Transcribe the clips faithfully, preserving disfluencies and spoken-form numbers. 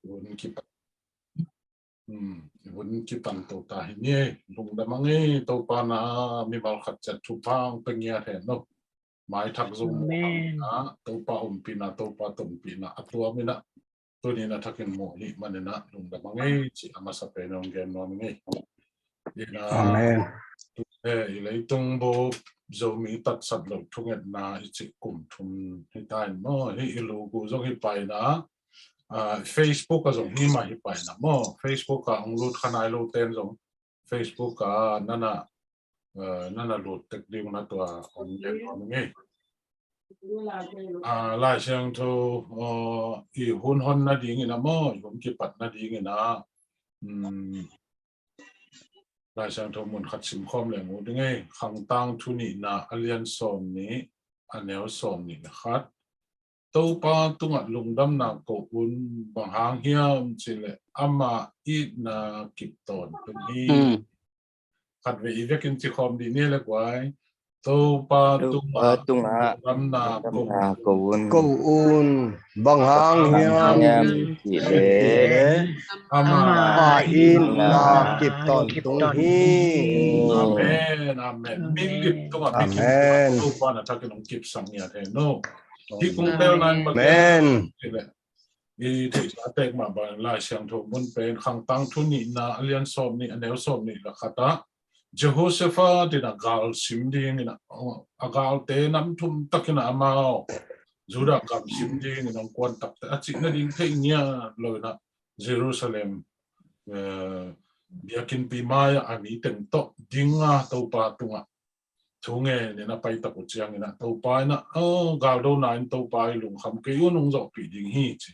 hun kipan, hmm, hun kipan to ta hi ni. Lungdam a ngei, Topa na mimal khat ciat thupha hong pia ngiat hen lo. Maithak zo na, Topa ompihna, Topa tonpihna a tuam ina, tuni na thakin mu hi manina lungdam a ngei ci a masa pen hong gen nuam ngei. Ina, Amen. Tu, eh, i leitung bup Zomi tatsat lo thungetna i ci kum thum hi ta in maw, hi i lugu zong hi paina, ah, Facebook a zong hi mah hi paina maw, Facebook a hong lut kha nai lo ten zong Facebook a nana, eh, nana lut tek ding na tua hong gen nuam ngei. Ah, Lai Siangtho, eh, i hun hon nading ina maw, i hun kipat nading ina, um, Lai Siangtho mun khat simkhawm leng uh ding ei. Khangtang thu nihna a lian sawm nih, a neu sawm nih le khat. Topa tungah lungdamna ko un, bang hang hiam cih leh ama itna kip tawntung hi. Hmm. Khat vei i vekin ci khawm dih ni le guai. Topa Topa tungah tungah lungdamna ko lungdamna ko un. Ko un, bang hang hiam hiam cih leh ama itna kip tawntung hi. Amen, amen. Mi lip tungah mi kip Amen. Topa na thakin hong kipsak ngiat hen lo. Hi kung bel nan Amen. Amen. I theihsa tek mah bang Lai Siangtho mun pen Khangtang thu nihna a lian sawm nih a neu sawm nih le khat ah Jehoshaphat in a gal sim ding in a, a galte nam thum tak in a amau Judah gam sim ding in a hong kuan takte a cih nading thei ngiat lo in a Jerusalem, eh, biakinnpi mai ah a mi teng tawh ding a Topa tungah thu ngen in a pai tak uh ciangin a Topa in a, oh, galdo na in Topa i lungkham kei un hong zawhpih ding hi ci.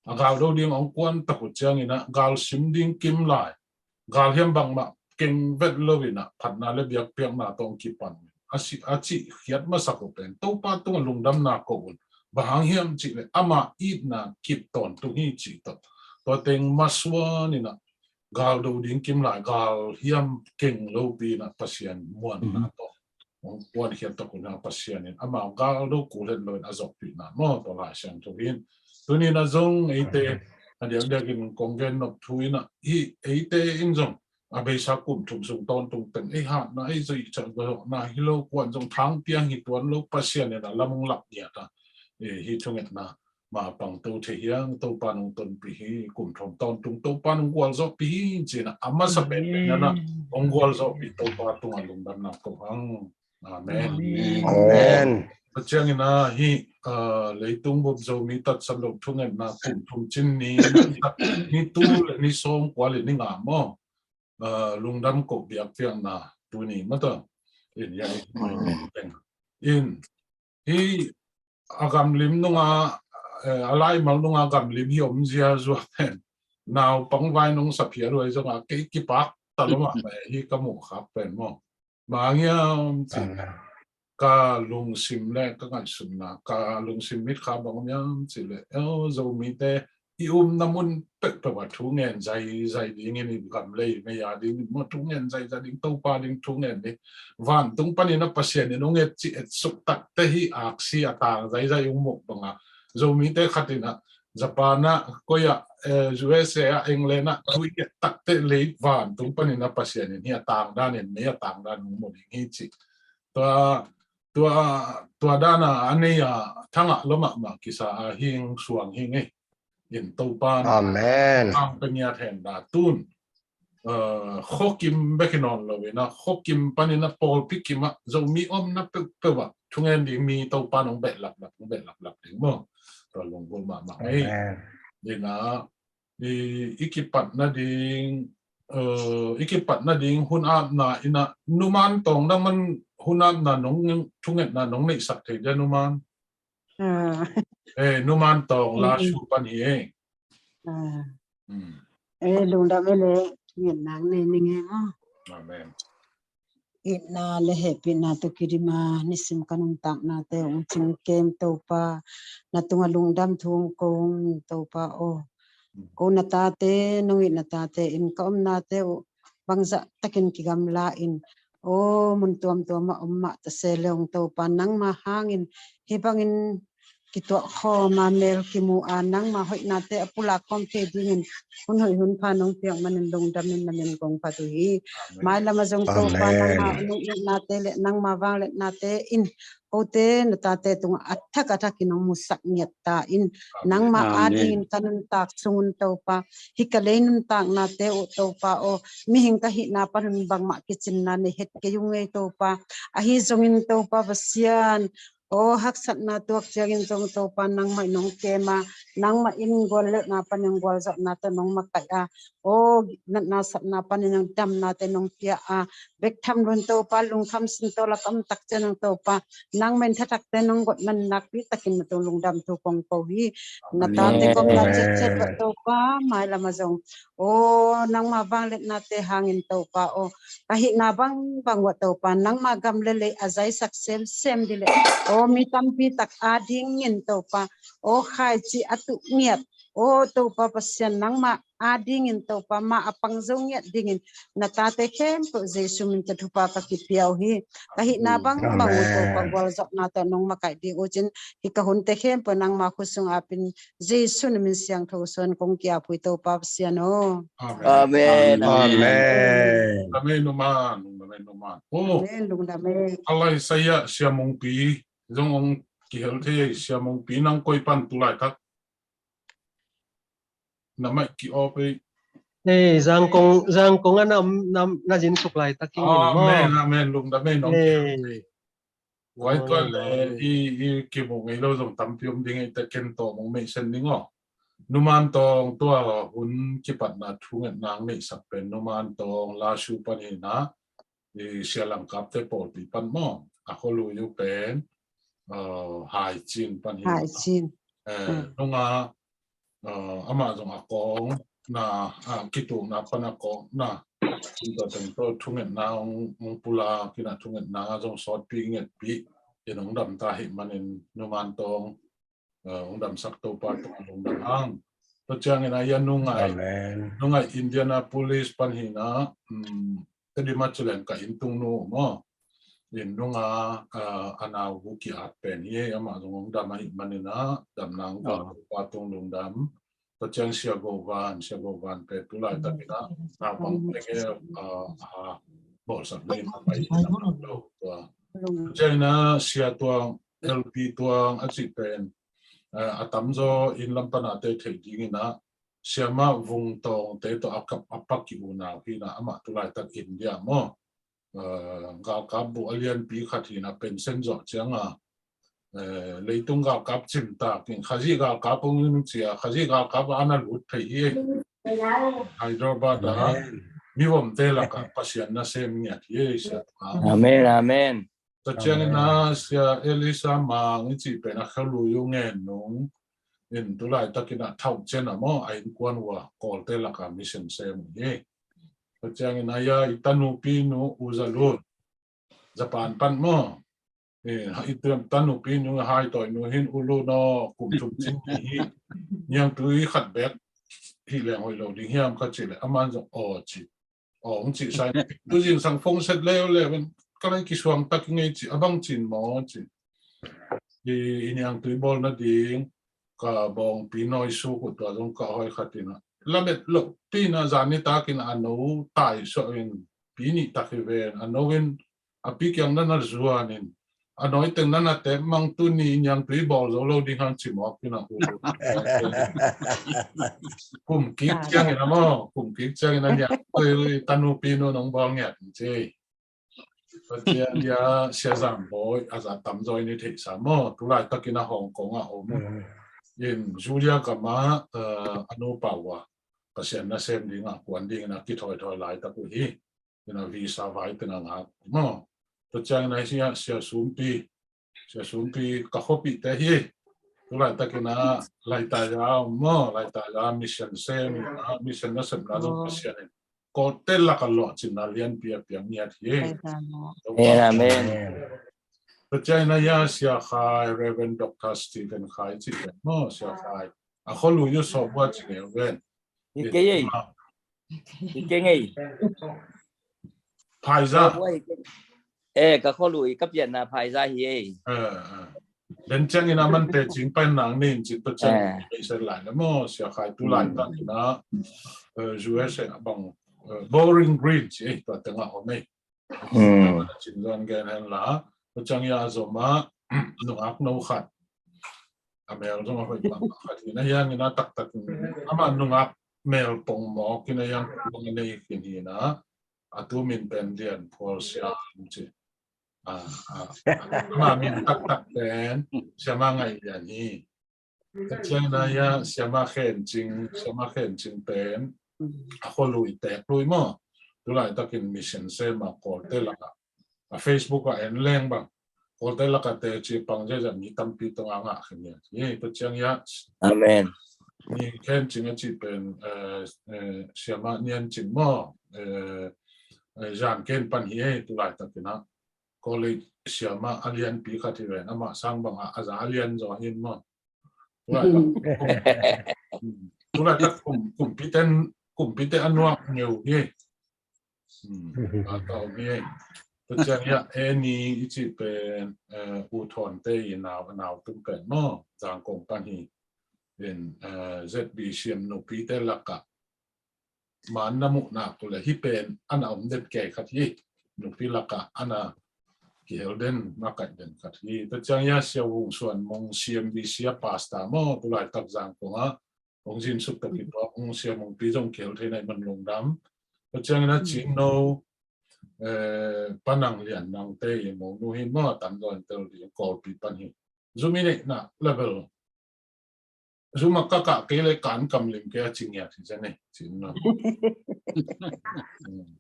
A galdo ding hong kuan tak uh ciangin a gal sim ding kim lai. Gal hiam bangmah keng vet lo in a phatna le biakpiakna tawh hong kipan. A si, a cih khiat masak uh pen Topa tungah lungdamna ko un. Bang hang hiam cih leh ama itna kip tawntung hi cih tawh. Tua teng masuan in a galdo ding kim lai, gal hiam keng lopi in a Pasian muanna tawh hong puankhiat tak un a Pasian in amau galdo kul het lo in a zawhpihna maw tua Lai Siangtho hi in. Tuni in a zong eite a diakdiak in kong gen nop thu in a hi eite in zong a beisa kum thum sung tawntung teng ei hatna ei zoih cah gawhna hi lo kuan zong thang piang hi tuan lo Pasian in a lam hong lak ngiat a, eh, hi thungetna mah pang to thei hiang, Topa nong tonpih hi, kum thum tawntung Topa nong gualzawhpih hi, ci in a masa penpen in a hong gualzawhpih Topa tungah lungdamna ko hang. Amen. Amen. Tua ciangin a hi, ah, leitung bup Zomi tatsat lo thungetna kum thum cin ni, ni tu le ni sawm kua le ni nga maw. Ah, lungdam ko biakpiakna tuni mata. In ya in. In hi a gamlim nunga, eh, a laimal nunga gamlim hi om zia zua pen. Naupang vai nong sapia luai zonga kei kipak ta lo mah pen hi ka muh khak pen maw. Bang hiam cih ka lungsim le ka ngaihsutna, ka lungsim mit kha bang hiam cih leh, eh, Zomite i umna mun peuhpeuh ah thu ngen zaizai dingin i gam lei mei a dingin maw thu ngen zaizai ding Topa ding thu ngen ding. Vantung panin a Pasian in hong et cih et suk takte hi aksi a tang zaizai hong muh banga Zomite khat in a Japan ah, koi ah, eh, U S A ah, England ah thu i et takte lei vantung panin a Pasian in hi a tang dan in mei a tang dan hong muh ding hi cih. Tua, tua, tua dan a a nei a thangah lo mahmah kisa a hing suang hi ngei. In Topa Amen. Ang pengiat hen da tun. Eh, khuakim bek hi nawn lo in a khuakim panin a pawlpi kim ah Zomi omna peuhpeuh ah thungen ding mi Topa nong beh laplap, nong beh laplap ding maw. Tua lunggulh mahmah ngei. Amen. In a i, i kipat nading, eh, i kipat nading hun apna in a numan tawng dang man hun apna nong thungetna nong neihsak thei dia numan. Ah. Eh, numan tawng la su pan hi eh. Ah. Hmm. Eh, lungdam e le, ngen nang nei ning e maw. Amen. Itna le hehpihna tawh kidim a nisim ka nuntaknate hong cingkem Topa, na tungah lungdam thu hong ko ung Topa aw. Ko na tate, nong it na tate in ka omnate uh bangzah takin kigamla in, aw, mun tuamtuam ah om mah ta se le hong Topa nangma hangin hih bangin kituak khawm a, mel kimu a, nangma hoihnate a pulak khawm thei dingin hun hoih hun pha nong piak manin lungdamin na min kong phat uh hi. Mailam ah zong Topa, nangma nong itnate le nangma vangliatnate in kote na tate tungah a thak a thakin hong musak ngiat ta in. Nangma adingin ka nuntak sungun Topa, hih ka lei nuntaknate uh Topa aw, mihing ka hihna panun bangmah kicinna nei het kei ung ei Topa. Ahi zongin Topa Pasian aw, haksatna tuak ciangin zong Topa nangmah in hong kem a, nangmah in guallelhna panin gualzawhna tawh nong makaih a, aw, natna satna panin hong damnate nong pia a, bek tham loin Topa lungkham sintaw lak om tak ciangin Topa nangmah in thathakte nong got man nakpi takin na tung lungdam thu kong ko hi. Na tate kong na cetcet bawh Topa, mailam ah zong aw, nangma vangliatnate hangin Topa aw, ka hihna bangbang uah Topa nangma gam le lei a zaisak semsem dih leh aw, mi tampi tak adingin Topa aw, khaici a tuh ngiat aw, Topa Pasian nangma adingin Topa ma a pang zo ngiat dingin na tate khempeuh Jesu min tawh thupha ka kipia uh hi. Ka hihna bangbang uh Topa gualzawhna tawh nong makaih ding uh cin, hih ka hunte khempeuh nangma khut sung apin Jesu na min siangtho suan kong ki-ap uh hi Topa Pasian aw. Amen. Amen. Amen. Amen. Amen. Amen. Amen. Amen. Sia Mungpi zong hong kihel thei, Sia Mungpi nang koi pan tu laitak na maih ki-off ei. Ei, Zangkong, Zangkong a na, na, na zin suk laitak ing maw? Amen, amen, lungdam ei nong kihel thei. Vai tua le i, i kimu ngei lo zong tampi om ding ei te ken tawh mong meihsen ding aw. Numan Tawng tua hun kipatna thungetna hong neihsak pen Numan Tawng Lasu pan hi na, i Sia Lam Kap te pawlpi pan maw, a khualui uh pen Hai Cin pan hi na. Nunga amah zong a kawng na, a kitukna pan a kawng na, tua teng tawh thungetna hong pulak in a thungetna zong sawtpi ngetpi in hong dam ta hi manin Numan Tawng hong damsak Topa tungah lungdam hang. Tua ciangin a ia Nungai, Nungai Indianapolis pan hi na, Tedim a ci leng ka inntung nu maw, in nunga a nau hu ki-at pen hi, amah zong hong dam ahih manin a damna hong guan Topa tung lungdam. Tua ciang Sia Go Van, Sia Go Van pen tu laitakin a naupang penge bawlsak dingin a pai hi na lo tua. Tua ciangin a Sia Tuang, L P Tuang a cih pen a tamzaw inn lam pan a te theih dingin a Sia Mah Vung Tawng te tawh a kap a pak ki unau hi na, amah tu laitak India maw. Galkap buh a lianpi khat hi na, pension zawh ciang a leitung galkap cimtak in Khazih galkap hong in cia, Khazih galkap a na lut thei hi. Hyderabad a mivomte lakah Pasian nasem ngiat hi ei Sia Tuang. Amen, amen. Tua ciangin a Sia Elisa Mang i cih pen a khualui uh Ngen Nung in tu laitakin a Thauh Cen a maw, a innkuan uh a Kawlte lakah mission sem uh hi. Tua ciangin a ia i tanupi nu U Za Lun Japan pan maw, i tanupi nu Hai Tawi nu hin U Lun aw, kum thum cin ni hi, niangtui khat bek hih leng hoih lo ding hiam ka cih leh aman zong aw ci. Aw hong cih sa in tu zingsang phone set leuleu in ka lai kisuang tak ngei ci, a bang cin maw ci. I niangtui bawl nading ka bawngpi nawi suk uh tua zong ka hoi khat in a lamet loh pi in a zan nitakin a no taisuah in pi nih tak hi ven, a no in a pi kiang na na zuan in a nawi teng na na tep mang, tuni niangtui bawl zo lo ding hang ci mawk in a hu. Kum kik ciangin a maw, kum kik ciangin a niangtui tanupi nu nong bawl ngiat in ci. Tua ciang ia Sia Zam Bawi a za tamzaw in i theihsa maw, tu laitakin a Hong Kong a om in Julia gam a a nupa uh a Pasian nasem dingah kuan dingin a kithawithawi laitak uh hi. Ina visa vai teng a ngak maw. Tua ciangin a Sia, Sia Sumpi, Sia Sumpi ka khuapihte hi. Tu laitakin a Laitaya om maw, Laitaya mission sem, mission nasepna zong Pasian in Kawlte lakah lawhcinna lianpi a piang ngiat hi. Amen, amen. Tua ciangin a ia Sia Khai, Reverend Doctor Stephen Khai cih pen maw, Sia Khai a khualui uh Sawbua ci ngei ven. Hi kei ei. Hi kei ngei. Phaiza. Eh, ka khualui ka pianna Phaiza hi ei. Den ciangin a man teci pen nang nin cin tua ciang beisei lai le maw, Sia Khai tu laitak in a, eh, U S A a bang, eh, Bowling Green ci ei, tua tengah om ei. Hmm. Cin zong gen hen la, tua ciang ia a zom a, nungak no khat. A mel zong a hoih pah khat hi na, hiang in a taktak in, ama nungak mel pongmawk in a hiang bang a nei khin hi na, a tu min pen Lian Phual Siam ci. A, a, ama min taktak pen Siama Ngaih Lian hi. Tua ciang in a ia Siama Khen Cing, Siama Khen Cing pen a khua lui tek lui maw. Tu laitakin mission sem a Kawlte lakah, a Facebook ah en leng bang, Kawlte lakah teci pang ziahziah mi tampi tungah ngah khin hi. Hi, tua ciang ia, amen, ni Khen Cing a cih pen, eh, eh, Siama Nian Cing maw, eh, eh, Zan Ken pan hi ei, tu laitakin a college siama a lianpi khat hi ven, amah sang bangah a za a lian zaw hi maw. Tulaitak, tulaitak kum, kumpite, kumpite a nuak ngeu hi. Hmm, a tau hi. Tua ciang ia Annie i cih pen, eh, U Thawnte i nau, a nau tung pen maw, Zangkong pan hi. In, eh, Z B C M nupite lakah man na muh nak uh leh hih pen a na om den kei khat hi. Nupi lakah a na kihel den, makaih den khat hi. Tua ciang ia Sia Vung Suan Mung C M B C a pastor maw, tu laitak Zangkong ah hong zin suk tak i tua hong Sia Mungpi zong kihel thei na i man lungdam. Tua ciang in a Cin No, eh, Panang Lian Nangte i monu hi maw, a tam zaw in tel ding Kawlpi pan hi. Zum i neihna level Zum a ka kah kei le kan kamlim kei a ci ngiat hi zen e, Cin No.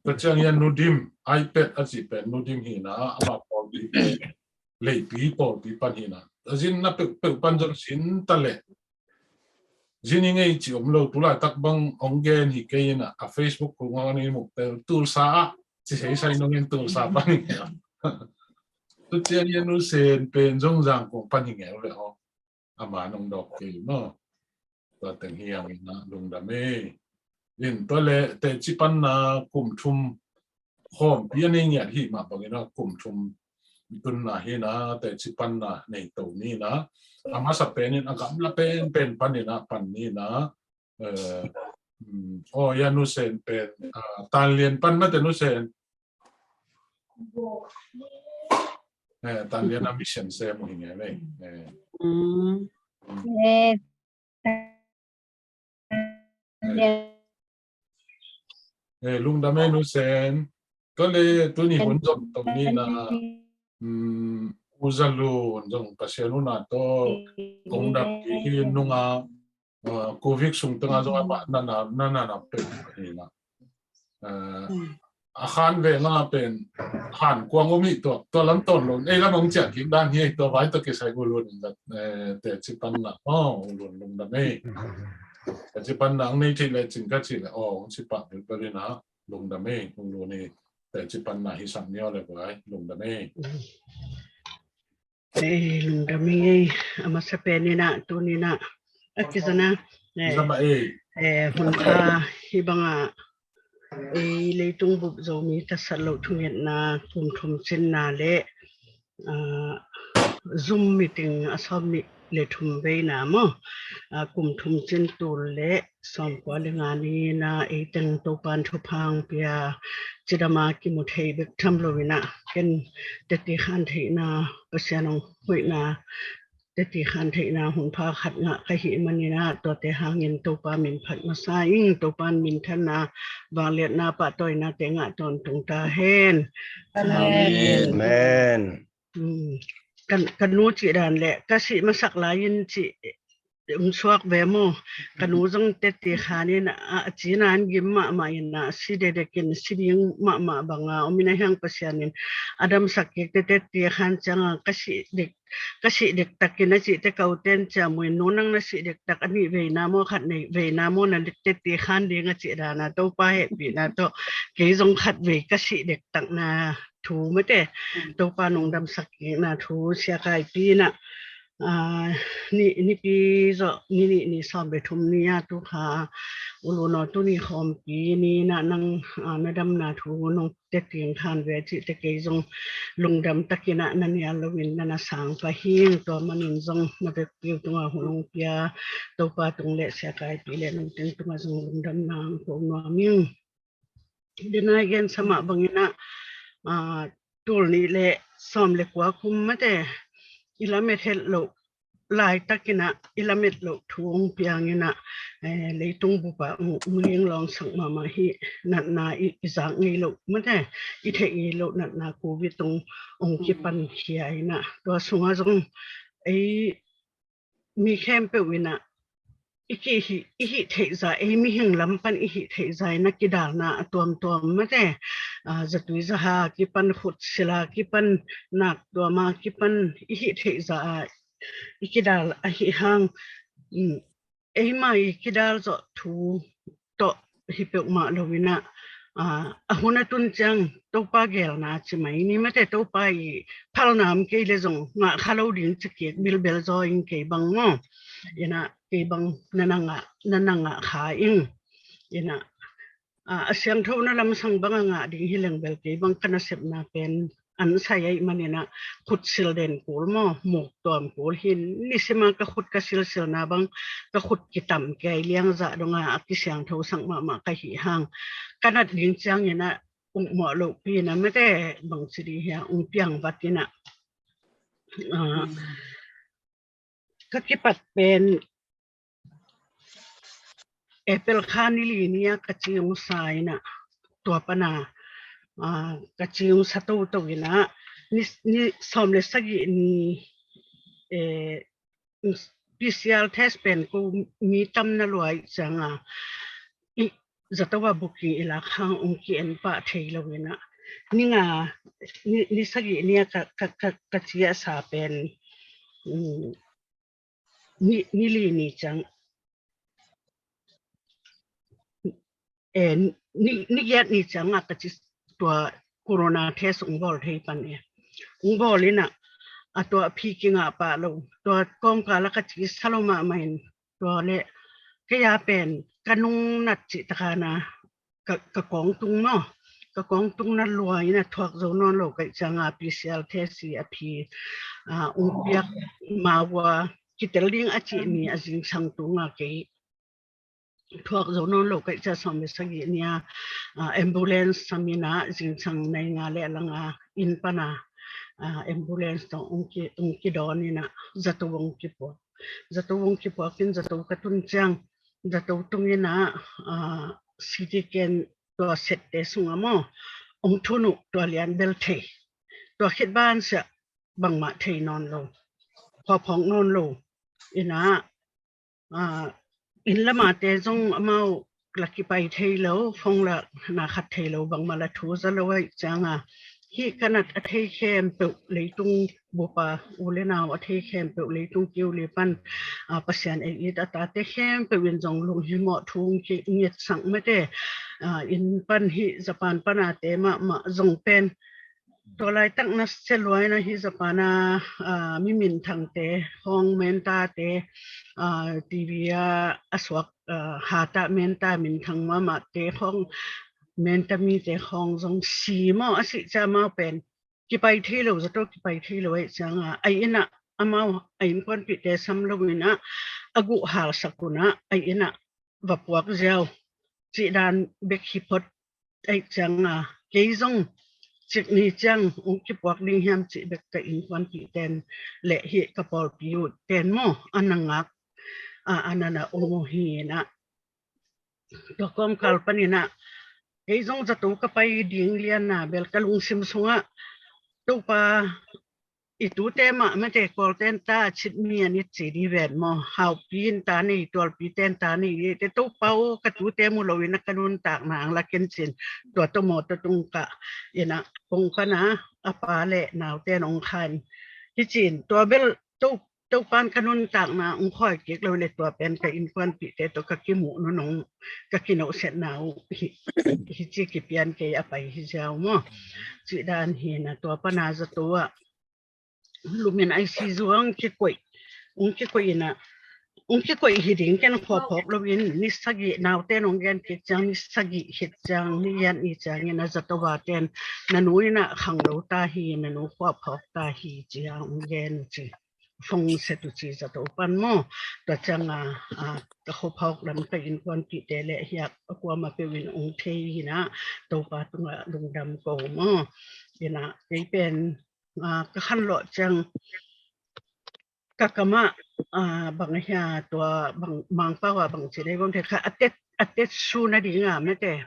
Tua ciang ia Nu Dim, iPad a cih pen Nu Dim hi na, amah pawlpi, leipi pawlpi pan hi na. A zinna peuhpeuh pan zong zin ta leh, zin i ngei cih om lo, tu laitak bang hong gen hi kei in a, a Facebook kung hong i muk tel, Tulsa ah ci sei sai nong in Tulsa pan hi ngei. Tua ciang ia Nu Sen pen zong Zangkong pan hi ngei le aw. Ama nong dawk kei maw. Tua teng hi ang in a lungdam e. In tua le teci panna kum thum khawmpi a nei ngiat hi mah bangin a kum thum tunna hi na, teci panna nei to ni na. A masa pen in a gamla penpen pan in a pan ni na. Eh, mm, aw, ia Nu Sen pen, ah, Tanlian pan mate Nu Sen. Eh, Tanlian a mission sem uh hi ngei mei. Eh. Mm. Mm. Eh, Tanlian. Eh, lungdam e Nu Sen. Tua le tuni hun zom tong ni na, mm, U Za Lun zong Pasian una tawh kong dam hi nunga, ah, Covid sung tengah zong amah na na, na na na peuh hi na. Ah, a khan ve nga pen han kuang om hi tua, tua lam tawn lo. Ei lam hong ciah kik dan hi, tua vai tua kisai U Lun in, eh, teci panna. Oh, U Lun lungdam e. Teci panna ang nei thei le cin ka ci le, oh, hong ci pah bilbel in a lungdam e, U Lun i teci panna hi sam ni aw le vai, lungdam e. Eh, lungdam ing ei, a masa pen in a, tuni in a, a kizana, eh, zama ei. Eh, hun pha hi bang a, eh, leitung bup Zomi tasat loh thungetna kum thum cinna le, ah, Zoom meeting a sawm nih le thum veina maw, ah, kum thum cin tul le sawmkua le nga ni in a, ei teng Topan thupha hong pia, cidam a kimu thei bek tham lo in a, ken teci khan theihna, Pasian hong hoihna, teci khan theihna hun pha khat ngah ka hih man in a, tuate hangin Topa min phat masa ing, Topan minthanna, vangliatna, pahtawinate ngah tawntung ta hen. Amen. Amen. Hmm. Ka, ka nu cih dan le, ka sih masak lai in cih, um, suak ve maw. Ka nu zong teci khan in a, a cina an gim mahmah in a, si dekdek in, si ding mahmah bang a om in a, hiang Pasian in a damsak kik teci khan ciang a, ka sih dek, ka sih dektak in a cih teci ka u ten ciam uh in, nu nang na sih dektak a nih veina maw, khat nei veina maw, na teci khan ding a cih dan a, Topa hehpihna tawh kei zong khat vei ka sih dektakna thu mate, Topa nong damsak kikna thu Sia Kaipi in a, Aa, ni, nipi zawh ni nih ni sawm le thum ni-a tu kha ulu no tuni khawmpi ni-in ah nang, aa, na damna thu nong teting khan ve cihte kei zong lungdam takin ah na nial loin na na sang pah ing. Tua manin zong na vekpi uh tungah hun hong pia Topa tung le siakaipi le nong teng tungah zong lungdamna hong ko nuam ing. Denai gen samah bangin ah, aa, tul nih le sawm le kua kum mate i lamet het loh laitakin ah i lamet loh thu hong piangin ah, eh, leitung bup ah hong, hong linglawngsak mahmah hi. Natna i, i zak ngei loh mate, i theih ngei loh natna Covid hong, hong kipan khia in ah tua sungah zong ei mi khempeuh in ah i kihih, i hih theih zah, ei mihing lam pan i hih theih zah in ah kidalna a tuamtuam mate, aa, zatui zaha kipan, khutsil a kipan, nak tuam a kipan i hih theih zah a i kidal ahi hang, um, eima i kidal zawh thu tawh hi peuhmah loin ah, aa, a hun a tun ciang Topa geelna ci mai ni mate, Topa i phalna om kei le zong ngah kha lo ding ci kik bilbel zaw ing kei bang maw. In ah kei bang na na ngah, na na ngah kha ing. In ah, aa, a siangthona lamsang bang a ngah ding hi leng bel kei bang ka nasepna pen an sai ahih manin ah khutsil den kul maw, muk tuam kul hi. Nisim a ka khut ka silsilna bang ka khut kitam kei liang zah dong a, a kisiangthosak mahmah ka hih hang ka nat ding ciangin ah ukmawh lohpi in ah mate bangci dih hia hong piang vat in ah, aa, ka kipat pen April kha ni li ni-a ka ci hong sa in ah tua pan a, aa, ka ci hong sa toto in ah ni, ni sawm le sagih ni, eh, P C R test pen ko mi tam na lua ih ciang a i zato a booking i lak hang hong ki-en pah thei lo in ah ni nga, ni, ni sagih ni-a ka, ka, ka, ka ci a sa pen, um, ni, ni li ni ciang, eh, ni, ni giat ni ciang a ka ci tua corona test hong bawl thei pan e. Hong bawl in ah a tua a phi kingah pah lo, tua kawngkal a ka ci sa lo mahmah in tua le kei a pen ka nungnat cih tak a na ka, ka kawng tung maw, ka kawng tung na lua in ah thuak zo nawn lo ka hih ciang a P C R test i a phi, aa, hong piak ma ua kitel ding a cih ni a zingsang tung a kei thuak zo nawn lo ka hih ciang sawm le sagih ni-a, aa, ambulance sam in ah zingsang nai nga le lang a inn pan a, aa, ambulance tawh hong ki, hong kidawn in ah zato hong kipuak. Zato hong kipuak in zato ka tun ciang zato tung in ah, aa, C T scan tua sette sungah maw hong thun uh tua lian bel thei. Tua khit ban siah bangmah thei nawn lo, phuaphawk nawn lo. In ah, aa, inn lam a te zong amau la kipai thei lo, phone la na khat thei lo, bangmah la thu za lo ahih ciang a hih ka nat a thei khempeuh leitung bup a u le nau a thei khempeuh leitung kiu li pan, aa, Pasian ei it a tate khempeuh in zong lunghimawh thu hong ki ngetsak mate, aa, inn pan hih Japan pan a te mahmah zong pen tua laitak na sia lua in ah hih Japan a, aa, mi minthangte khawng, mentate, aa, T V a a suak, aa, hata menta minthang mahmahte khawng, menta mite khawng zong si maw, a sih ciang amau pen kipai thei lo, zato kipai thei lo ahih ciang a, a inn ah amau a innkuanpihte sam lo in ah a guh halsak un ah a inn ah va puak ziau cih dan bek hi phot ahih ciang a, kei zong cik ni ciang hong kipuak ding hiam cih bek ka innkuanpihten le hih ka pawlpi uh ten maw a na ngak, a, a na na om uh hi in ah. Tua kawmkal panin ah kei zong zato ka pai ding lianna bel ka lungsim sungah Topa, i tute mah mate, Kawlten ta a cit mi an it ci di ven maw, Haupi in ta nei, Tualpi ten ta nei di te, Topa aw, ka tute mu lo in ah ka nuntakna ang la ken cin, tua tawh mawtaw tung kah in ah kong khan a, a pa le nauten hong khan hi cin, tua bel to Topa'n ka nuntakna hong khawi kik lo le tua pen ka innkuanpihte tawh ka kimuh nunung ka kinohsetna uh hi, hi ci kipian kei a pai hi ziau maw. Cih dan hi na tua pana zato ah lumin I C U ang kikoih ung kikoih ina, ung kikoih hi ding ken khua phawk loin ni sagih, naute nong gen kik ciang ni sagih khit ciang, ni giat ni ciangin a zato a ten na nu ina khang lo ta hi, na nu khua phawk ta hi ci a ung gen ci. Fong set uh ci zato pan maw. Tua cianga, a, ka khua phawk lam ka innkuanpihte le hiak a kuama peuh in ung thei hina, Topa tunga lungdam ko maw. Ina kei pen, a, ka khan lawh ciang ka kamah, a, bang a hia tua bang, Mangpau a bang ci dei bang te kha a tet, a tet su na dinga mete.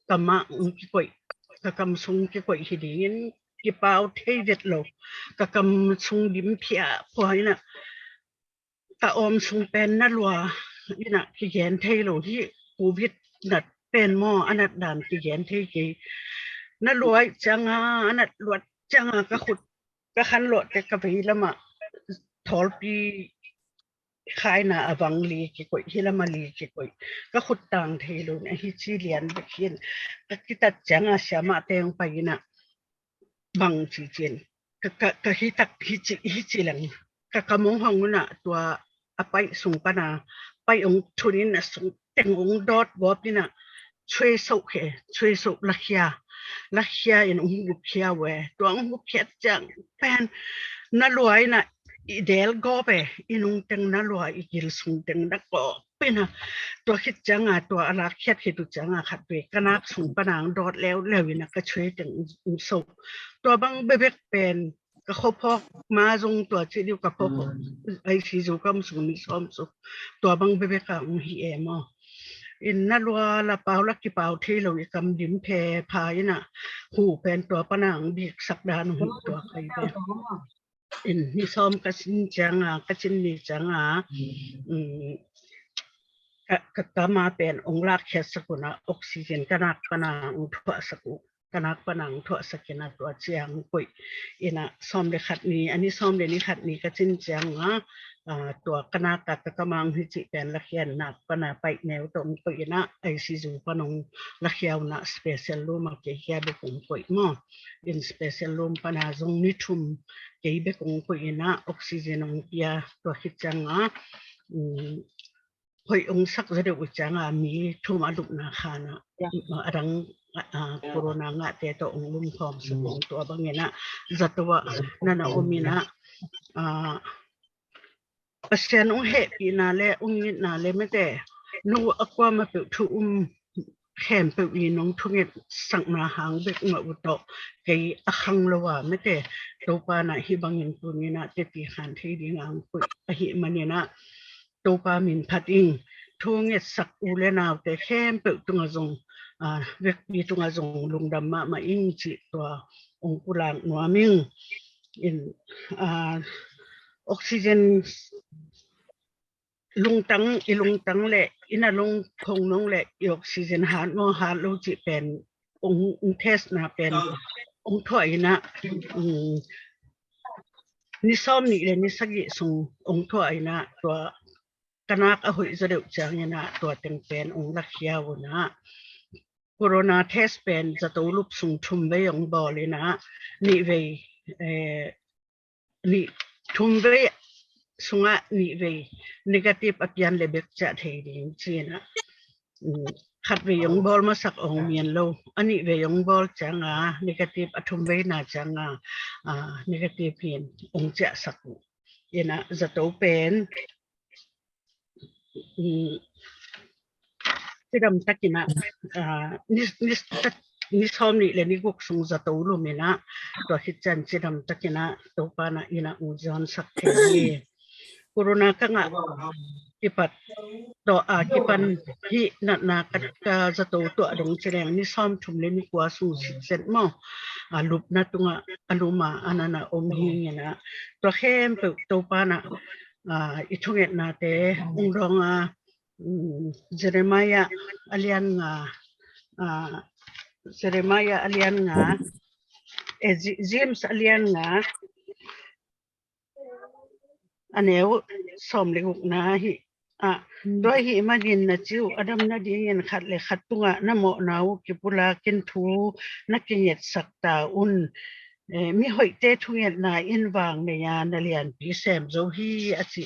Kamah ung kikoih, ka kam sung kikoih hi dingin kipau thei vet lo. Ka kam sung dim phia phua ina, ka awm sung pen na lua ina kigen thei lo hi. Covid nat pen maw, a nat dan kigen thei kei. Na lua ih cianga, a nat luat cianga ka khut, ka khan lawh te ka vei lama thawlpi khaina a vang li kikoih, hi lama li kikoih. Ka khut tang thei lo na hi ci lian bek hin. Ka kitat cianga siamah teng pai ina bang ci cin. Ka, ka, ka hi tak hi ci, hi ci lang. Ka, ka mong hong una tua a paih sung pana, paih ong thunin a sung teng ong dawt gawp ina, chuai soh khe, chuai soh lakhia, lakhia in ong gup khia we. Tua ong gup khia ciang pen na lua ina i del gawp e, i nung teng na lua, i gil sung teng na gawp ina. Tua khit cianga, tua a lak khiat khit uh cianga khat ve ka nak sung pana ong dawt leuleu ina ka chuai teng ong soh. Tua bang bebek pen ka khua phawk ma zong tua ci diu ka phawk. Ai si zu kam sung ni sawm su. Tua bang bebek a ong hi e maw. In na lua la pau la kipau thei lo i kam dim phe pha ina hu pen tua pana ong bik sak dan hu tua kai pen. In ni sawm ka sin cianga, ka cin ni cianga, um, ka, ka kama pen ong lak khiat sak una oxygen ka nak pana ong thuah sak uh. Ka nak pana ong thuah sak ina tua ciang koih ina sawm le khat ni, a ni sawm le ni khat ni ka cin cianga, a, tua ka nak a ka kama ong hi ci pen lakhia in nak pana paih neu tawh ong koih ina, ai si zu pana ong lakhia una special room a kei hia bek ong koih maw. In special room pana zong ni thum kei bek ong koih ina oxygen ong pia tua khit cianga, um, hoih ong sak zaw deuh uh cianga mi thum a lupna khana a dang, a, corona ngahte tawh ong lum khawm sak ong tua bang ina zato a nana om ina, a, Pasian ong hehpihna le ong itna le mete nu a kuama peuh thu um khempeuh i nong thunget sakna hang bek mah uh tawh kei a khang lo a mete Topa na hi bangin tuni na teti khan thei ding ang pui ahi manina Topa min phat ing. Thunget sak u le naute khempeuh tunga zong, a, vekpi tunga zong lungdam mahmah ing cih tua ong pulak nuam ing. In, a, oxygen lungtang, i lungtang le ina lung khong nong le i oxygen hat maw hat lo cih pen ong, ong test na pen ong thuah ina, um, ni sawm nih le ni sagih sung ong thuah ina tua ka nak a hoih zaw deuh ciang ina tua teng pen ong lakhia una. Corona test pen zato lup sung thum vei ong bawl ina nih vei, eh, nih thum vei sungah nih vei negative a pian le bek ciah thei ding cina. Um, khat vei ong bawl masak ong mian lo, a nih vei ong bawl cianga negative, a thum vei na cianga, a, negative hin ong ciahsak uh. Ina zato pen, um, cidam takina, a, ni, ni, ni sawm nih le ni guk sung zato lumina tua khit cian cidam takina Topa na ina ong zion sak thei hi. Corona ka ngah kipat tawh, a, kipan hi natna ka, ka zato tuah dong cileng ni sawm thum le ni kua sung sitset maw, a, lupna tunga a luma a nana om hi ngina tua khempeuh Topa na, a, i thungetnate ong dong a, um, Jeremiah a lian nga, a, Jeremiah a lian nga, eh, James a lian nga, a neu sawm le gukna hi. A, tua hi manin na ciu a dam nadingin khat le khat tunga na mawhna uh kipulakin thu na kingetsak ta un. eh, mihoihte thungetna in vang nei a na lianpi sem zo hi a ci.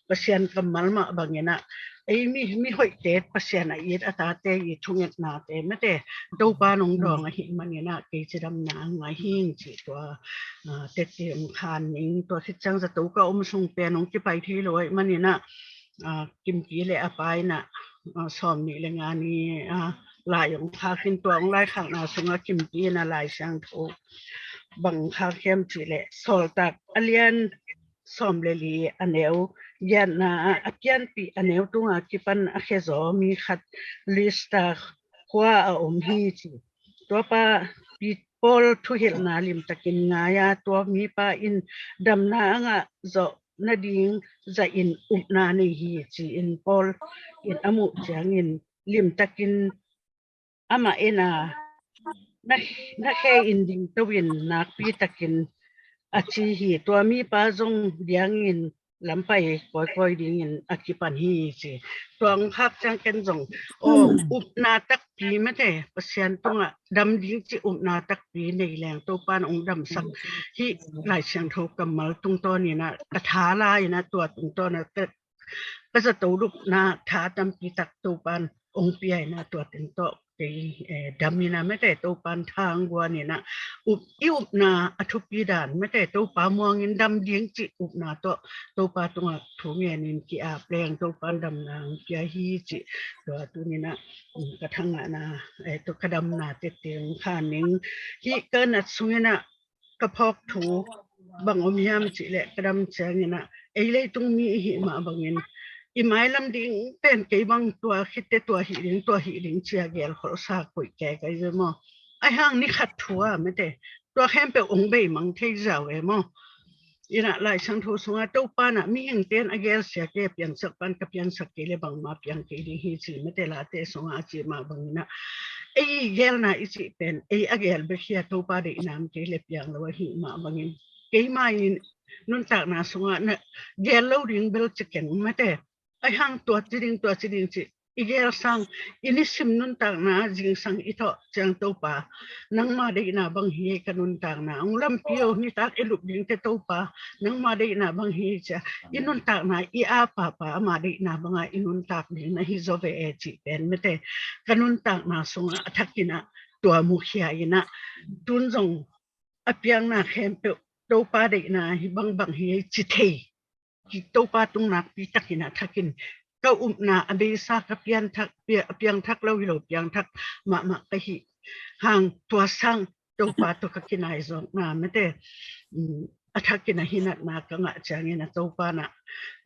Pasian kammal mah bangin ah, ei mi, mihoihte Pasian a it a tate i thungetnate mate Topa nong dawng ahih manin ah kei cidamna a ngah hing ci tua, ah, tete ong khan ning tua khit ciang zato ka om sung pen ong kipai thei lo ahih manin ah, ah, Kimpi le a pa in ah, ah, sawm nih le nga ni, ah, lai ong khak in tua ong lai khakna sungah Kimpi in ah Lai Siangtho bang khak hiam cih leh Sawltak a lian sawm le li a neu giatna ah a pianpih a neu tunga kipan a khezaw mi khat Lista khua a om hi ci. Tuapa Pi-, Paul thuhilhna limtakin ngai a tua mipa in damna a ngah zawh nading zahin upna nei hi ci-in Paul in a muh ciangin limtakin amah in a na, na khe in dingto in nakpi takin a ci hi. Tua mipa zong diangin lampai kawikawi dingin a kipan hi ci. Tua ong khak ciang ken zong aw upna takpi mate Pasian tungah dam ding ci upna takpi nei leng Topan ong damsak hi. Lai Siangtho kammal tungtawn in ah ka tha lai in ah tua tungtawn ah ka, ka zato lupna tha tampi tak Topan ong pia in ah tua teng tawh kei, eh, dam in ah mate Topan thang guan in ah up, i upna a thupi dan mate Topa muangin dam ding ci upna tawh Topa tungah thu ngenin ki-ap leng Topan damna ong pia hi ci. Tua tuni in ah, um, ka thangahna, eh, tua ka damna tete ong khan ning hi. Ka nat sungin ah ka phawk thu bang om hiam cih leh ka dam ciangin ah ei leitung mi i hih mah bangin i mailam ding pen kei bang tua khit teh tua hih ding tua hih ding ci a gel kholhsa koih kei ka hi ve maw. Ahi hang ni khat thu a mate tua khempeuh ong beimang thei zau e maw. In ah Lai Siangtho sungah Topa in ah mihingte in a gelsia kei a piangsak pan ka piangsak kei leh bangmah piang kei ding hi ci mate Late sungah a ci mah bangin ah ei gelna i cih pen ei a gel bek hi a Topa deihna om kei leh piang lo ahih mah bangin keimah in nuntakna sungah na gel lo ding bel ci keng mate. Ahi hang tua ci ding tua ci ding ci i gel sang i nisim nuntakna zingsang i thawh ciang Topa nangma deihna bang hi ka nuntakna ong lampi o nitak i lup ding teh Topa nangma deihna bang hi cia i nuntakna i a papa ama deihna banga i nuntak ding na hi zaw ve e cih pen mate ka nuntakna sungah a thakin ah tua mukhia in ah tun zong a piangna khempeuh Topa deihna hi bangbang hi ci thei ki Topa tung nakpi takin a thakin ka upna a beisa ka pianthak, pia-, piangthak lo hi lo piangthak mahmah ka hih hang tua sang Topa tawh ka kinai zawkna mate, um, a thakin a hinatna ka ngah ciangin a Topa in ah,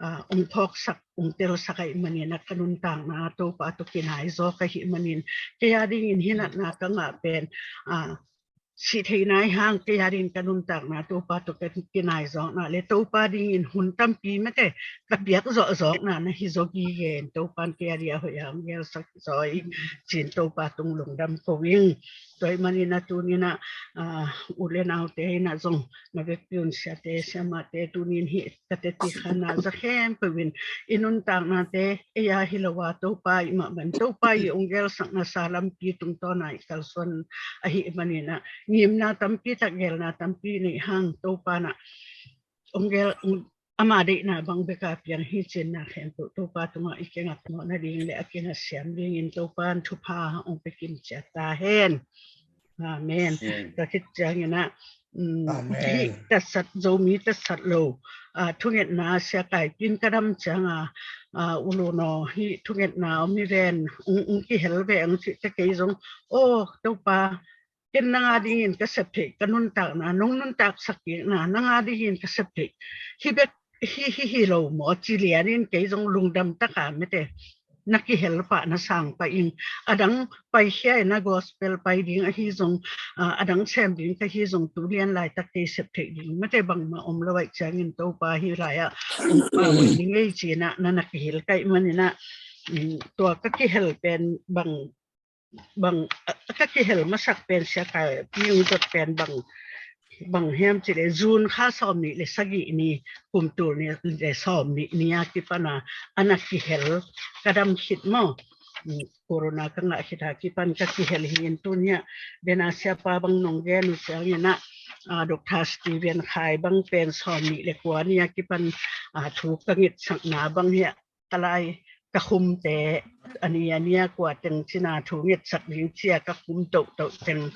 ah, ong phawksak ong telsak ahih manin a ka nuntakna Topa tawh kinai zawk ahih manin kei a dingin hinatna ka ngah pen, ah, sih theihna i hang kei a dingin ka nuntakna Topa tawh ka kinai zawkna le Topa dingin hun tampi mate ka piak zawh zawkna na hi zaw gige in Topa in kei a dingin a hoih a ong gelsak zaw hi ci-in Topa tung lungdam ko ing. Tua ahih manin a tuni in ah, ah, u le naute in ah zong na vekpi un siate siamahte tuni in hih ka teci khanna za khempeuh in i nuntaknate ei a hi lo a Topa i mah bang Topa i ong gelsakna sa lampi tungtawn a i kalsuan ahih manin ah ngimna tampi tak gelna tampi nei hang Topa in ah ong gel, ong, ama deihna bang bek a piang hi ci-in na khempeuh Topa tungah i kingat mawhna ding le a kinga siam dingin Topa in thupha ong pia kim ciat ta hen. Amen. Amen. Tua khit ciangin ah, um, amen. Hih tatsat Zomi tatsat lo, ah, thungetna Sia Kai Pin ka dam ciang a, ah, u Lun aw hih thungetna om hi ven ong, ong kihel ve ong cih teh kei zong aw Topa ken nang a dingin ka sep theih ka nuntakna nong nuntaksak kikna nang a dingin ka sep theih hi bek hi, hi, hi lo maw ci lianin kei zong lungdam taka mate na kihel pah na sang pah ing a dang paikhia in a gospel pai ding ahi zong, ah, a dang sem ding ka hi zong tu lian laitak kei sep theih ding mate bangmah om lo ahih ciangin Topa hih lai-ah ong pau ding ei ci-in ah na, na kihel ka hih manin ah, um, tua ka kihel pen bang bang, a, ka kihel masak pen Sia Kai Pin ong dot pen bang, bang hiam cih leh June kha sawm nih le sagih ni kum tul nih le sawm nih ni a kipan a, a na kihel ka dam khit maw. Um, corona ka ngah khit a kipan ka kihel hi in tuni ah den a siapa bang nong gen uh ciangin ah Dr. Stephen Khai bang pen sawm nih le kua ni a kipan thu ka ngitsakna bang hiah ka lai ka khumte a ni a ni a kua teng cina thu ngitsak ding cia ka khum tohtoh teng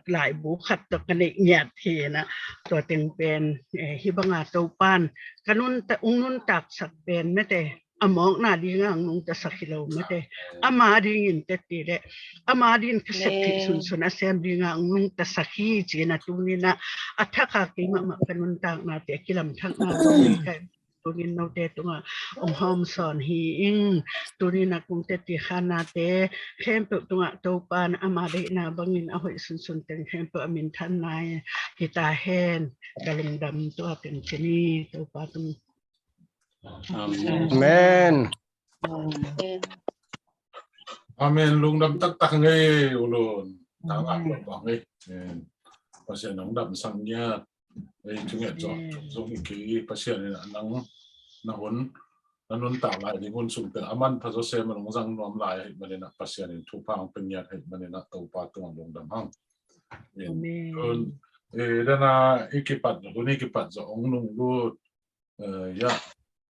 laibu khat tawh ka neih ngiat hi na. Tua teng pen hi banga Topan ka nunta ung nuntaksak pen mete a mawkna dinga ang nungtasak hi lo mete. Ama dingin teti le ama dingin ka sep thei sunsun a sem dinga ang nungtasak hi cina tunina a thaka keimahmah ka nuntaknate a kilamthakna bang hi ka tunin note tunga ong hawm sawn hi ing. Tunina kung teti khanate khempeuh tunga Topan ama deihna bangin a hoih sunsun teng khempeuh a minthanna hi ta hen. Ka lungdam tua teng cini Topa tung. Amen. Amen. Lungdam taktak ngei ulun. Tangak lo bang ngei. Pasian nang dam sang nia. Ei tunget zo. Zong iki Pasian ina nang na hun na nun tak lai di hun sung te aman pha zo sem nang zang nuam lai hi manina Pasian in thupha ang pengiat hi manina Topa tung lungdam hang. Amen. Dana ikipat hun ikipat zo ong nung lut. Ya,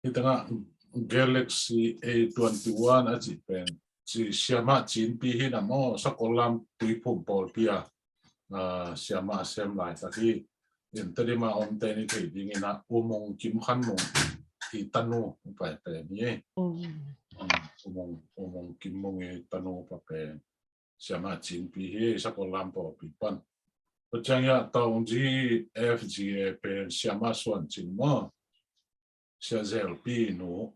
hi tengah Galaxy A twenty one a cih pen ci siamah cinpi hi na maw sakol lam tuiphum pawlpi a siamah a sem laitak hi. In tadima omte ni thei dingina umong kim khan mong i tanu pai pen hi. Umong umong kim mong i tanu pa pen siamah cinpi hi sakol lam pawlpi pan. Pasian ya tawng G F G A pen siamah suan cin maw. Sia zelpi nu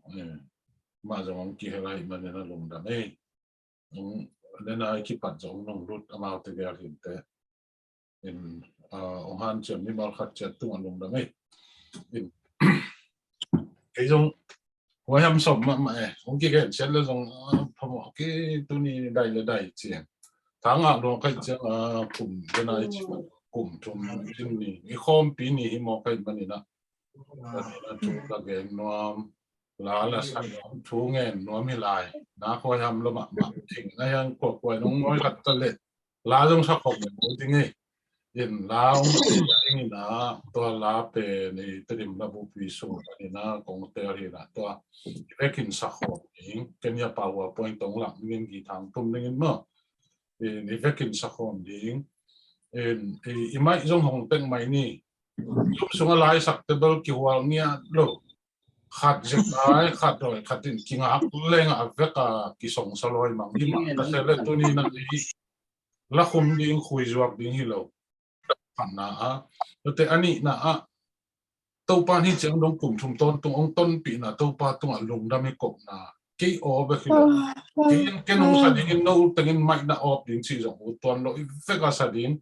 ma zong ang kihel ahi manina lungdam ei. Nena kipat zong nong lut amau te gel hinte. In ong han ciam ni mal khat ciat tung a lungdam ei. In kei zong huai ham som mahmah e. Ong kigen siat le zong phamawh ki tuni dai le dai ciang. Thang a luang kai ciang kum dena i ci kum thum ni i khawmpi ni hi mawk kai manina. Ka gen nuam la la sa nuam thu ngen nuam hi lai. Na khuai ham lo mahmah ting na hiang kuakuai nong noi khat ta le la zong sa khawm ngen nuam ting hi. In la ong ting ina tua la pen i Tedim la bupi sung ina kong tel hi na tua i vekin sa khawm ding ken ya pa hua point tong lak dingin gi thang tum dingin maw. In i vekin sa khawm ding in i maih zong hong pek mai ni. Tum sunga lai sak te bel kihual ngiat lo. Khat zek ai khat doi khat in kingak leng a vek a kisong saloi mang hi mang ta se le tuni na hi. La khum ding khui zuak ding hi lo. Khatna a ute a nihna a Topa hi ciang dong kum thum tawntung ong tonpihna Topa tungah lungdam hi kopna kei aw bek hi lo. Kei in ken ong sa dingin no tengin maihna awp ding cih zong ut tuan lo i vek a sa ding.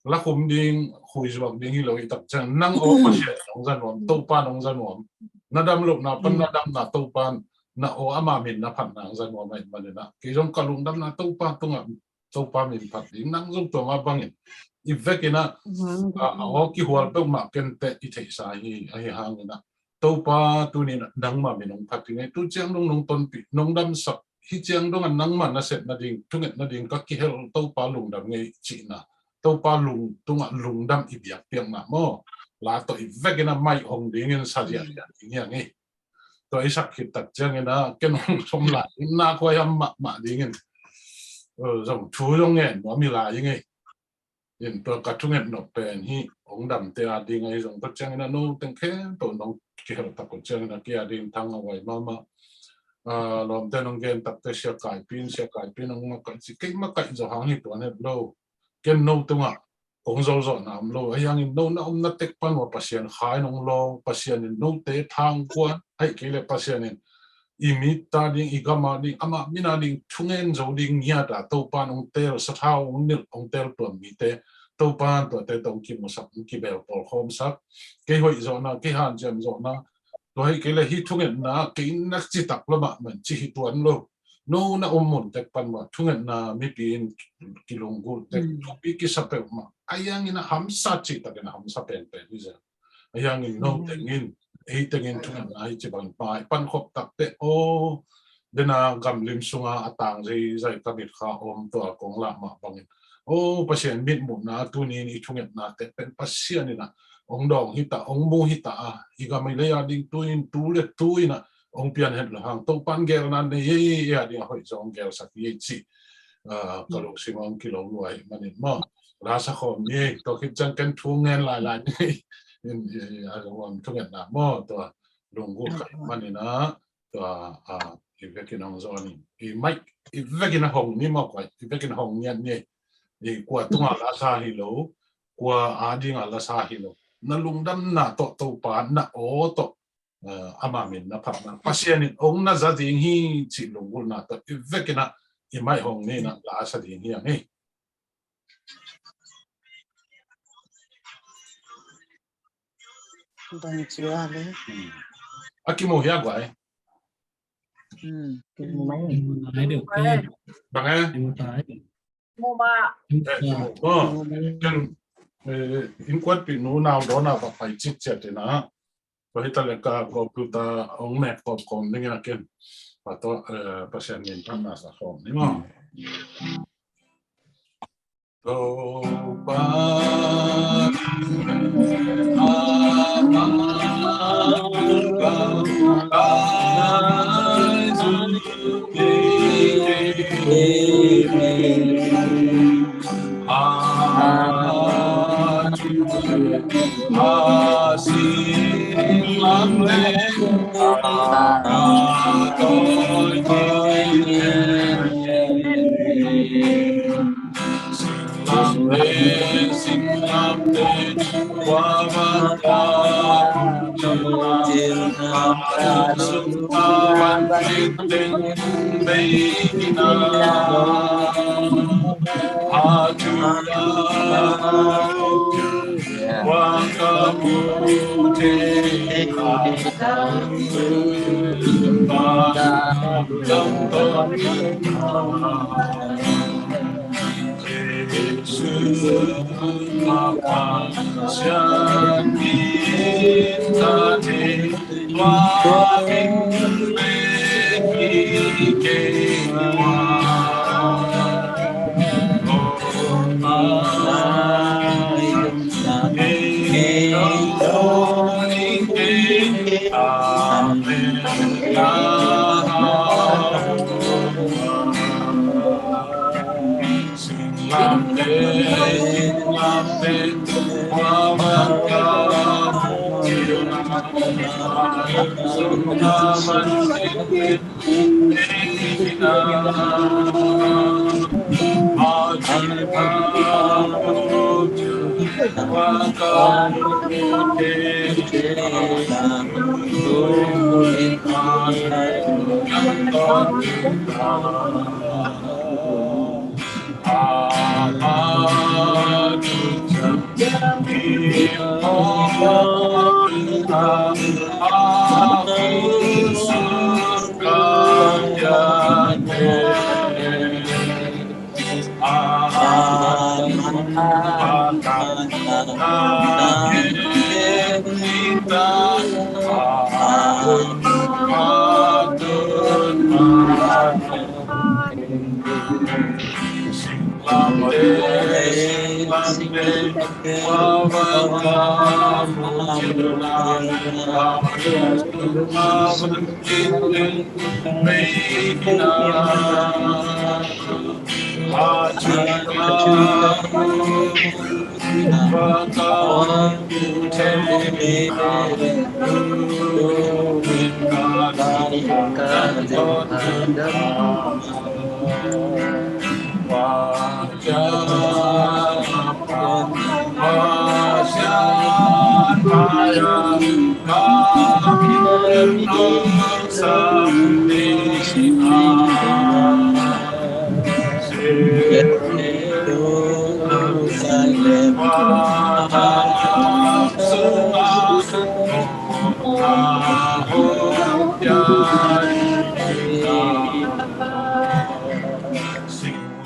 La khum ding khui zuak ding hi lo i tak ciang nang aw Pasian nong za nuam Topa nong za nuam. Na dam lohna pan na damna Topa na aw ama min na phatna ang za nuam ahi manina kei zong ka lungdamna Topa tungah Topa min phat ding nang zong tua ma bangin i vekina a aw kihual peuhmah kente i theihsa hi ahi hangina Topa tunin nangma min ong phat ding ahi tu ciang dong nong tonpih nong damsak hi ciang dong a nangma na sep nading thunget nading ka kihel Topa lungdam ngei cihna Topa lung tungah lungdam i biak piakna maw. La tawh i vekina mai hong dingin sa ziahziah ding hiang hi. Tua i sak khit tak ciangina ken hong som lai in na khuai ham mahmah dingin zong thu zong ngen nuam hi lai hi ngei. In tua ka thunget nop pen hi ong damte a ding ahi zong tua ciangina no teng khempeuh nong kihel tak ko ciangina kei a ding thang a wai mahmah. Lawmte nong gen takte sia kaipin sia kaipin ong makaih ci kei makaih zo hang hi tuan het lo. Ken no tungah kong zolzolna om lo ahi hangin no na omna tek pan ua Pasian khai nong lawng Pasian in note thangkuan ahi kei le Pasian in i mit ta ding i gama ding ama mina ding thungen zo ding ngiata Topa nong tel sathau ong nilh ong tel tuam mite Topa tuate tong kimusak ong kibel pawlkhawmsak kei hoih zawhna kei hanciam zawhna tua ahi kei le hi thungetna kei nak citak lo mahmah ci hi tuan lo. No na om mun tek pan ua thungetna mipi in kilunggulh tek thupi kisa peuhmah a hiangin a hamsa cihtakin a hamsa penpen hi zel. A hiangin no tengin ei tengin thungetna hi ci bangin pai pankhop takte aw Dena gamlim sunga a tang zeizai ka mitkha om tua kong lah mah bangin, o Pasian mitmuhna, tunin i thungetnate pen Pasian in ah hong dawng hita, hong mu hita a, i gam i lei a ding tu in, tu le tu in ah hong pian het lo hang, Topan gelna nei ei, ei a ding a hoih zong gelsak hi ei cih, ah, ka lungsim hong kilo lua ahih manin maw, la sa khawm ni ei. Tua khit ciang ken thu ngen lailai ni ei. In, i, i, a, thungetna maw, tua lunggulh ka hih manin ah, tua, ah, i vekin hong zawn in, i mic i vekin a hong ni maw, kua i vekin hong ngiat ni ei. I kua tungah la sa hi lo, kua a dingah la sa hi lo, na lungdamna tawh, Topa na aw tawh, eh, ama min na phatna, Pasian in hong na za ding hi cih lunggulhna tawh i vekin ah i mic hong ni in ah la sa ding hi hang ei. Bang ci a le. Hmm. A kimu hia guai? Hmm, kimu mai. Kimu mai deuh ke. Bang e? Kimu tai. Kimu ma. Eh, kimu. Oh, kimu mai. Ken, eh, innkuanpih nu nau dawn a va pai citciat in ah. Tua hi ta leh ka computer hong nek kawmkawm ding a ken. Pa tawh, eh, Pasian min phatna sa khawm ni maw. Topa,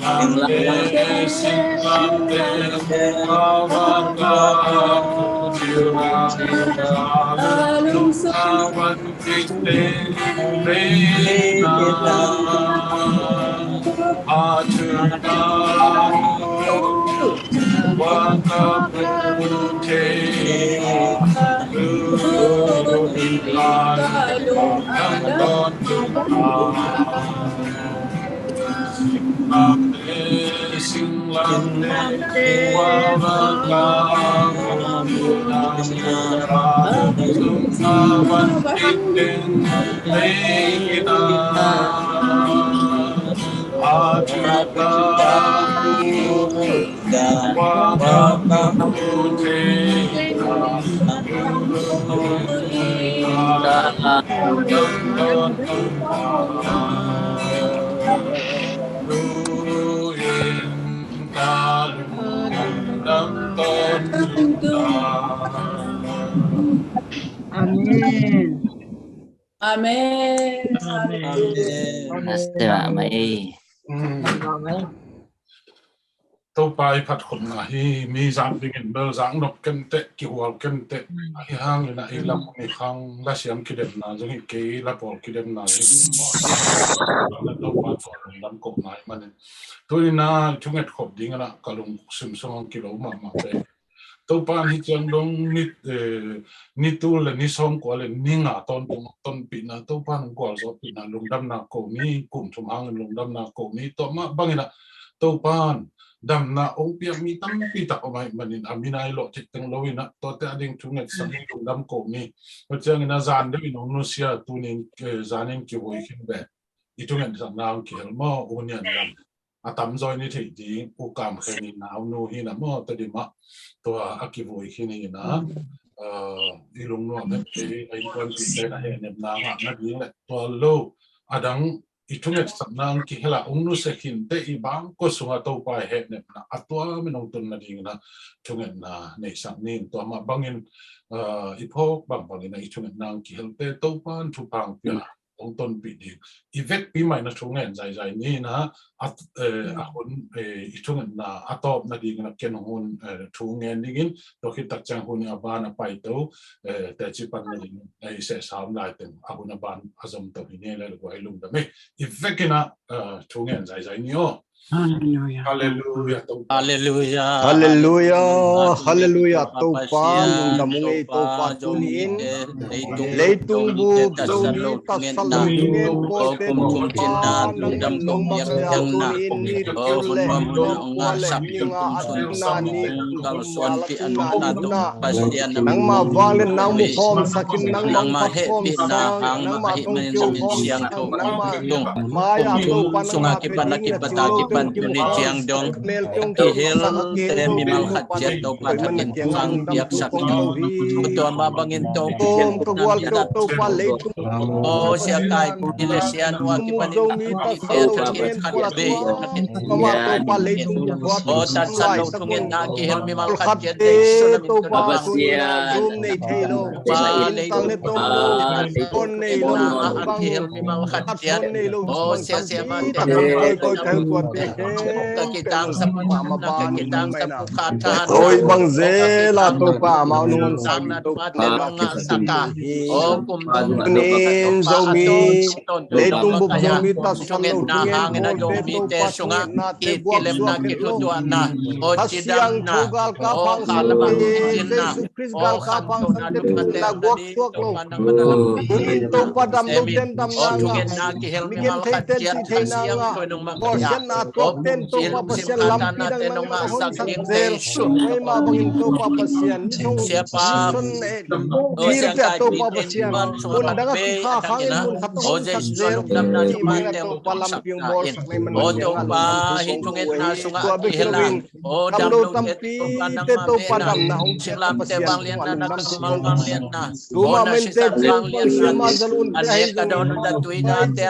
Amen. Amen. Amen. Amen. Amen. Topa i phatkhopna hi mi zak dingin bel zak nop kenteh, kihual kenteh. Ahi hangin a i lam i khang lasiam kidemna zong hi kei, lapawl kidemna zong hi kei. Topa tawh lungdam kohna hi manin. Tuni-in a thunget khop dingin a ka lungsim sung hong kilo mahmah pen Topa in hi ciang dong ni, eh, ni tul le ni sawmkua le ni nga tawntung tonpihna, Topa in hong gualzawhpihna, lungdamna ko ni, kum thum hangin lungdamna ko ni, tua mah bangin a Topa in damna hong piak mi tampi tak om ahih manin a minai lawh theiteng lo in a tuate a ding thungetsak ni, lungdam ko ni. Tua ciangin a zan deuh in hong nusia, tuni-in, eh, zanin kivui khin ve. I thungetsakna hong kihel maw, U Nian Lam. A tamzaw in i theih ding, U Kam Khen i naunu hi na maw, Tedim ah, tua a kivui khin hi na, eh, i lungnuam het kei, a innkuanpihte in a hehnepna ngah nading le tua lo, a dang i thungetsakna hong kihel a hong nusia khinte i bangkua sungah Topa i hehnepna a tua min hong tun nadingin a thungetna neihsak ni. Tua mah bangin, eh, i phawk bangbangin a i thungetna hong kihelte Topa in thupha hong pia hong tonpih ding. I vekpi mah in a thu ngen zaizai ni na, a, eh, a hun, eh, i thungetna a tawp nadingin a ken hun, eh, thu ngen dingin, tua khit tak ciang hun i a ban a paito, eh, teci pan nading, eh, i sehsa om laiteng a hun a ban a zom to hi ni le lua i lungdam hi. I vekin a, eh, thu ngen zaizai ni aw. Halleluia. Halleluia. Halleluia. Halleluia. Topa lungdam ung ei, Topa tuni-in leitung bup Zomi tatsat lo thungen, pawl pen Topa nang in nong mangngilh a, tuni-in ni thum le ni sawmkua le ni nga a tunna ni, kalsuanpih a nunna, nangmah vangliatna hong mukhawmsak in, nangmah phatkhawmsak in, nangmah hehpihna hong piak khawmsak in, nangmah mai-ah Topa nangmah pia ding na cing lo, tuni ciang dong kihelte mimal khat ciat Topa thakin khang piaksak in. Tua mah bangin Topa, ka gual Topa leitung, aw, sia kai, i le sia nua kipan in Zomi tatsat lo thungen, khat vei Topa leitung, aw, tatsat lo thungen na kihel mimal khat ciat Topa, tuni-in a Zoom nei thei lo, Topa leitung, phone nei lo, a kihel mimal khat ciat, aw, sia sia mate, koi koi thei tuan te, ka kitang sapu, ka kitang sapu khat thahat. Oi, bang zel a Topa amau nung sa Topa te nung ngahsak a, aw, kum tuni-in Zomi leitung bup Zomi tatsat lo thungen, thungen na hangin a Zomite sungah kilemna, kithutuahna, aw, cidamna, aw, khalamang kicinna, Khrist galkap hong sangte na guak suak lo. Tuni-in Topa dam lote'n damna ngah, mi gentheite'n sihtheihna ngah, khualsiatna a tuakte'n Topa Pasian lampi dang nang hong honsak zel. Tua mah bangin Topa Pasian, ni thong mission, eh, thirte ah Topa Pasian, mun dang a kikha khangin mun khat hong honsak zel. Tuni-in Topa lampi hong bawlsak na hih manin tua bek hi loin, Aw, damlo tampite Topa damna hong pia Pasian, tua lungdam kisa. Tuma mente Pasian ma zalun te ahi zongin,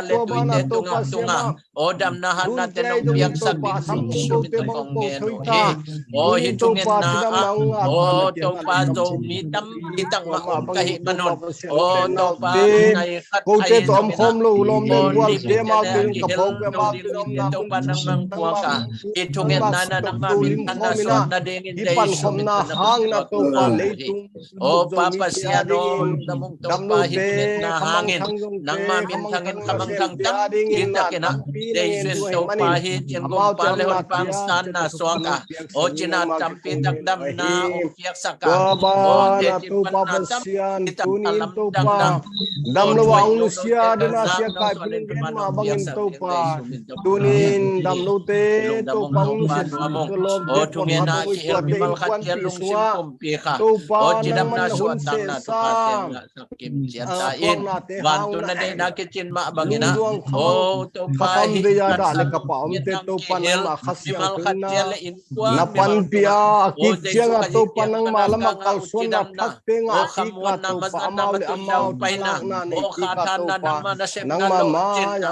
tua bana Topa Pasian ma, aw, damna hatna te nong piaksak ding Jesu min tawh kong ngen uh hi. Aw, hih thungetna ah, aw Topa, Zomi tampi tak mah om ka hih manun, aw Topa, nai khat a hi zongin ah, aw ni bia na kihel lo ding uh hi, Topa nangmah puak a, hih thungetna na nangmah minthanna suan nadingin Jesu min tawh kong ngen uh hi. Aw Pa Pasian aw, lungdam ung Topa, hih thungetna hangin nangmah minthangin khamangthang tampi takin ah, Jesu in Topa hih ciangkhong pa le honpa hong sanna suak a, aw cina tampi tak damna hong piaksak a, aw teci panna tampi tak a lamdang dang, damlo a hong nusia dena sia kai pin mah bangin Topa, tunin damlote Topa hong nusia, aw thungetna a kihel mimal khat ciat lungsim pumpi kha, aw cidamna suahtakna Topa teng ah sak kim ciat ta in, vantung na deihna kicin mah bangin ah, aw Topa hih na sak nang kihel mimal khat ciat le innkuan mimal khat, aw Jesu ka hih ciang ka na kang ah uh cidamna, aw khamuanna, mazatna, matuihna, aw khathanna, nangmah na sepna, lohchinna,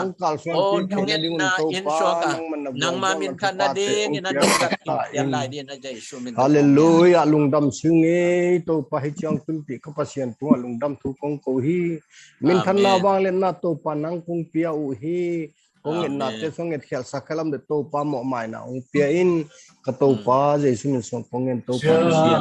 aw thungetna in suak a, nangmah minthan nadingin a nungzat kim ciat lai dingin a Jesu min tawh kong ngen uh hi. Halleluiah, lungdam sung ei Topa, hih ciang tunpih ka Pasian tungah lungdam thu kong ko hi. Minthanna, vangliatna Topa nang kong pia uh hi. Kong ngetnate song nget khialhsak kha lam de Topa mawhmaina hong pia in, ka Topa Jesu min song kong ngen Topa Pasian.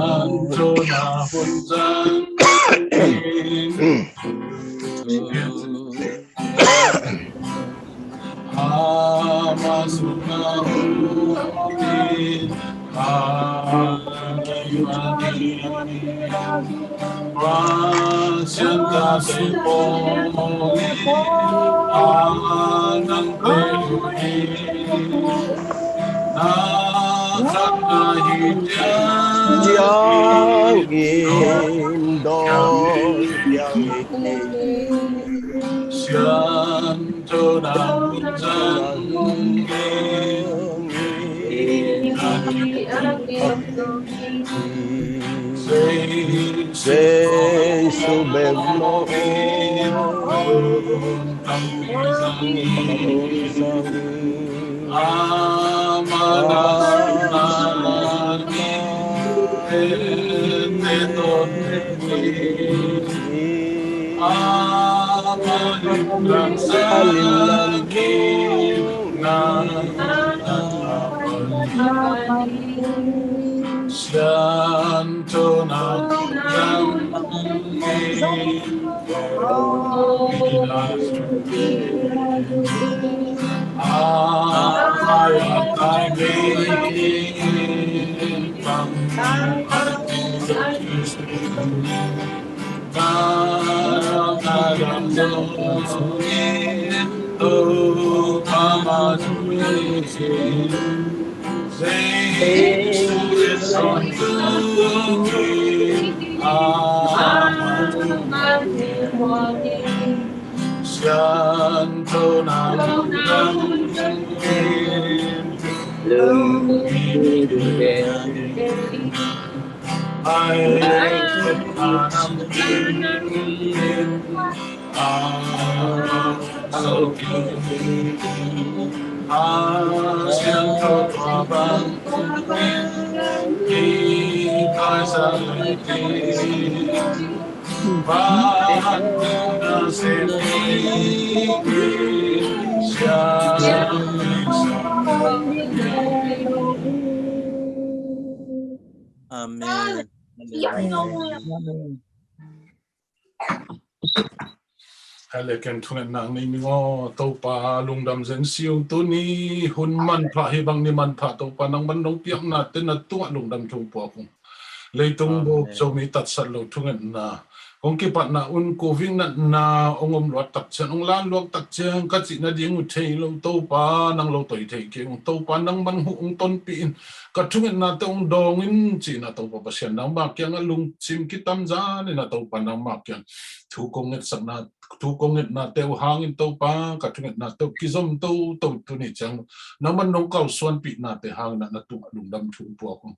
Ciangin dawn ciangin Sian Tho na hun zang in, Jesu bek mawh in, Ama na na Amen. Amen. Hale ken thungetna nei ning aw, Topa lungdam zen siu, tuni hun manpha hi bang ni manpha Topa nang man nong piakna te na tungah lungdam thu puak ung. Leitung buk Zomi tatsat lo thungetna kong kipatna un kuving natna ong om luat tak ciang, ong lan luat tak ciang ka cihna ding uh thei lo Topa nang lo toi thei kei ung. Topa nang man huh ong tonpih in, ka thungetna te ong dawng in cihna Topa Pasian nang ma kiangah lungsim kitam zan in a Topa nang ma kiang thu kong ngetsakna, thu kong ngetna te uh hangin Topa ka thungetna te uh kizom toto tuni ciang nang man nong kalsuanpihna te hangin a na tungah lungdam thu puak ung.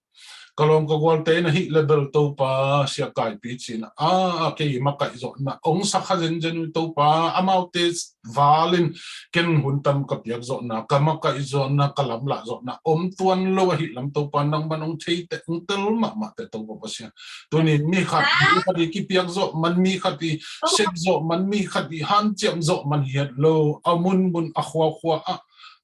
Ka lawm ka gualte in a hih level Topa sia kaipi cihna a kei makaih zawhna ong sakha zenzen uh Topa, amaute val in ken hun tam ka piak zawhna, ka makaih zawhna, ka lamlah zawhna om tuan lo ahih lam Topa nangman ong thei teh, ong tel mahmah teh Topa Pasian. Tuni in mi khat, mi khat i kipiak zawh man, mi khat i sep zawh man, mi khat i hanciam zawh man hi het lo, a munmun a khuakhua ah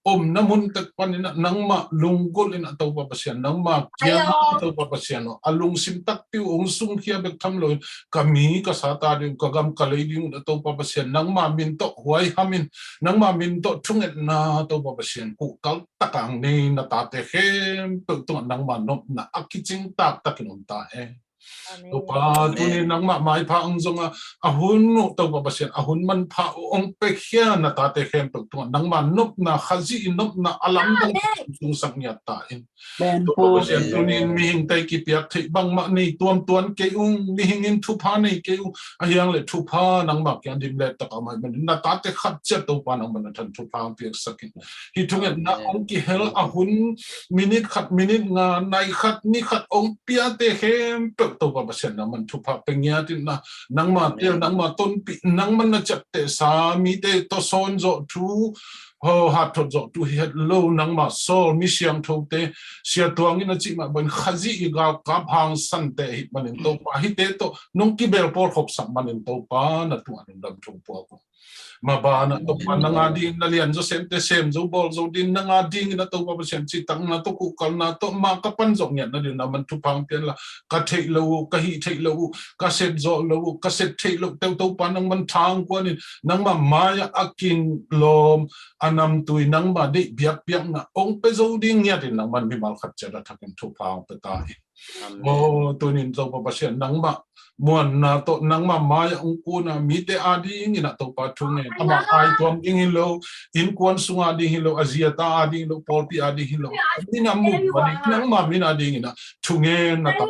omna mun tek panin ah nangmah lunggulh in ah Topa Pasian, nangmah kiang ah Topa Pasian aw, a lungsim takpi uh ong sungkhia bek tham loin, ka mi ka sate ding uh, ka gam ka lei ding uh ah Topa Pasian, nangmah min tawh huaiham in, nangmah min tawh thungetna Topa Pasian, kuhkal tak a ong nei na tate khempeuh tungah nangmah nopna a kicing taktakin om ta hen. Topa, tuni nangmah maipha ong zong a, a hun uh Topa Pasian, a hun manpha uh ong pekhia na tate khempeuh tungah nangmah nopna, Khazih i nopna a lamdang tungsak ngiat ta in. Topa Pasian, tuni in mihingte i kipiak theih bangmah nei tuamtuam kei ung, mihing in thupha nei kei ung, a hiang le thupha nangmah kiang dim let tak a om ahih manin na tate khat ciat Topa nangmah na than thupha ong piaksak in. Hih thungetna ong kihel a hun, minit khat, minit nga, nai khat, ni khat ong piate khempeuh Topa Pasian nangman thupha pe ngiat in ah, nangmah tel, nangmah tonpih, nangman na ciaptehsa mite tawsawn zawh thu, ho hatthot zawh thu hi het lo, nangmah sawl mi siangthote, Sia Tuang in a cih mah bangin Khazih i galkap hangsante ahih manin Topa, hihte tawh nong kibelpawl khopsak manin Topa na tungah lungdam thu puak ung. Maban ah Topa nang a dingin na lianzaw semte sem zo bawl zo dingin, nang a dingin ah Topa Pasian citakna tawh kuhkalna tawh mah ka pan zawh ngiat nadingin nangman thupha ong pia inla, ka theih loh uh, ka hih theih loh uh, ka sep zawh loh uh, ka sep theih loh teuh Topa nangman thangkuan in, nangmah mai-ah a kinlawm a namtui nangmah deih biakpiakna ong pe zo ding ngiat in nangman mimal khat ciat a thakin thupha ong pe ta in. Aw, tuni in Topa Pasian nangmah muanna tawh nangmah mai-ah ong kun a mite a dingin ah Topa thungen, amah aituam ding hi lo, innkuan sung a ding hi lo, a zi a ta a ding hi lo, pawlpi a ding hi lo, minam uh manin nangmah min a dingin ah thungen na ta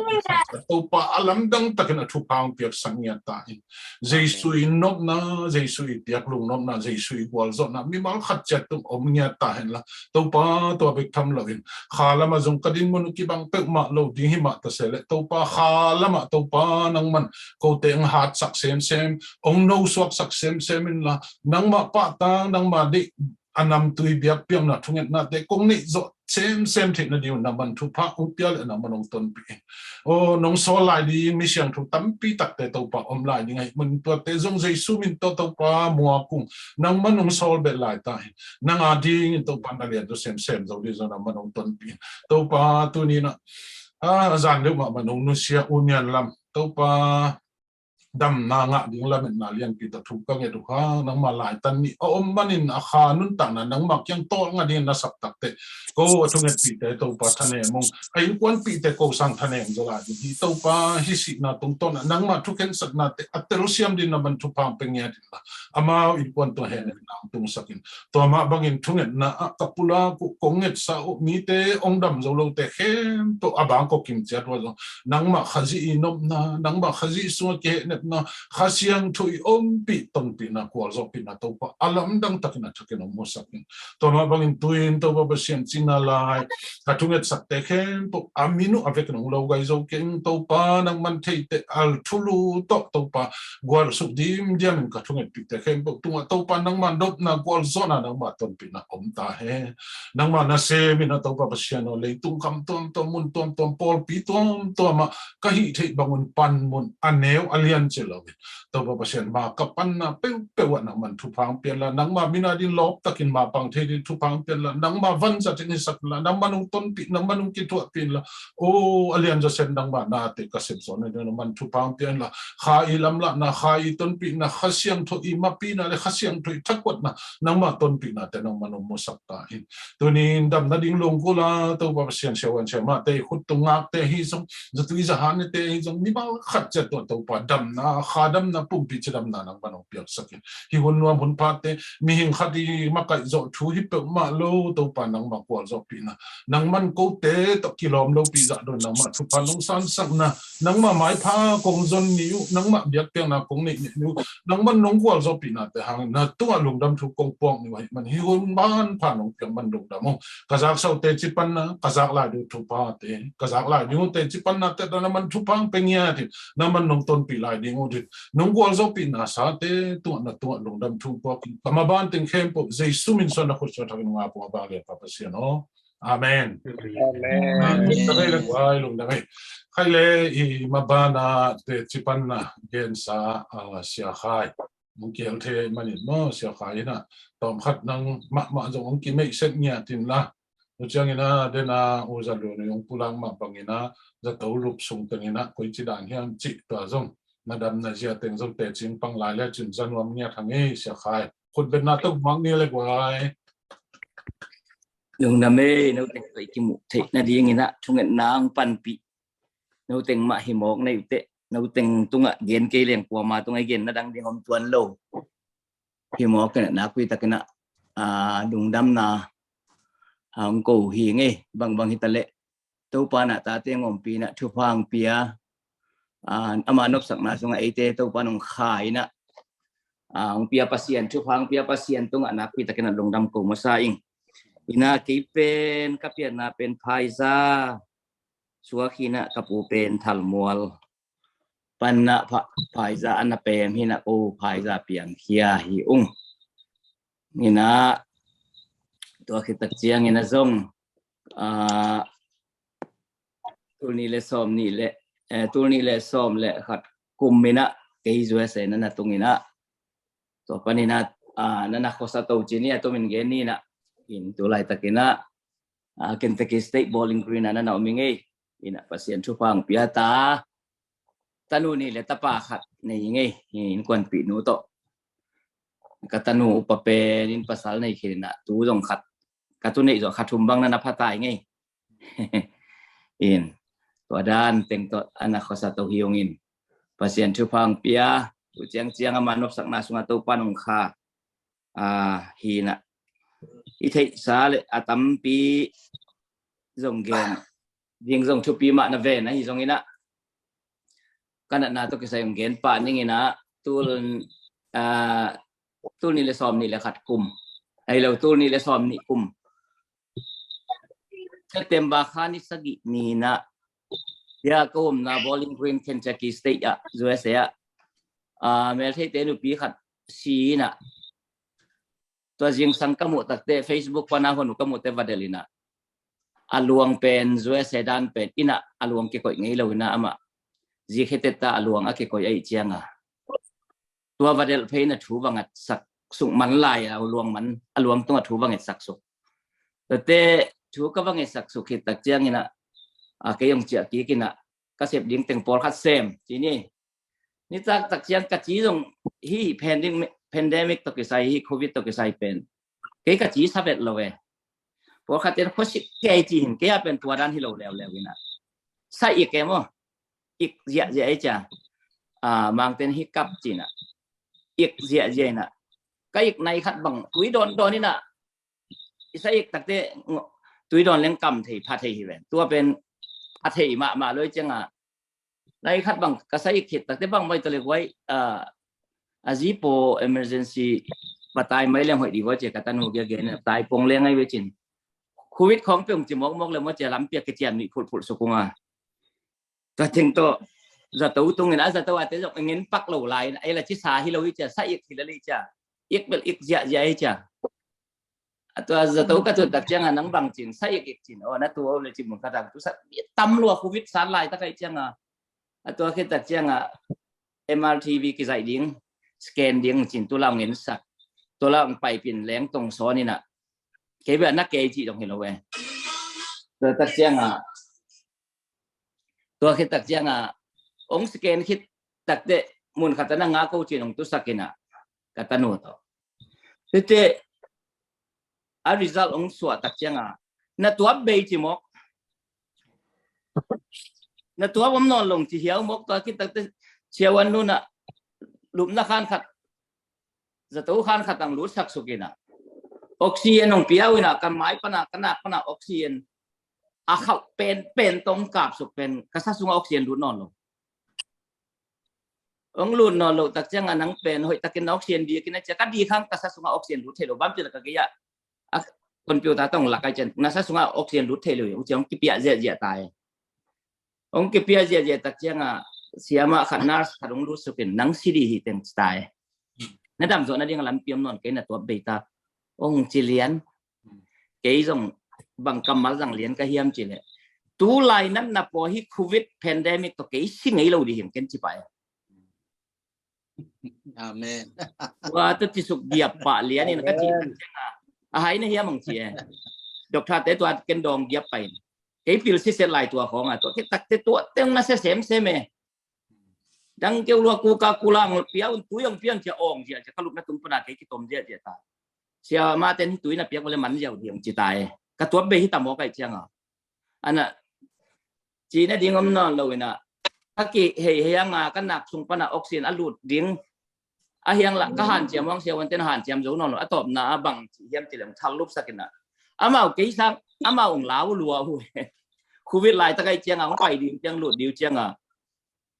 Topa a lamdang takin a thupha ong piaksak ngiat ta in. Jesu i nopna, Jesu i piak lungnopna, Jesu i gualzawhna mimal khat ciat tung om ngiat ta henla, Topa, tua bek tham loin kha lamah zong ka dinmun uh kibang peuhmah lo ding hi mah ta se leh Topa, kha lamah Topa nangman kote ong hatsak semsem, ong nosuaksak semsem inla, nangmah pahtang, nangmah deih a namtui biakpiakna thungetnate kong neih zawh semsem theih nading uh nangman thupha ong pia leh nangman ong tonpih in. Aw, nong sawl lai ding mi siangtho tampi takte Topa om lai ding ahih manin tuate zong Jesu min tawh Topa muak ung, nangman ong sawl beh lai ta in. Nang a dingin Topa na lianzaw semsem zo ding zong nangman ong tonpih in. Topa tuni in ah, a zan deuh mahmah nong nusia U Nian Lam Topa damna ngah ding lametna lianpi tawh thu ka nget uh hang, nangmah laitan nih a om manin a kha nuntakna nangmah kiang tawlnga dingin na sap takteh ko a thungetpihte Topa thanem ung, a innkuanpihte ko sang thanem zaw lai ding hi. Topa hih sihna tungtawn ah nangmah thukhensatnate a telsiam dingin nangman thupha ong pe ngiat inla, amau innkuan tungah hehnepna ong tungsak in. Tua mah bangin thungetna ah ka pulak uh, kong ngetsa uh mite ong dam zo lote khempeuh a bangkok kim ciat uh ah zong nangmah Khazih i nopna, nangmah Khazih sungah kihehnepna, Kha Siangtho i ompih tonpihna, gualzawhpihna Topa a lamdang takin a thakin ong musak in. Tua mah bangin tu-in Topa Pasian cina lai ka thungetsakte khempeuh a min uh a vekin ong lo gai zo keng Topa, nangman theiteh a thulu tawh Topa gualsuk dimdiam in ka thungetpihte khempeuh tungah Topa nangmah nopna, gualzawhna, nangmah tonpihna om ta hen. Nangmah nasem in ah Topa Pasian aw, leitung kham tuamtuam, mun tuamtuam, pawlpi tuamtuam ah ka hih theih bangun panmun a neu a lian ci lo in Topa Pasian, ma ka panna peuhpeuh ah nangman thupha ong pia inla, nangmah min a dingin lawp takin ma pang thei dingin thupha ong pia inla, nangmah vanzat in hisak inla, nangman ong tonpih, nangman ong kithuahpih inla, aw, a lianzaw sem nangmah nate ka sep zawh nading nangman thupha ong pia inla, Kha i lamlahna, Kha i tonpihna, Kha Siangtho i mapina le Kha Siangtho i thakuatna, nangmah tonpihnate nangman ong musak ta in. Tuni in damna ding lunggulh a Topa Pasian, siavuan siamahte i khut tung ngakte ahi zong, zatui zahanete ahi zong, mimal khat ciat tawh Topa damna, kha damna, pumpi cidamna nangman ong piaksak in. Hih hun nuam hun phate mihing khat i makaih zawh thu hi peuhmah lo Topa, nangmah gualzawhpihna, nangman kote tawh kilawm lopi zah dong nangmah thupha nong sansakna, nangmah maipha kong zon ni uh, nangmah biakpiakna kong neih ni uh, nangman nong gualzawhpihnate hangin na tungah lungdam thu kong puak ni uh ahih man hih hun manpha nong piak man lungdam ung. Ka zaksa uh teci panna, ka zak lai ding uh thuphate, ka zak lai ding uh teci panna teh nangman thupha ong pe ngiat in, nangman nong tonpih lai ding Nung gual zopihna sate tungah na tungah lungdam thu pua khin. Ka maban teng khempeuh Jesu min suan na khut suan thakin nga pua bang lian pa Pasian aw. Amen. Amen. Lungdam ei le guai, lungdam ei. Khai le i mabana te cipanna gensa, ah, Sia Khai. Mung kial the manin maw Sia Khai ina tawm khat nang mahmah zong ong kimeih set ngiat in la. Tu ciangina dena u Za Lun ong pulak mah bangina zato lup sung tengina koi ci dan hiam cih tua zong na dam na zia teng zong tecing pang lai le cin za nuam ngiat hang ei Sia Khai. Khut betna tok mang ni le guai. Lungdam ei, no teng koi kimuh theih na dingina thunget nang panpih. No teng mah hi mawk nei uteh. No teng tungah gen kei leng kuama tungah i gen na dang ding om tuan lo. Hi mawk kena nakpi takina, ah, lungdamna, ah, ong ko hi ngei, bangbang hi taleh. Topa na tate ngompi na thupha ong pia, ah, ama nopsakna sungah eite Topa nong kha ina, ah, ong pia Pasian, thupha ong pia Pasian tungah nakpi takina lungdam ko masa ing. Ina kei pen, ka pianna pen Phaiza, suak hina ka pu pen Thalmual. Panna pha-, Phaiza ana pem hina ko Phaiza piangkhia hi ung. Ina tua khitak ciangina zong, ah, tul ni le sawm ni le, eh, tul ni le sawm le khat kum ina kei zuai se na na tung ina. Tua panina, ah, na na khosa to cini a tumin gen nina. In tu lai takina, ah, Kentucky State Bowling Green a na na om i ngei. Ina Pasian thupha ong pia ta. Tanu ni le tapa khat nei i ngei. In kuanpih nu to. Ka tanu upa pen in pasal nei khin ina tu zong khat. Ka tu nei zong khat thum bang na na pha ta i ngei. In tua dan teng to ana khosa to hi ung in. Pasian thupha ong pia. Tu ciang ciang ama nopsakna sungah Topa nong kha. Ah, hina. I theihsa le a tampi zong gen. Ding zong thupi mah na ven ahi zong ina. Ka natna to kisai zong gen pah ning ina. Tul, ah, tul ni le sawm ni le khat kum. Ai lo, tul ni le sawm ni kum. September kha ni sagih ni ina. Ya ka omna Bowling Green, Kentucky State ah, USA ah. Ah, meltheite nupi khat si ina. Tua zingsang ka muh takte Facebook pana hon uh ka muhte va delh ina. A luang pen zuai sedan pen ina a luang kikoih ngei lo ina amah. Zik heteta a luang a kikoih ahi cianga. Tua va delh pheina thu va ngatsak suk man lai a luang man a luang tunga thu va ngetsak suk. Tate thu ka va ngetsak suk khit tak ciangina a kei ong ciah kik ina ka sep ding teng pawlkhat sem cini. Nitak tak ciang ka ci zong hi pandemic, pandemic to kisai hi covid to kisai pen. Kei ka ci sa vet lo e. Pawlkhat ten khosik kei ci hin kei a pen tua dan hi lo leuleu ina. Sa ik e maw. Ik ziahziah e cia. Ah, mangten hi kap cina. Ik ziahziah ina. Ka ik nai khat bang tui dawn dawn ina. I sa ik takte tui dawn leng kam thei, pha thei hi ven. Tua pen pha thei mahmah loi cianga. Lai khat bang ka sa ik khit takte bang mai tale guai, ah, a zipo emergency patai mai leng hoih di guai cia ka tanu gia gen tai pong leng ai vecin. Covid khong peng ci mawkmawk le maw cia lampiak kician nih phulhphulh sukunga. Tua teng to zato tungin a zato ate zong ngin pak lo lai ai la ci sa hi lo hi cia sa ik hi la li cia. Ik bel ik ziahziah hi cia. A tua zato ka tut tak cianga nang bang cin sa ik ik cin. O na tu o le ci mun ka dang tu sa tam lua covid san lai ta kai cianga. A tua khit tak cianga M R T V kizaih ding scan ding cin tu lau ngin sak. Tu lau pai pin leng tong sawn ina. Kei bia na kei ci dong hi lo e. Tua tak cianga Tua khit tak cianga ong scan khit takte mun khat ana nga ko cin ong tu sakina ka tanu to. Tete a result ong suah tak cianga na tua bei ci mawk. Na tua om nawn long ci hiau mawk tua khit takte ciawan nuna lupna khan khat zato khan khat ang lut sak suk ina. Oxygen ong piau ina kan mai pana kan nak pana oxygen a khauh pen pen tong kap suk pen ka sa sunga oxygen lut nawn lo. Ong lut nawn lo tak cianga nang pen hoih takin na oxygen di kina cia ka di khang ka sa sunga oxygen lut thei lo bam ci la ka gei a. A computer tong lakai cian na sa sunga oxygen lut thei lo cia ong kipiah ziahziah tai. Ong kipiah ziahziah tak cianga siama khat, nurse khat hong lut sukin, nang si dih hi teng ci ta e. Na dam zawh nading a lampi om nawn kei, na tuap bei ta, hong ci lian. Kei zong bang kammal zang lian ka hiam cih leh, tu lai natna pawl hi covid pandemic tawh kei si ngei lo dih hi ken ci pah e. Amen. Tua tawh ci suk giap pah lian in ka cih tak ciang a, a hai na hiam hong ci e. Doctor te tua ken dawng giap pah in, kei pil siset lai tua khawng a, tua khit tak teh tua teng na sia semsem e. Dang keu lua, Coca-Cola hong pia un, tui hong pia un ci a, awng ziahziah, ka lupna tung pan a kei kitom ziahziah ta. Siama ten hi tui na piak vale man ziau dih hong ci ta e. Ka tuap bei hi ta maw ka hih ciang a. A na, ci nading om nawn lo in a, ka kiheihei hang a, ka nak sung pan a oxygen a lut ding. A hiang lah ka hanciam hang, siavuan ten hanciam zo nawn lo, a tawpna a bang ci hiam cih leh hong thal lup sak in a. Amau kei sang, amau hong lau lua uh e. Covid laitak a hih ciang a, hong pai ding ciang, lut ding ciang a,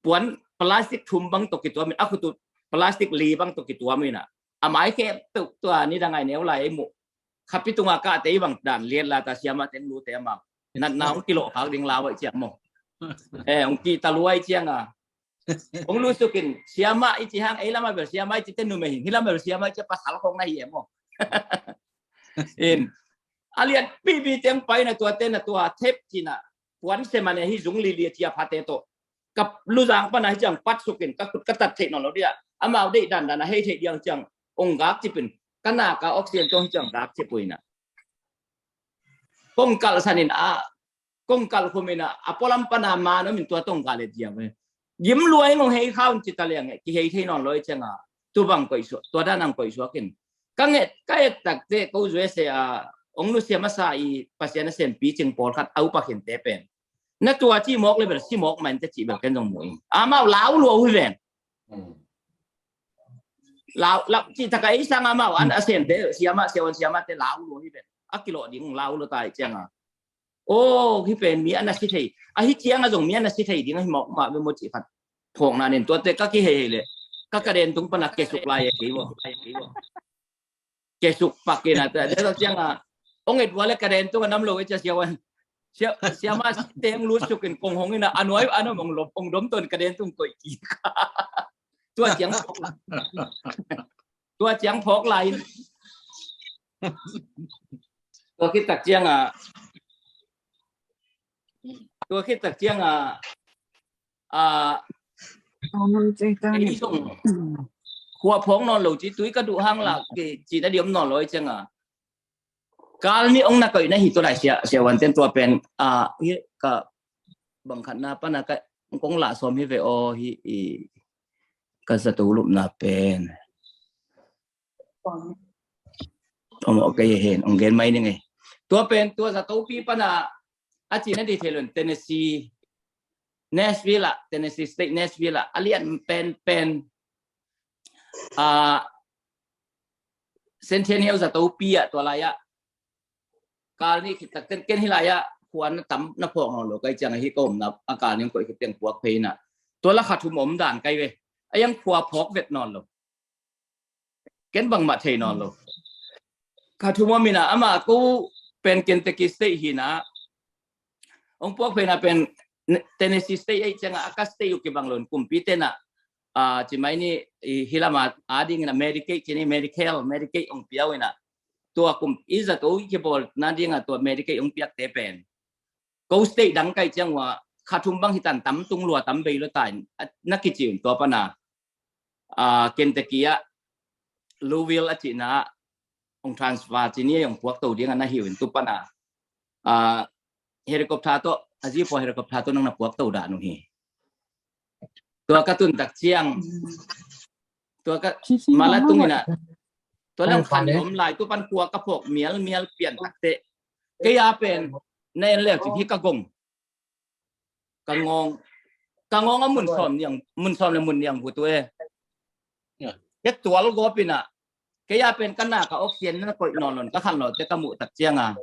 puan plastic thum bang tawh kituam in, a khut uh plastic li bang tawh kituam in a, a mai khep tuk tua, nidang a i neu lai ei muh, khapi tung a kah tei bang dan liat la ta, siama ten lute amau. Natna hong kilawh khak ding lau a hih ciang maw. Eh, hong kihta lua hih ciang a, hong lut sukin, siama i ci hang, ei lam a bel siama i ci te numei hi, hih lam a bel siama i ci a pasal khawng na hi e maw. In, a lianpipi teng pai in a, tua te na tua thep ci in a, puan sem a ne hi, zung lili a ci a phate tawh. Ka luzang pan a hih ciang pat sukin, ka khut ka tat theih nawn lo dih a, amau deih dandan a hei theih ding ciang, hong gak cip in, ka nak a oxygen tawh hih ciang gak cip uh in a. Kong kalhsan in a, kong kalh khum in a, a pualam pan a man om in tua tawh hong gak let ziau e. Gim lua in hong hei kha un ci ta leng e, kihei thei nawn lo hih ciang a, tu bang koih suak, tua dan hong koih suak in. Ka nget, ka et tak teh, ko U S A a hong nusia masa i Pasian nasempi cing pawlkhat a upa khinte pen, na tua ci mawk le bel si mawk mah in teh cih bel ken zong mu ing. Amau lau lua uh hi ven. Lau, lau, cih tak a ei sang amau an a semte, siama, siavuan siamate lau lua hi ven. A kilawh ding lau lua ta hih ciang a, aw, hih pen mi a na si thei, a hih ciang a zong mi a na si thei ding a hi mawk mah ve maw cih khat phawkna nen, tua teh ka kiheihei leh, ka kaden tung pan a kesuk lai a kei uh a. Kesuk pak in a, tua ciang a, hong et vua le kaden tung a nam lo e ci a, siavuan, sia, siama te hong lut sukin kong hong in a, a nuai a nam hong lop, hong dom ton kaden tung koih kik. Tua ciang phawk lai. Tua ciang phawk lai in. Tua khit tak ciang a, tua khit tak ciang a, a, ei zong khua phawk nawn lo ci, tui ka duh hang lah kei ci na ding om nawn lo hih ciang a. Kal nih hong na koih na hi tua lai sia, siavuan ten tua pen, a, hi ka bang khat na pan a ka kong lah sawm hi ve aw, hi i ka zato lupna pen. Om, ok, hen, hong gen mai ning e. Tua pen, tua zatopi pan a, a ci na ding thei lo in Tennessee, Nashville ah, Tennessee State, Nashville ah, a lian pen pen, a, Centennial zatopi ah, tua lai ah. Kal nih khit tak ten ken hih lai ah, khua na tam na phawk nawn lo ka hih ciang a, hih ka omna a kal nih hong koih khit teng puak phei in a, tua la kha thum om dan ka hi ve. A hiang khua phawk vet nawn lo. Ken bangmah thei nawn lo. Kha thum om in a, amah ko pen Kentucky State hi in a, hong puak phei in a pen Tennessee State ahih ciang a, a ka state uh kibang lo in kumpi ten a, a, ci mai ni, i, hih lam a, a ding in a Medicaid ci ni, Medi-Cal, Medicaid hong pia uh in a, tua kum i zato i kibawl na ding a tua Medicaid hong piakte pen ko state dang ka hih ciang ua, kha thum bang hi tan, tam tung lua, tam bei lua ta in, a, na kici un tua pan a, a, Kentucky ah, Louisville a cihna ah hong transfer ci ni, hong puak to ding a na hi uh in tu pan a, a, helicopter tawh, a zi pua helicopter tawh nang na puak to dan uh hi. Tua ka tun tak ciang, tua ka mala tung in a, tua leng khan om lai, tu pan khua ka phawk mial mial pian tak teh. Kei a pen, na en leu cin hi ka gong. Ka ngawng, ka ngawng a mun sawm niang, mun sawm le mun niang vut uh e. Ke tual gawp in a, kei a pen ka nak a oxygen na koih nawn lo in ka khan lo te ka muh tak ciang a,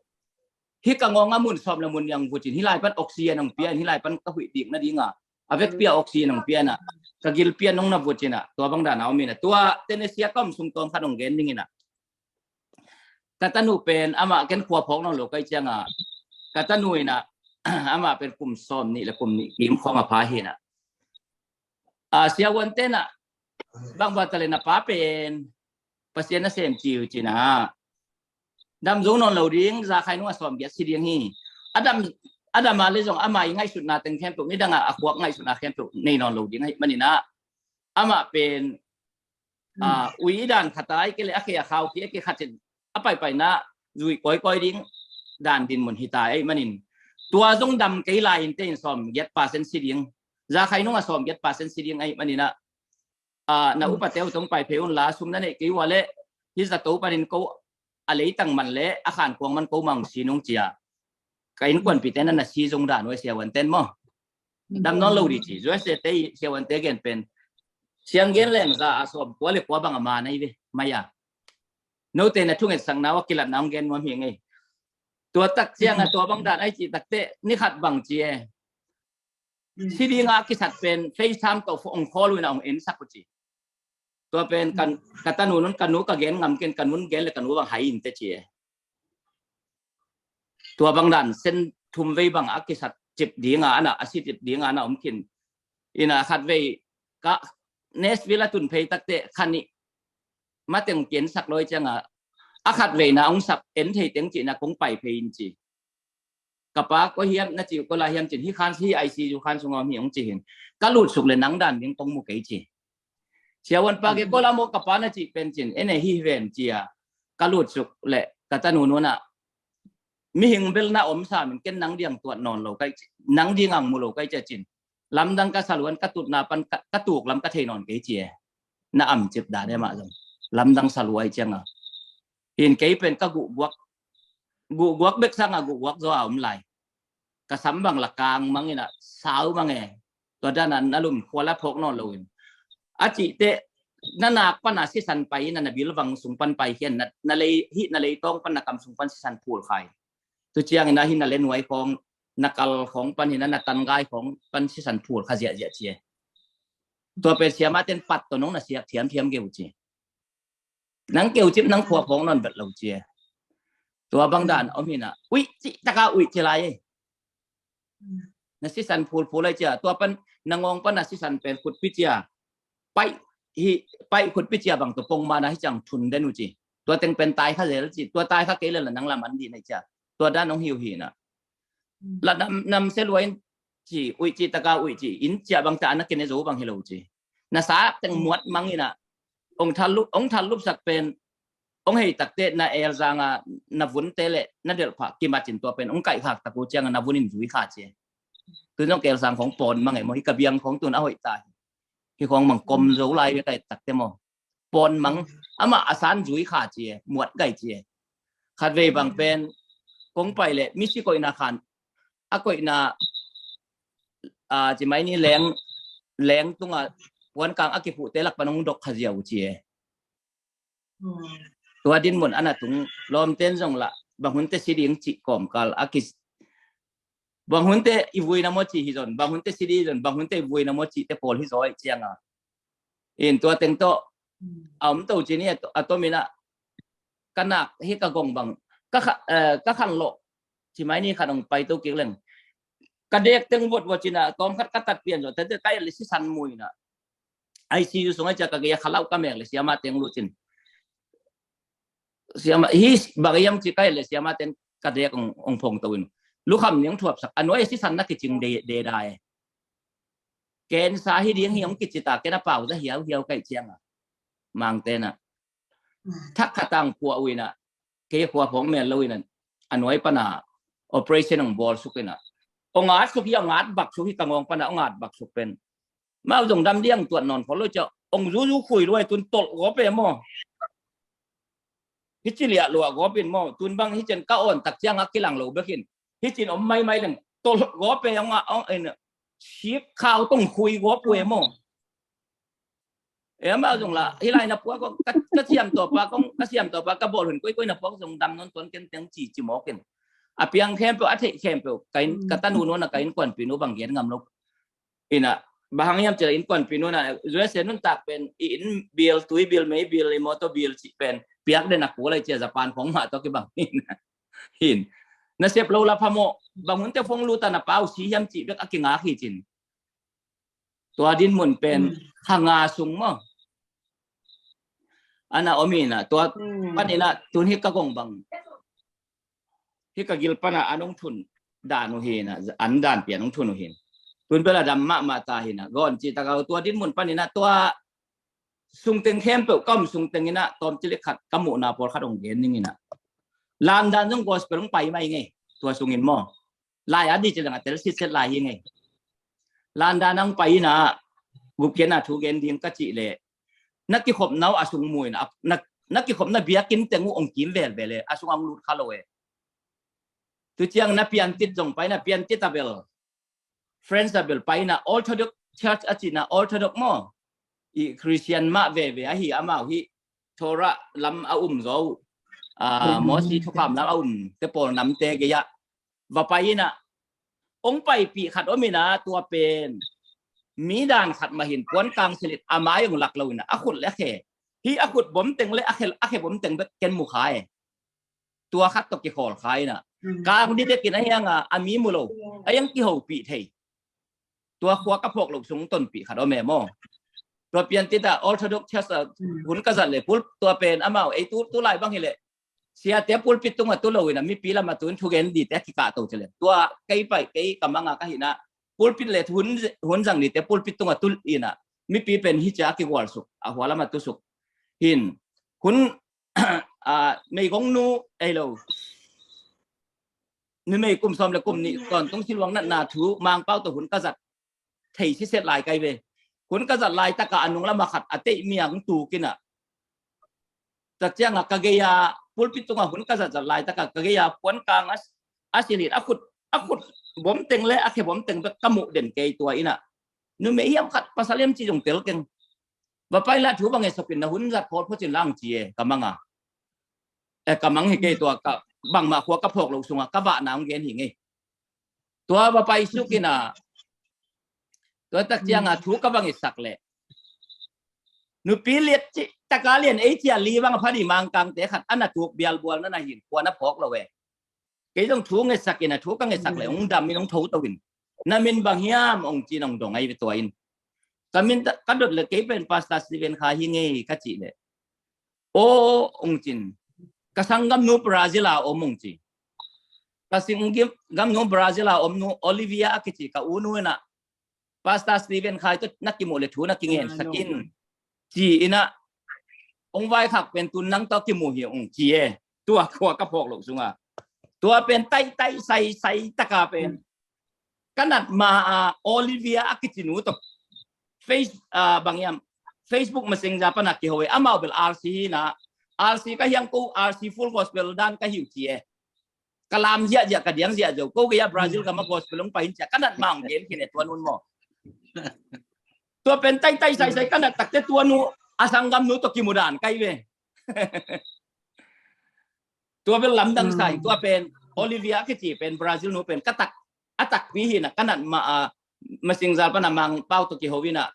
hi ka ngawng a mun sawm le mun niang vut in, hi lai pan oxygen hong pia in, hi lai pan ka huih dik na ding a, a vekpi a oxygen hong pia in a, ka gilpi a nong na vut in a, tua bang dan a om in a, tua Tennessee a ka om sung tawm khat hong gen ning in a. Ka tanu pen amah ken khua phawk nawn lo ka hih ciang a, ka tanu in a, amah pen kum sawm nih le kum nih kim khawng a pha hi in a. A, siavuante na bang bang tale na pa pen Pasian na sem ci uh cina. Dam zo nawn lo ding, za khai nung a sawm giat si ding hi. Adam Adam a le zong ama i ngaihsutna teng khempeuh, nidang a a khuak ngaihsutna khempeuh nei nawn lo ding ahi manina, ama pen a ui dan khatai ke le a khe a khau ki a khe khatin a paipaina zui koikoi ding dan din mun hita ahi manin, tua zong dam kei lai in te in sawm giat percent si ding, za khai nung a sawm giat percent si ding ahi manina, a, na upate uh tong pai phei un la, sum na neih kei ua le hi zato panin ko a leitang man le a khankuang man ko mang si nung cia ka innkuanpite na na si zong dan uh a siavuanten maw. Dam nawn lo di ci, zuaise te siavuante gen pen siang gen leng za a sawm kua le kua bang a ma na hi ve mai a. Note na thunget sakna uh a kilatna hong gen nuam hi ngei. Tua tak ciang a tua bang dan ai ci takte ni khat bang ci e. Si dinga kisat pen FaceTime to fo ong khawl uh ina ong ensak uh ci. Tua pen ka tanu nun ka nu ka gen ngam ken, ka nun gen le ka nu bang hai in te ci e. Tua bang dan sen thum vei bang a kisat cip dinga ana a si cip dinga ana om khin. Ina khat vei ka Nashville a tun phei takte khan i mateng ong kiensak loi cianga a khat veina ong sap en thei teng cina kong pai phei in ci. Ka pa ko hiam na ci ko la hiam cin hi khan hi ICU khan sung om hi ong ci hin. Ka lutsuk le nang dan ding kong mu kei ci. Siavuan pa ke ko la mo ka pa na ci pen cin ene hi ven cia. Ka lutsuk le ka tanu nuna mihing bel na om sa min ken nang diang tuat nawn lo kai ci. Nang ding ang mu lo kai cia cin. Lamdang ka saluan ka tutna pan ka tuk lam ka thei nawn kei ci e. Na am cip dan e mah zong lamdang saluai cianga. Hin kei pen ka guhguak guhguak bek sanga guhguak zaw a om lai. Ka sam bang la kang mang ina sau mang e. Tua dana na lum khua la phawk nawn lo in a cihte na nak pana sisan pai ina na bil vang sung pan pai hian na lei hi na lei tawng pan na kam sung pan sisan phul khai. Tu ciang ina hi na le nuai khawng na kal khawng pan hina na tan gai khawng pan sisan phul kha ziahziah ci e. Tua pen siama ten pat to nong na siak thiamthiam geu ci. Nang keucip nang khua phawng nawn bet lo ci e. Tua bang dan om hina uih cih taka uih ci lai e. Na sisan phulphul ai cia tua pan na ngawng pan na sisan pen khutpi cia paih hi paih khutpi cia bang tua pongmana hi ciang thun den uh ci. Tua teng pen tai kha zel ci tua tai kha kei le la nang lam an dih nai cia tua dan ong hiu hina. La nam nam se luai in ci uih ci taka uih ci in cia bang ta ana kene zo bang hi lo ci. Na sa teng muat mang ina ong thal lup ong thal lup sak pen ong hei takte na elzanga na vunte le na delpha kimatin tua pen ong kaih khak taku cianga na vunin zui kha ci. Tun ong elzang khong pon mang e mo hi ka biang khong tun a hoih ta hi. Hi khong mang kom zo lai ve kai takte mo. Pon mang ama a san zui kha ci e muat gai ci e. Khat vei bang pen kong pai le misi koina khan a koina a ci mai ni leng leng tunga puan kang a kiphuhte lak pan ong dok kha ziau ci e. Tua din mun ana tung lawmten zong la bang hunte si ding ci kawmkal a ki bang hunte i vuina maw ci hi zon bang hunte si ding zon bang hunte i vuina maw ci te pawl hi zaw cianga. In tua teng tawh a om to ci ni a tomin a ka nak hi ka gong bang ka khan lo ci mai ni khan ong pai to kik leng ka dek teng vot vot cina tawm khat ka tat pian zo te te kai le sisan muina. ICU sungai cia ka gei a khalau ka mek le siama teng lu cin. Siama hi bang yam ci kai le siama ten ka dek ong phong to in. Lukham ni ong thuap sak a nuai sisan na kicing de de dai. Ken sa hi ding hi ong kici ta ken a pau za hiau hiau kai cianga. Mang tena thak khatang pua uina kei khua phong mel lo ina a nuai pana operation ong bol suk ina ong at suk hi ong at bak suk hi ka ngawng pana ong at bak suk pen mau zong dam diang tuat nawn khol lo cia ong zuzu khui luai tun tolh gawp e maw. Hi ci liah luah gawp in maw tun bang hi cen ka awn tak cianga kilang lo bekin hi cin om maimai leng tolh gawp e ong a ong en sik khau tong khui gawp e maw. E amau zong la hi lai na puak kong ka siam tawpa kong ka siam tawpa ka bawl hun koikoi na puak zong dam nawn tuan ken teng ci ci mawkin a piang khempeuh a theih khempeuh ka tanu nuna ka innkuanpi nu bang gen ngam lo. Ina bang hang hiam cila innkuanpi nuna USA nuntak pen i inn bill tui bill mei bill i motor bill cih pen piak den a kul ai cia Japan khong mah tawh kibang hin. Nasep lo la phamawh bang hunte phone luta na pau si hiam cih bek a kingak hi cin. Tua dinmun pen kha nga sung maw, ana om inah, tua paninah tun hi ka gong bang, hi ka gil panah an hong thun dan uh hinah, an dan pian hong thun uh hin. Tun bela dam mahmah ta hinah, gawn cih takau tua dinmun paninah tua sungteng khempeuh ka om sungteng inah tawmcilik khat ka muhna pawlkhat hong gen ning inah, landan zong gospel hong pai mai ngei. Tua sungin maw, lai a di ci leng a tel sitset lai hi ngei. Landan hong pai inah gupkhiatna thu gen ding ka cih leh, na kikhopna uh a sung mu inah, na, na kikhopna biakinn teng uh hong kim velvel e, a sung hong lut kha lo e. Tu ciang na piantit zong pai inah, piantit a bel French a bel pai inah Orthodox Church a cihna Orthodox maw, i Christian mah veve ahi, amau hi Torah lam a um zaw uh, Mosi thukham lam a um te pawl namte gei-ah va pai inah, hong paipih khat om inah, tua pen mi dan khat mah hin puankang silit a mai hong lak lo inah, a khut le a khe, hi a khut bomteng le a khe, a khe bomteng bek ken mu kha e. Tua khat tawh kikhawl kha inah, kang didek in a hiang a, a mi mu lo, a hiang kihopih thei. Tua khua ka phawk loh sung tonpih khat om e maw. Tua piantit ah Orthodox Church ah hun ka zat le pul, tua pen amau ei tu, tu lai bang hileh siate pulpit tungah tu lo inah, mipi lamah tun thugen dite a kikah to ci le, tua kei pai, kei ka manga ka hinah pulpit le hun, hun zang dite pulpit tungah tu inah, mipi pen hi cia a kigual suk, a hua lamah tu suk hin. Hun a, meigongnu ei lo, numei kum sawm le kum nih tawntung siluang natna thu Mangpau tawh hun ka zat thei siset lai kai ve. Hun ka zat laitakah a nung lamah khat a teih miang tuk inah, tak ciangah ka gei-a pulpit tungah hun ka zatzat laitakah ka gei-a puankang a, a silit, a khut, a khut bomteng le a khe bomteng bek ka muh den kei. Tua inah numei hiam khat, pasal hiam ci zong tel keng. Va pai lah thu bang e, sopin na hun zat phawl phawcin lang ci e, ka manga. E, ka mang hi kei tua, ka bangmah khua ka phawk loh sungah ka vahna hong gen hi ngei. Tua va pai suk inah, tua tak ciangah thu ka bang i sak leh, nupi liat ci taka lian ei cia li bang a phani Mangkangte khat a na tuk bialbual na na hin khua na phawk lo e. Kei zong thu ngetsak inah, thu ka ngetsak leh hong dam in hong tho to in, na min bang hiam hong ci-in hong dong ai ve tua in. Ka min ka dot leh kei pen Pastor Stephen Khai hi ngei ka cih leh, aw hong cin, ka sanggamnu Brazil a om hong ci. Ka sanggamnu Brazil a om nu Olivia a kici ka u nu inah, Pastor Stephen Khai tawh na kimuh le thu na kingensak in ci inah, hong vaikhak pen tun nang tawh kimuh hi hong ci e. Tua khua ka phawk loh sungah tua pen taitai saisai taka pen ka nat ma a, Olivia a kici nu tawh Face, a, bang hiam, Facebook Messenger panah kiho e. Amau bel R C hi inah, R C ka hiang, ko R C Full Gospel dan ka hi uh ci e. Ka lam ziahziah, ka diang ziahziah, ko gei-a Brazil gam ah gospel hong pai in cia ka nat ma hong gen khin e tua nu in maw. Tua pen taitai saisai ka nat takte tua nu a sanggamnu tawh kimudan kai ve. Tua bel lamdang sa in, tua pen Olivia kici pen Brazil nu pen ka tak, a takpi hi inah, ka nat ma a, Messenger panah Mangpau tawh kiho inah,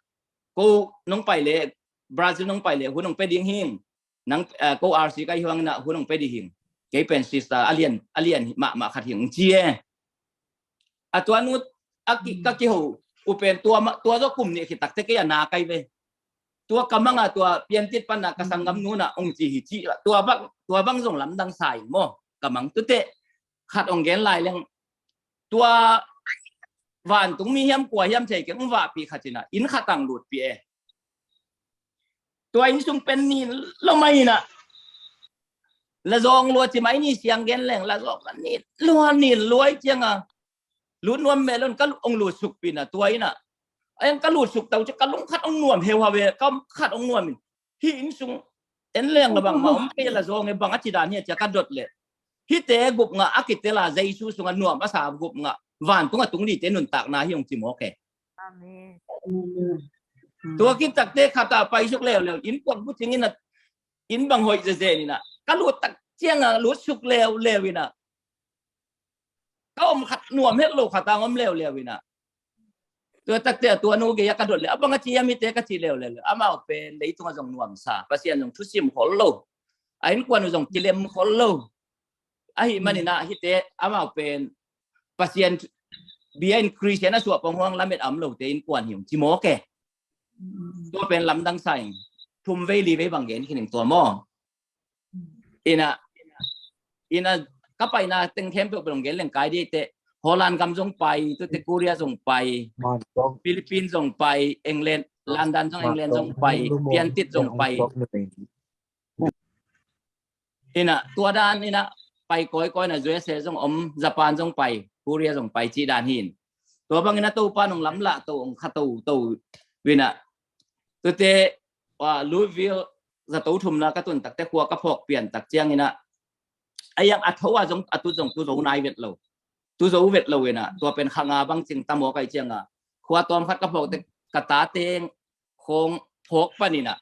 ko nong pai leh, Brazil nong pai leh hun hong pe ding hing. Nang, eh, ko R C ka hi hang inah hun hong pe ding hing. Kei pen sister a lian, a lian mahmah khat hing ci e. A tua nu a ki, ka kiho uh pen tua ma, tua zaw kum nih khit takte kei a na kai ve. Tua ka manga tua piantit panah ka sanggamnu inah hong ci hi ci. Tua bang, tua bang zong lamdang sa in maw. Ka mang tute khat hong gen lai leng, tua vantungmi hiam kua hiam thei keng, hong vahpih khat inah inn khat ah hong lutpih e. Tua inn sung pen nin lo mai inah, la zawng lua ci mai ni, siang gen leng la zawng nin lua, nin lua i ciangah lut nuam meh lo in ka hong lutsukpih inah tua inah, a hiang ka lutsuk to ci, ka lung khat hong nuam heuhau e, ka khat hong nuam in, hih inn sung en leng la bangmah om kei, la zawng e, bang a ci dan hi a cia ka dot leh, hihte gupngah a kitel a Jesu sungah nuam a sa gupngah vantungah tung dingte nuntakna hi hong ci mawk e. Amen. Tua khit takte khat ah paisuk leuleu, innkuan bucing inah, inn bang hoih zezen inah, ka lut tak ciangah lutsuk leuleu inah, ka om khat nuam het lo khat ah hong om leuleu inah. Tua takte a tua nu gei-ah ka dot leh, a bang a ci hiam hihte ka cih leuleu leh, amau pen leitungah zong nuamsa, Pasian zong thusim khol lo, a innkuan uh zong kilem khol lo. Ahih manin ah hihte amau pen Pasian bia in Christian a suah pong huang lamet a om lote innkuan hi ung ci mawk e. Tua pen lamdang sa ing. Thum vei li vei bang gen khin ing tua maw? Ina, ina ka paina teng khempeuh bel hong gen leng kai dih teh, Holland gam zong pai, tuate Korea zong pai, Philippines zong pai, England, London zong, England zong pai, Piantit zong pai. Ina tua dan ina pai kawikawi na, U S A zong om, Japan zong pai, Korea zong pai cih dan hi in. Tua bang ina Topa nong lamlah to, ong kha to to ina. Tuate, ah, Louisville zato thumna ka tun takte khua ka phawk pian tak ciang ina, a iang a tho a zong a tut zong tu zo nai vet lo. Tu zo vet lo ina, tua pen kha nga bang cing ta maw kai cianga, khua tawm khat ka phawk te ka ta teng khong phawk pan ina,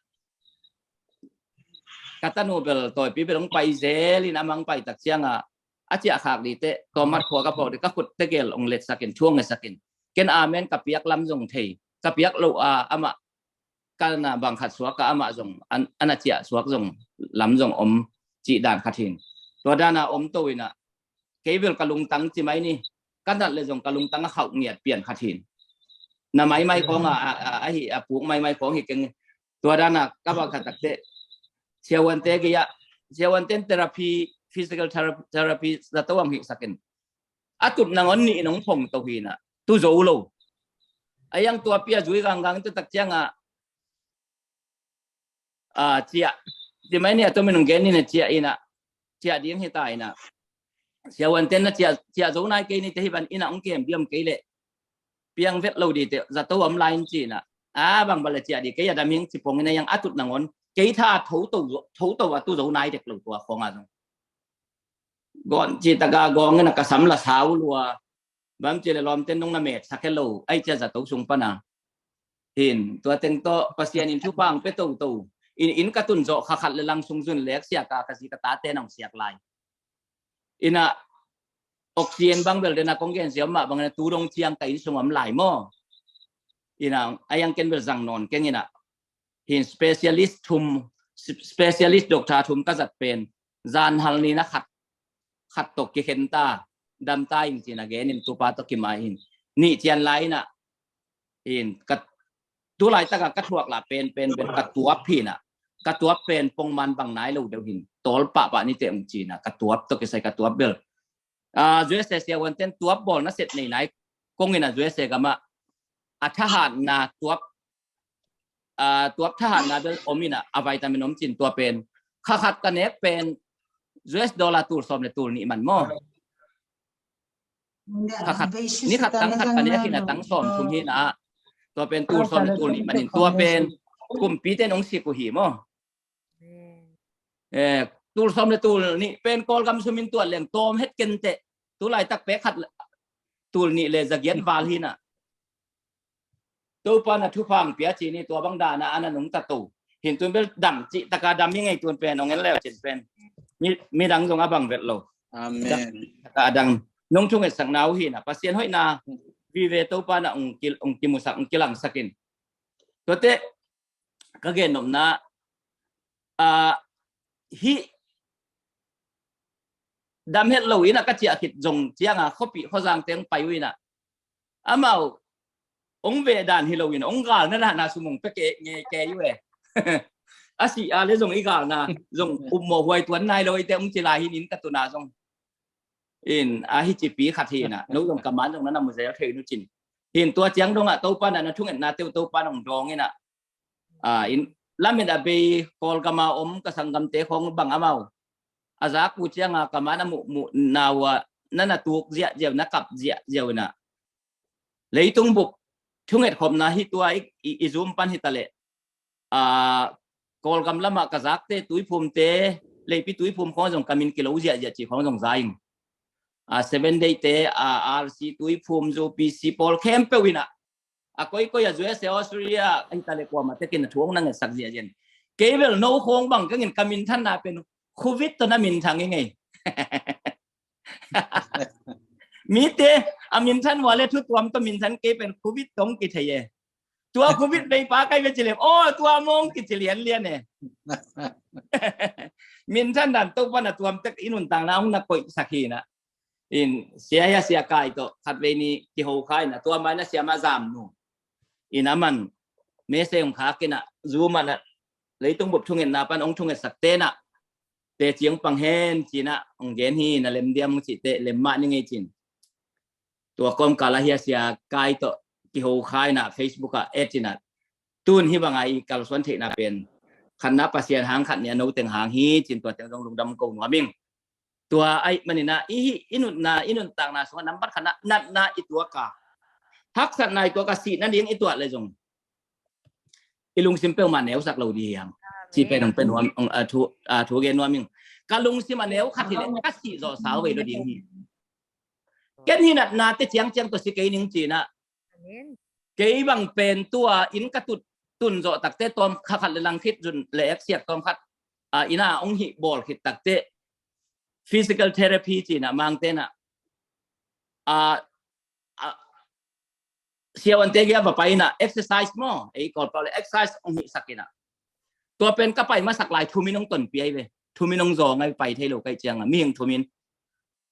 ka tanu bel tawipi bel hong pai zel in, amang pai tak cianga a ciah khak dih teh, tawm khat khua ka phawk dih, ka khut tegel hong letsak in, thuang ngesak in, ken amen ka piak lam zong thei, ka piak lo a amah ka na bang khat suak ka amah zong an, an a ciah suak zong lam zong om cih dan khat hin. Tua dana om to ina, kei bel ka lungtang ci mai ni, ka nat le zong ka lungtang a khauh ngiat pian khat hin. Na maimai khong a, a, a, a hi a puk maimai khong hi keng. Tua dana ka bang khat takte, siavuante gei ah, siavuanten therapy, physical therapy, therapy zato ang hi sakin, a tut nangawn nih in hong phong to hi ina, tu zo lo. A iang tua pi a zui ganggang tu tak cianga, a, ciah, ti mai ni a tomin hong gen ni na ciah ina, ciah ding hi ta ina. Siavuanten na ciah, ciah zo nai kei ni te hi ban ina hong kem diam kei le, piang vet lo dih teh, zato om lai in ci ina. A bang bale ciah dih, kei a dam hing ci pong ina, iang a tut nangawn kei tha tho to, tho to a tu zo nai dek lo tua khong a zong. Gawng ci taka gawng ina ka sam la sau lua. Bang ci le lawmten nong na met sak he lo, ai cia zato sung pana. Hin, tua teng tawh Pasian in thupha hong pia toto in, in ka tun zawh kha khat le lang sung zun lek siak a, ka zi ka tate nong siak lai. Ina oxygen bang bel dena kong gen ziau mah bang ina tu dong ciang ka inn sung om lai maw? Ina a iang ken bel zang nawn keng ina. Hin specialist thum, specialist doctor thum ka zat pen, zan hal ni na khat, khat tawh kikhen ta, dam ta ing ci na gen in, tupa tawh kimai hin. Nih cian lai ina, hin, ka, tu laitaka ka thuak la pen, pen, pen, ka tuap hi ina, ka tuap pen pongman bang nai lo deuh hin, tawl pahpah ni teh ung ci ina, ka tuap tawh kisai ka tuap bel. A, U S A siavuanten tuap bawl na set nei nai kong ina U S A gama, a thahatna tuap, a, tuap thahatna bel om ina, a vitamin om cin tua pen. Kha khat ka nek pen U S dollar tul sawm le tul nih man maw? Kha khat, ni khat tang khat ka nek ina tang sawm thum hi ina. Tua pen tul sawm le tul nih man in, tua pen kumpi ten ong sik uh hi maw? Eh, tul sawm le tul nih pen Kawlgam sumin tuat leng tawm het ken teh. Tu laitak pek khat tul nih le zagiat val hi ina. Topa na thupha hong pia ci ni, tua bang dana ana nungta to. Hin tun bel dam cih taka dam hi ngei tun pen, ong en leu cin pen. Mi, midang zong a bang vet lo. Amen. Dam taka dang. Nong thungetsak na uh hi ina, Pasian hoihna vive Topa na ong ki, ong kimusak, ong kilangsak in. Tuate, ka gen nopna, a, hih dam het lo ina ka ciah khit zong cianga khuapi khuazang teng pai uh ina. Amau ong ve dan hi lo ina, ong galna dana sum ong pia ke, nge ke uh e. A si a le zong i galna zong upmawh huai tuan nai lo i te ong ci lai hi ina, ka tuna zong. In, a hi cipi khat hi ina, no zong ka man zong na na mu zel thei nu cin. Hin tua ciang donga Topa na na thungetna teu Topa nong dawng ina. A, in, lamet a bei Kawlgama om ka sanggamte khong bang amau a zak uh cianga ka man a muh, muh na uh a, na na tuk ziahziau, na kap ziahziau ina. Leitung bup thunget khopna hi tua i, i, i zum pan hi ta le. A, Kawlgam lama ka zakte, Tuiphumte, Leipi Tuiphum khong zong ka min kilo ziahziah ci khong zong za ing. A, Seven Day te, a, R C Tuiphum, zu P C pawl khempeuh ina. A koikoi a U S A, Australia, a hi ta le kuama tekin a thu ong na ngetsak ziahziah in. Kei bel no khong bang kangin ka minthanna pen Covid tawh na minthang i ngei. Mite a minthan uh a le thu tuam tawh minthan, kei pen Covid tawh ong kithei e. Tua Covid veipa kai ve ci lem, aw, tua mawng kici lianlian e. Minthan dan Topa na tuam tek i nuntakna ong na koihsak hi ina. In, sia hia sia kai tawh khatvei ni kiho kha ina, tua mai na siama zam nu ina man mese hong khak inah, Zoom ah na leitung bup thungetna pan hong thungetsakte nah teci hong pang hen ci nah hong gen hi. Na lem diam hong cihte lem mah ni ngei cin. Tua kawmkal ah hia sia Kai tawh kiho kha inah Facebook ah et inah, tun hih banga i kalsuan theihna pen khatna Pasian hang, khatna noteng hang hi cin, tua teng zong lungdam ko nuam ing. Tua ahih maninah i hih i nunna, i nuntakna sungah nambat khatna natna i tuak a, haksatna i tuak a, sih nading i tuah le zong i lungsim peuhmah neusak lo ding hi hang. Ci pen hong pen nuam, hong, a, thu, a, thu gen nuam ing. Ka lungsim a neu khat hi leh ka sih zawh sau vei lo ding hi. Ken hi natna te ciangciang tawh si kei ning ci nah. Kei bang pen tua inn ka tut tun zawh takte tawm kha khat le lang khit zun le ek siak tawm khat, a, inn ah hong hih bawl khit takte physical therapy ci nah Mangte nah, a, a, siavuante gei ah va pai inah exercise maw, ei Kawlpau le exercise hong hihsak inah. Tua pen ka pai masak lai thumin hong tonpih ai ve. Thumin hong zawng ai, pai thei lo ka hih ciangah mihing thumin.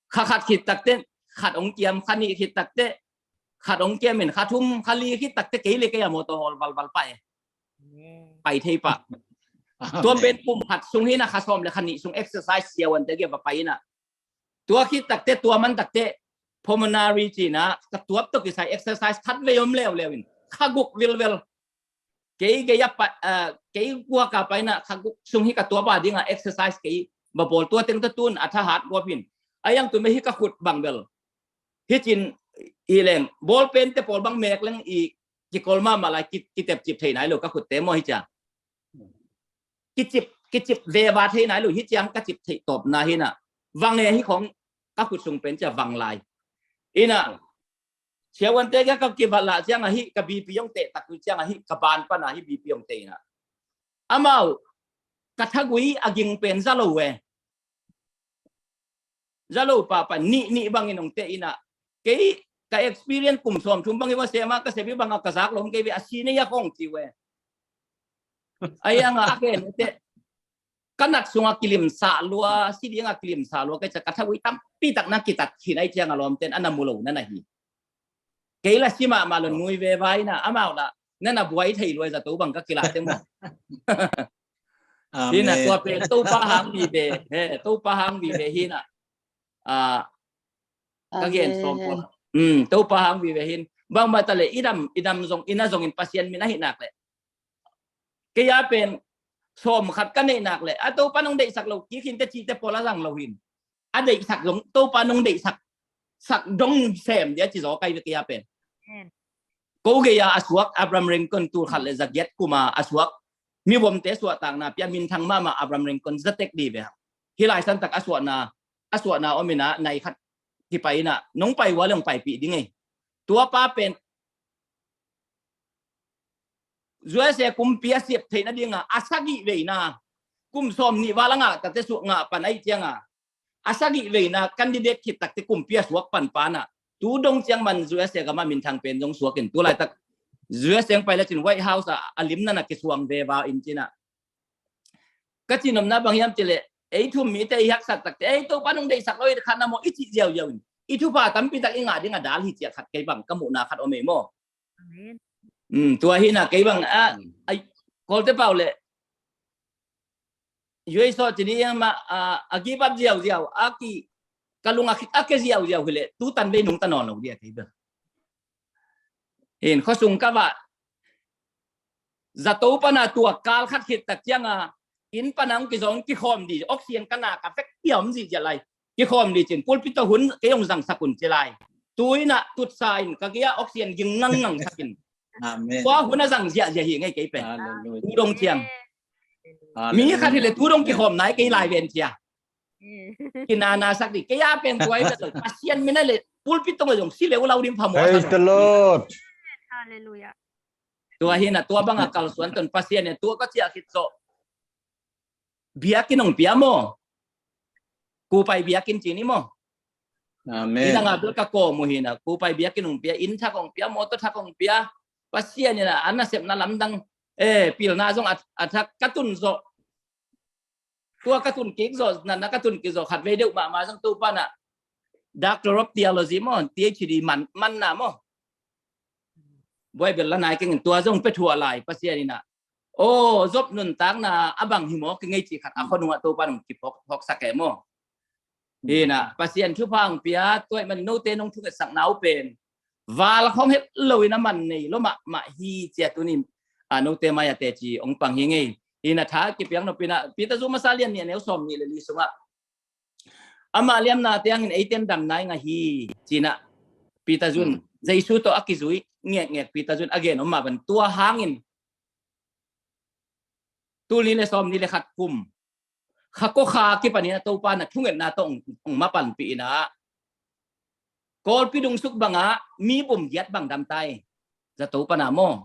Kha khat khit takte khat hong kiam, kha nih khit takte khat hong kiam in, kha thum kha li khit takte kei le kei a mawtaw hawl valval pai. Pai thei pah. Tua pen kum khat sung hi nah kha sawm le kha nih sung exercise siavuante gei ah va pai inah. Tua khit takte, tua man takte pulmonary ci nah ka tuap tawh kisai exercise khat vei om leuleu in kha guk vilvel. Kei gei a pa, a, kei guak a pai nah kha guk sung hi ka tuap a dingah exercise kei va bawl, tua teng tawh tun a thahat guap in. A iang tu me hi ka khut bang bel hi cin i leng, ball pen te pawl bang mek leng i kikol mahmah lai, ki, kitepcip thei nai lo ka khutte maw hi cia. Kicip, kicip veva thei nai lo, hi ciang ka cip theih tawpna hi nah. Vang e hi khong ka khut sung pen cia vang lai. Inah siavuante gei ah ka kivat lah ciang ahi, ka B P hong teh tak ciang ahi, ka ban pan ahi B P hong teh inah. Amau ka thagui a ging pen za lo e. Za lo pahpah nih nih bangin hong teh inah. Kei ka experience kum sawm thum bangin va sem a, ka sem hi bangah ka zak lo hong kei ve, a si nei a khong ci ve. A iang a a gen teh ka nat sungah kilimsah lua, si dingah kilimsah lua, kei cia ka thagui tampi tak na kitat khin ai ciang a lawmten a na mu lo na na hi. Kei la si mahmah lo nui ve vai na, amau la na na buai thei lua, zato bang ka kilah te maw. Hi na, tua pen Topa hang vive, he, Topa hang vive hi na. A, ka gen sawm pua. Um, Topa hang vive hin. Bangmah ta le, i dam, i dam zong, i na zongin Pasian min a hi nak le. Kei a pen sawm khat ka neih nak le, a Topa nong deihsak lo kik hin te cih te pawl a zang lo hin. A deihsak zong, Topa nong deihsak sak dong sem dia ci zaw kai ve kei a pen. Ko gei a a suak Abraham Lincoln tul khat le za giat kum a a suak, mi vomte suahtakna pia minthang mahmah Abraham Lincoln za tek di ve. Hi lai santak a suahna, a suahna om ina nai khat kipai ina, nong pai ua le hong paipih ding ei. Tua pa pen U S A kumpi a siap theihna dinga a sagih veina, kum sawm nih val a ngah takte suak ngah pan ahi cianga, a sagih veina candidate khit takte kumpi a suak pan pana, tu dong ciang man U S A gama minthang pen zong suakin, tu laitak U S A hong pai lecin White House a a limna na kisuang veva in cina. Ka cinomna bang hiam cileh, ei thum mite i haksat takte, ei Topa nong deihsak lo i khat na maw i cih ziauziau in, i thupha tampi tak i ngah ding a dal hi ciah khat kei bang ka muhna khat om ei maw. Amen. Um, tua hi na kei bang a, ai, Kawlte pau le U S A cini ma a, a give up ziauziau a ki, ka lung a khit a ke ziauziau hi le tu tan vei nung ta nawn lo dia kei bang. Hin khuasung ka vah zato pana tua kal khat khit tak cianga inn pana hong kizong kikhawm di, oxygen ka na ka vek pia om zihziah lai. Kikhawm di cin pulpit tawh hun kei hong zangsak un ci lai. Tu ina tutsa in ka gei a oxygen ging ngangngang sakin. Amen. Tua hun a zang ziahziah hi ngei kei pen. Hallelujah. Tu dong ciang. Hallelujah. Mi khat hi le tu dong kikhawm nai kei lai ven cia. Kinana sak di kei a pen tua i vet lo. Pasian mina le pulpit tong a zong si le u lau ding phamawh. Praise the Lord. Hallelujah. Tua hi na tua banga kalsuan ton Pasian ne tua ka ciah khit zawh. Biakin hong pia maw. Kupai biakin cini maw. Amen. Ina nga bil ka ko mu hi na kupai biakin hong pia, inn thak hong pia, mawtaw thak hong pia. Pasian ina a nasepna lamdang, eh, pilna zong a, a thak ka tun zawh. Tua ka tun kik zawh, na, na ka tun kik zawh khat vei deuh mahmah zong Topa na Doctor of Theology maw, P H D man, man na maw. buai bel la nai keng in tua zong pe thuah lai Pasian in ah. Aw, Job nuntakna a bang hi maw kei ngei cih khat a khonung ah Topa nong kiphawk phawksak e maw. Hi in ah Pasian thupha hong pia, tua ahih man note nong thungetsakna uh pen val khawng het lo in a man nei lo mahmah hi ci a tuni a note mai-ah teci hong pang hi ngei. Hi in ah tha kipiak nop in ah Peter Zu masa lian nih a neu sawm nih le li sungah ama liamna te hangin eite in damna i ngah hi ci in ah Peter Zun Jesu tawh a kizui ngekngek Peter Zun a gen om mah bang tua hangin tul nih le sawm nih le khat kum kha kua kha kipan in ah Topa in ah thungetna tawh hong, hong mapanpih in ah Kawlpi dungsuk bangah mi bum giat bang damtai. Zato pan a maw.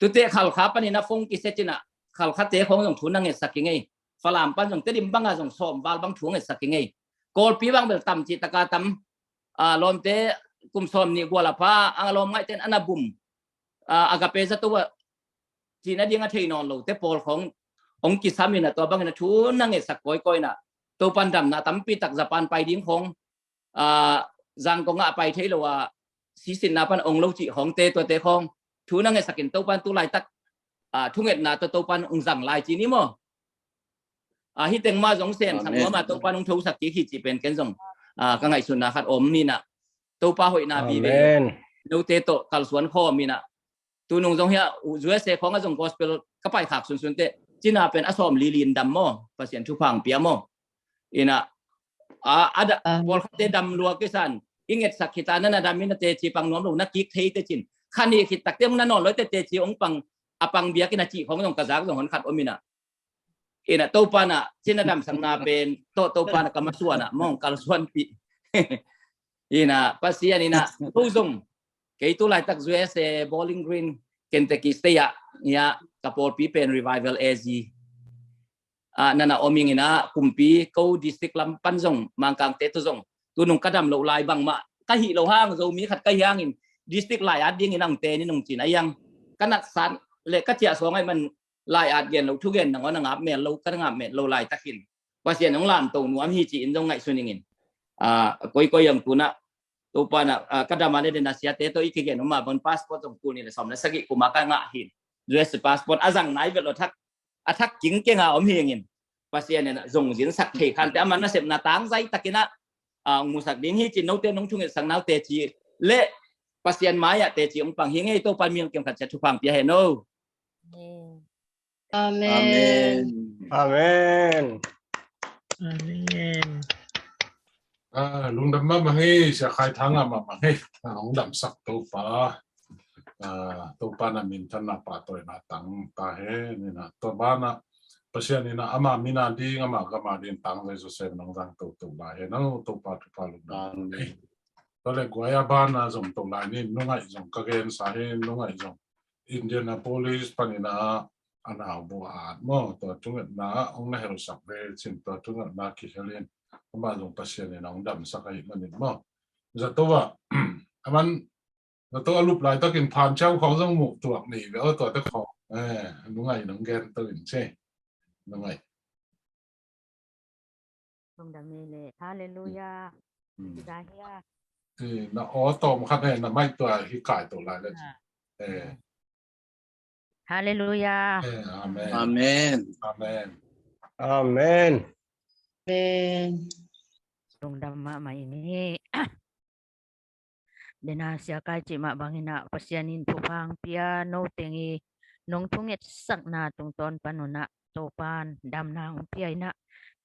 Tute Khalkha panin a phone kisia cin ah Khalkhate khawng zong thu na ngetsak hi ngei. Falam pan zong Tedim banga zong sawm val bang thu ngetsak hi ngei. Kawlpi bang bel tam cih taka tam. A, lawmte kum sawm nih gual a pha a lawm ngaihten a na bum. A, Agape zato ah cihna ding a thei nawn lote pawl khawng hong kisam in ah tua bangin a thu na ngetsak kawikawi in ah Topan damna tampi tak Japan pai ding khawng a, Zangkong ah a pai thei lo a sisinna pan ong lo cih khawngte tuate khawng thu na ngetsak in Topan tu laitak a, thungetna tawh Topan ong zang lai ci ni maw. A, hi teng mah zong sen sang nuam a Topan ong thosak kik hi cih pen ken zong a, ka ngaihsutna khat om hi in ah Topa hoihna vive note tawh kalsuan khawm in ah tunung zong hi a U S A khawng a zong gospel ka paikhak sunsunte cina pen a sawm li li in dam maw, Pasian thupha hong pia maw. In ah a, a da, pawlkhatte dam lua kisan i ngetsak khita na na dam in a teci pang nuam lo na kik thei tecin khan hi khit takte hong na nawn lo te teci hong pang a pang biak in a cih khawng zong ka zak zong hon khat om in ah. In ah Topan ah cina damsakna pen tawh Topan ah ka masuan ah mong kalsuanpih. In ah Pasian in ah ko zong kei tu laitak U S A Bowling Green Kentucky State ah ia ka pawlpi pen Revival A Z ah na na om ing in ah kumpi ko district lam pan zong Mangkangte tu zong tunung ka dam loh lai bangmah ka hih loh hang Zomi khat ka hi hangin district lai-at dingin ang te ni nong cin a iang ka natsat le ka ciah suang ahih man lai-at gen lo thugen nangawn a ngap mel lo ka ngap mel lo laitakin Pasian hong lamto nuam hi ci-in zong ngaihsun ingin. A, koikoi ang tuna Topan ah a, ka dam a le den a siate tawh i kigen om a bon passport zong tul nih le sawm le sagih kum a ka ngah hin. U S passport a zang nai vet lo thak a thak kingkeng a om hi ingin. Pasian in ah zong zinsak thei khante a man nasepna tangzai takin ah a, musak ding hi ci note nong thungetsak naute ci le Pasian mai-ah teci hong pang hi ngei Topan mi hong kiam khat cia thupha hong pia hen o. Amen. Amen. Amen. Ah, lungdam mahmah hi, Sia Khai Thang ah mahmah hi. Ah, hong damsak Topa. Ah, Topa na minthanna pahtawina tang ta hen. Tua banah Pasian in ah ama mina ding, ama gama ding tangzai zawsem nong zang toto lai hen. Topa thupha lungdam hi. Tua le guai a bana zong to lai ni, nungaih zong ka gensa hi, nungaih zong Indianapolis panin ah a nau bu a at maw, tua thungetna ah hong na helsak ve cin, tua thungetna kihel in amah zong Pasian in ah hong damsak ahih manin maw. Zato ah a man zato a lup laitakin Phan Ciau khawng zong muh tuak ni ve aw, tuate khawng. Eh, nungaih nong gen to in ci. Nungaih. Lungdam hi le. Halleluia. Hi ta hia. Eh, na aw tawm khat eh, na mai tua hi kai to lai le. Halleluia. Eh, amen. Amen. Amen. Amen. Amen. Lungdam mahmah ing hi. Dena Sia Kai cih mah bangin ah Pasian in thupha hong pia, no teng i nong thungetsakna tungtawn panun ah Topan damna hong pia in ah.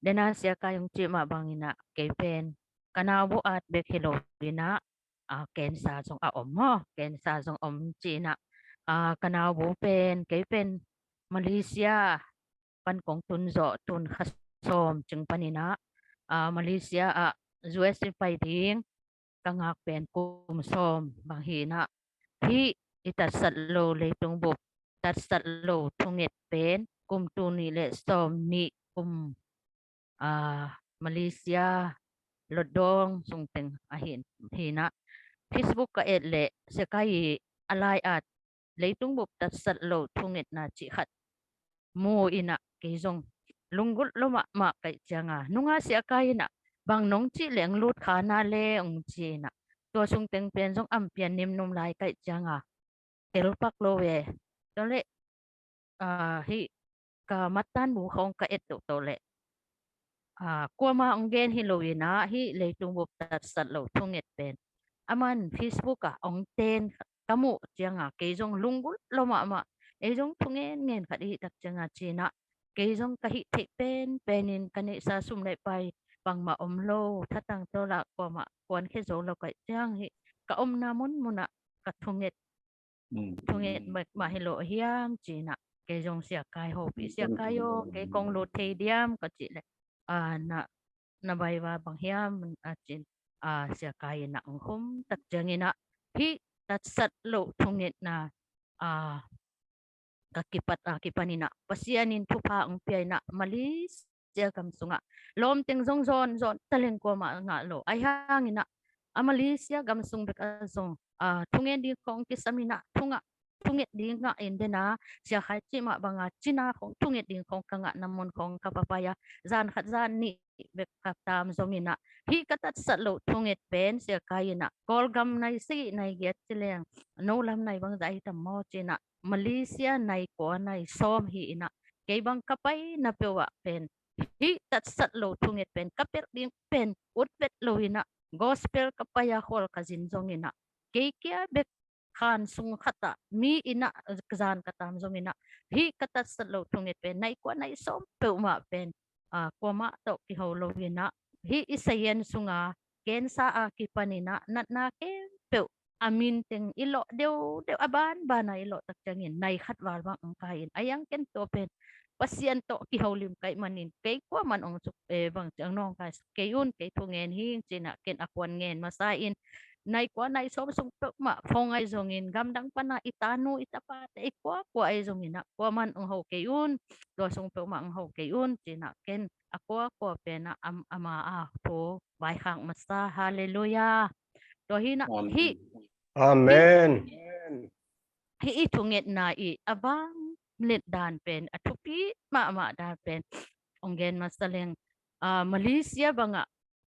Dena Sia Kai hong cih mah bangin ah kei pen ka nau bu at bek hi lo in ah, a, cancer zong a om maw, cancer zong om ci in ah, a, ka nau bu pen kei pen Malaysia pan kong tun zawh tun kha sawm cing panin ah, a, Malaysia ah U S i pai ding ka ngak pen kum sawm bang hi in ah, hih i tatsat lo leitung bup tatsat lo thunget pen kum tul nih le sawm nih kum, a, Malaysia Lotdawng sung teng ahi hi in ah, Facebook ka et le Sia Kai i a lai at leitung bup tatsat lo thungetna cih khat mu in ah kei zong lunggulh lo mahmah kaih ciang a, nunga Sia Kai in ah bang nong cih leng lut kha na le ong ci in ah, Tua sung teng pen zong ampian nimnum lai kaih cianga telpak lo ve. Tua leh, ah, hih ka mattan bu khawng ka et uh tawh leh, ah, kuama hong gen hi lo inah, hih leitung bup tatsat lo thunget pen aman Facebook ah hong ten ka muh cianga kei zong lunggulh lo mahmah. Ei zong thungen ngen khat i hih tak cianga cinah kei zong ka hih theih penpen in ka neihsa sum le pai bangmah om lo, thatang tawlah kuamah kuankhia zo lo kaih ciang hih ka omna munmunah ka thunget, thunget mah hi lo hiam cinah kei zong Sia Kai hopih, Sia Kai aw, kei kong lut thei diam ka cih leh, ah, na, na vaiva bang hiam a cin, ah, Sia Kai inah hong khum tak cianginah hih tatsat lo thungetna, ah, ka kipat a kipaninah Pasian in thupha hong pia inah Malaysia gam sungah lawmteng zong zawn zawn taleng kuamah ngah lo. Ahi hanginah a Malaysia gam sung bek a zong, ah, thungen ding khawng kisam inah thungah thunget ding ngah in dena, Sia Kai cih mah banga cina khawng thunget ding khawng ka ngahna mun khawng ka papai a, zan khat zan nih bek ka tam zonginah hih ka tatsat lo thunget pen Sia Kai inah Kawlgam nai sagih nai giat ci leng no lam nai bangzah hi tam maw cinah Malaysia nai kua nai sawm hi inah kei bang ka paina peuh ah pen hih tatsat lo thunget pen ka pelh ding pen ut vet lo inah gospel ka pai a khual ka zin zonginah kei kia bek khan sung khatah mi inah zan ka tam zonginah hih ka tatsat lo thunget pen nai kua nai sawm peuhmah pen, ah, kuamah tawh kiho lo inah hih i sayan sunga kensa a kipaninah natna khempeuh a min teng i lawh deuhdeuh a banbana i lawh tak ciangin nai khat val bang ang kai in a yang ken tua pen Pasian tawh kiholim kaih manin kei kuaman ong suk, eh, bang ciang nawng kai kei un, kei thungen hing cinah ken a kuan ngen masa in nai kua nai sawm sung peuhmah phone ai zongin gamdang pana i tanu i tapate i kua kua ai zonginah kuaman ong ho kei un, tua sung peuhmah ong ho kei un cinah ken a kua kua penah am, ama a thu vaikhak masa. Halleluia. Tua hinah hih Amen. Hih i thungetna i a vang let dan pen a thupi mahmah dan pen ong gen masa leng, ah, Malaysia bangah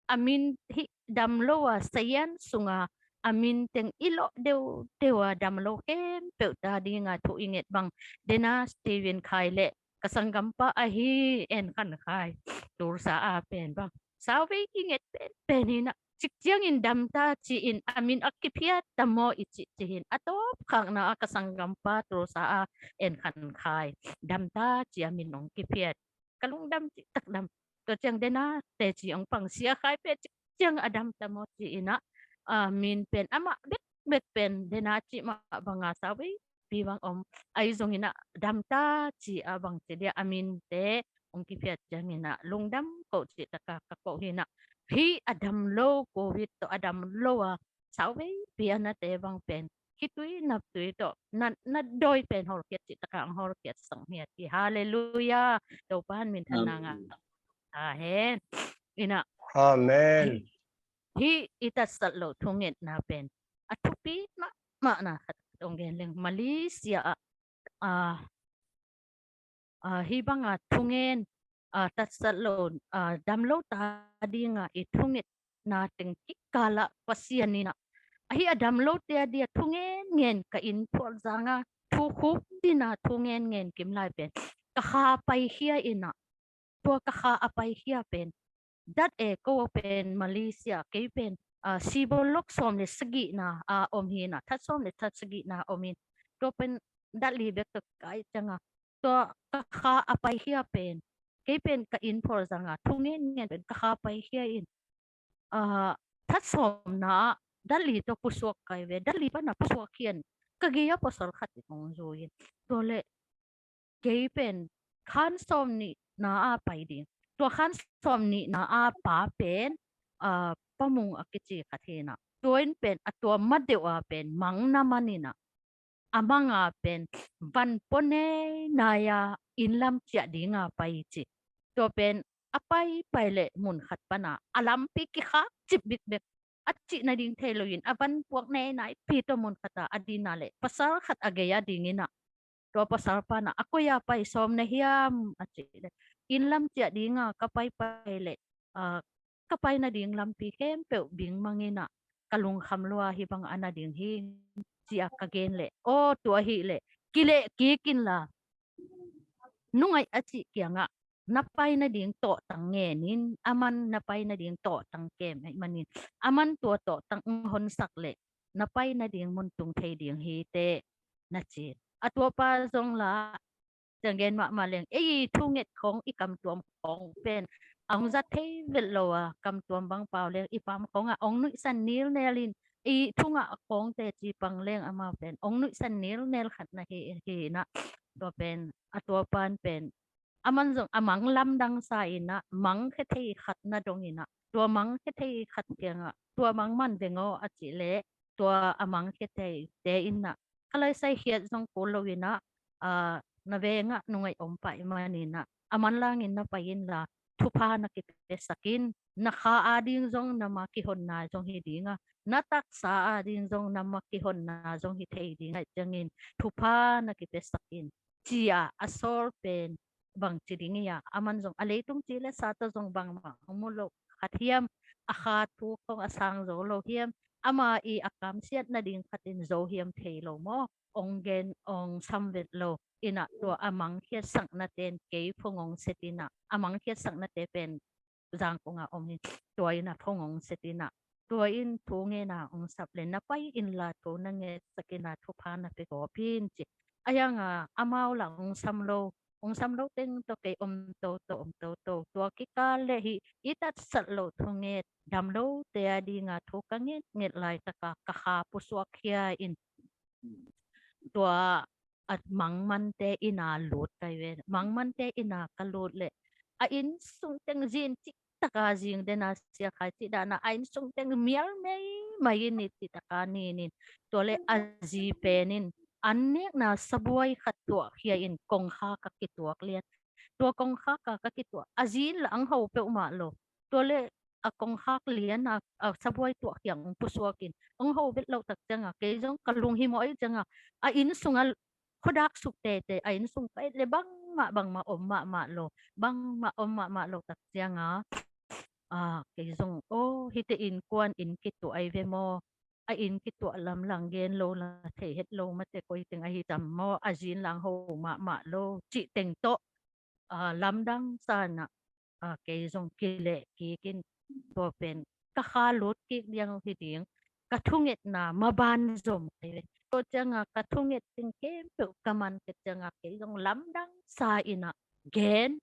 a min hih dam lo a sayan sunga a min teng i lawh deuhdeuh a dam lo khempeuh ta dinga thu i nget bang dena Stephen Khai le ka sanggampa ahi En Khan Khai Tulsa a pen bang sauvei i nget penpen hinah cik ciangin damta ci-in a min a kiphiat tam maw i cih cihin a tawpkhakna a ka sanggampa Tulsa a En Khan Khai damta ci a min ong kiphiat ka lungdam cih tak dam. Tua ciang dena teci ong pang Sia Khai pe cik ciang a damta maw ci-inah, ah, min pen amah bekbek pen dena cih mah banga sauvei pi bang om ai zonginah damta ci a bang ci dia a minte ong kiphiat cianginah lungdam koh cih taka ka koh hinah hih a dam lo Covid tawh a dam lo a sauvei pi a nate bang pen khitui naptui tawh na, na dawi pen hawlkhiat cih taka ang hawlkhiat sang hiat hi. Halleluia. Topan minthanna ngah ta hen. Inah Amen. Hih i tatsat lo thungetna pen a thupi mahmahna khat ong gen leng Malaysia ah, ah, ah, hih banga thungen, ah, tatsat lo, ah, dam lo ta dinga i thungetna teng kikalah Pasian inah ahi a dam lote a dia thungen ngen ka inn phual zanga thu khuk dina thungen ngen kim lai pen ka kha paikhia inah tua ka kha a paikhia pen dat e ko pen Malaysia kei pen, ah, sibolok sawm le sagihna a om hinah that sawm le that sagihna om in tua pen dat li bek ka kai cianga tua ka kha a paikhia pen kei pen ka inn phual zanga thungen ngen pen ka kha paikhia in, ah, that sawmna ah dat li tawh pusuak kai ve, dat li pana pusuak khian ka gei a pasal khat in ong zui in tua leh kei pen khan sawm nihna a pai ding. Tua khan sawm nihna a pa pen, ah, Pa Mung a kici khat hinah tua in pen a tua ma deuh a pen mang na maninah a manga pen van pua nei nai a inn lam ciah dinga pai ci. Tua pen a paipai leh mun khat pana a lampi kikhak cip bikbek a cih nading thei loin a van puak nei nai pi tawh mun khata a dina leh pasal khat a gei a dinginah tua pasal pana a koi a pai sawm na hiam a cih leh inn lam ciah dinga ka paipai leh, ah, ka pai nading lampi khempeuh bing manginah ka lungkham lua hi bang a na ding hi, ci-a ka gen leh, aw, tua ahih leh kileh kik inla, nungaih a cih kiangah na pai nading tawhtang ngenin, aman na pai nading tawhtang kem ahih manin, aman tua tawhtang honsak leh na pai nading mun tung thei ding hi teh, na ci. A tuapa zong la, ciang gen mahmah leng, ei thu nget khong, i kamtuam khong pen a hong zat thei velh lo a, kamtuam bang pau leng i pam khongah hong nuihsan nilnel in, i thu ngah khong teci pang leng amau pen hong nuihsan nilnel khat na hi, hi inah, tua pen a tuapan pen aman zong a mang lamdang sa inah, mang khethei khat na dong inah, tua mang khethei khat kiangah, tua mang man veng aw a cih leh, tua a mang khethei te inah, ka laisai khiat zong kul lo inah, a, na vengah nungaih om pah i man inah, a manlangin na pai inla, thupha na kipiasak in, na kha ading zong na ma kihonna zong hi ding a, na taksa ading zong na ma kihonna zong hi thei ding ahih ciangin, thupha na kipiasak in, ci-a a sawl pen bangci ding hi a, aman zong a leitung ci le sa tawh zong bangmah hong mu lo khat hiam, a kha thu khong a sang zo lo hiam, ama i a kamsiat nading khatin zo hiam thei lo maw, hong gen hong sam vet lo inah, tua a mangkhiatsakna ten kei phung hong set inah, a mangkhiatsaknate pen Zangkong ah om hi. Tua inah phung hong set inah, tua in thu ngen a hong sap le na pai inla thu na ngetsak inah thupha na pia gawp in ci. A hiang a amau lah hong sam lo, hong sam lo teng tawh kei om toto, om toto. Tua kikal le hih i tatsat loh thunget, dam lote a dinga thu ka ngetnget laitaka ka kha pusuak khia in, tua a mangmante inn a lut kai ve. Mangmante inn a ka lut le a inn sung teng zin cih taka zing dena sia khai cih dana a inn sung teng mial mei mai in i cih taka nin in. Tua le a zi pen in an nekna sabuai khat tuah khia in kongkhak a kituak lian. Tua kongkhak a ka kituak a zin la ang ho peuhmah lo. Tua le a kongkhak lian a, a sabuai tuah khiang hong pusuak in hong ho vet loh tak cianga kei zong ka lunghimawh ahi cianga a inn sunga khuadak suk teitei a inn sung ka et le bangmah bangmah om mahmah lo, bangmah om mahmah lo tak cianga, a, kei zong aw hihte innkuan inn kituah ahi ve maw, a inn kituah lamlang gen lo la thei het lo mate koi teng ahi tam maw, a zin lang ho mahmah lo cih teng tawh, a, lamdang sa inah, a, kei zong kileh kik in tua pen ka kha lut kik liang hi ding, ka thungetna maban zom ahi ve. Tua cianga ka thunget ding khempeuh ka man kei cianga kei zong lamdang sa inah gen,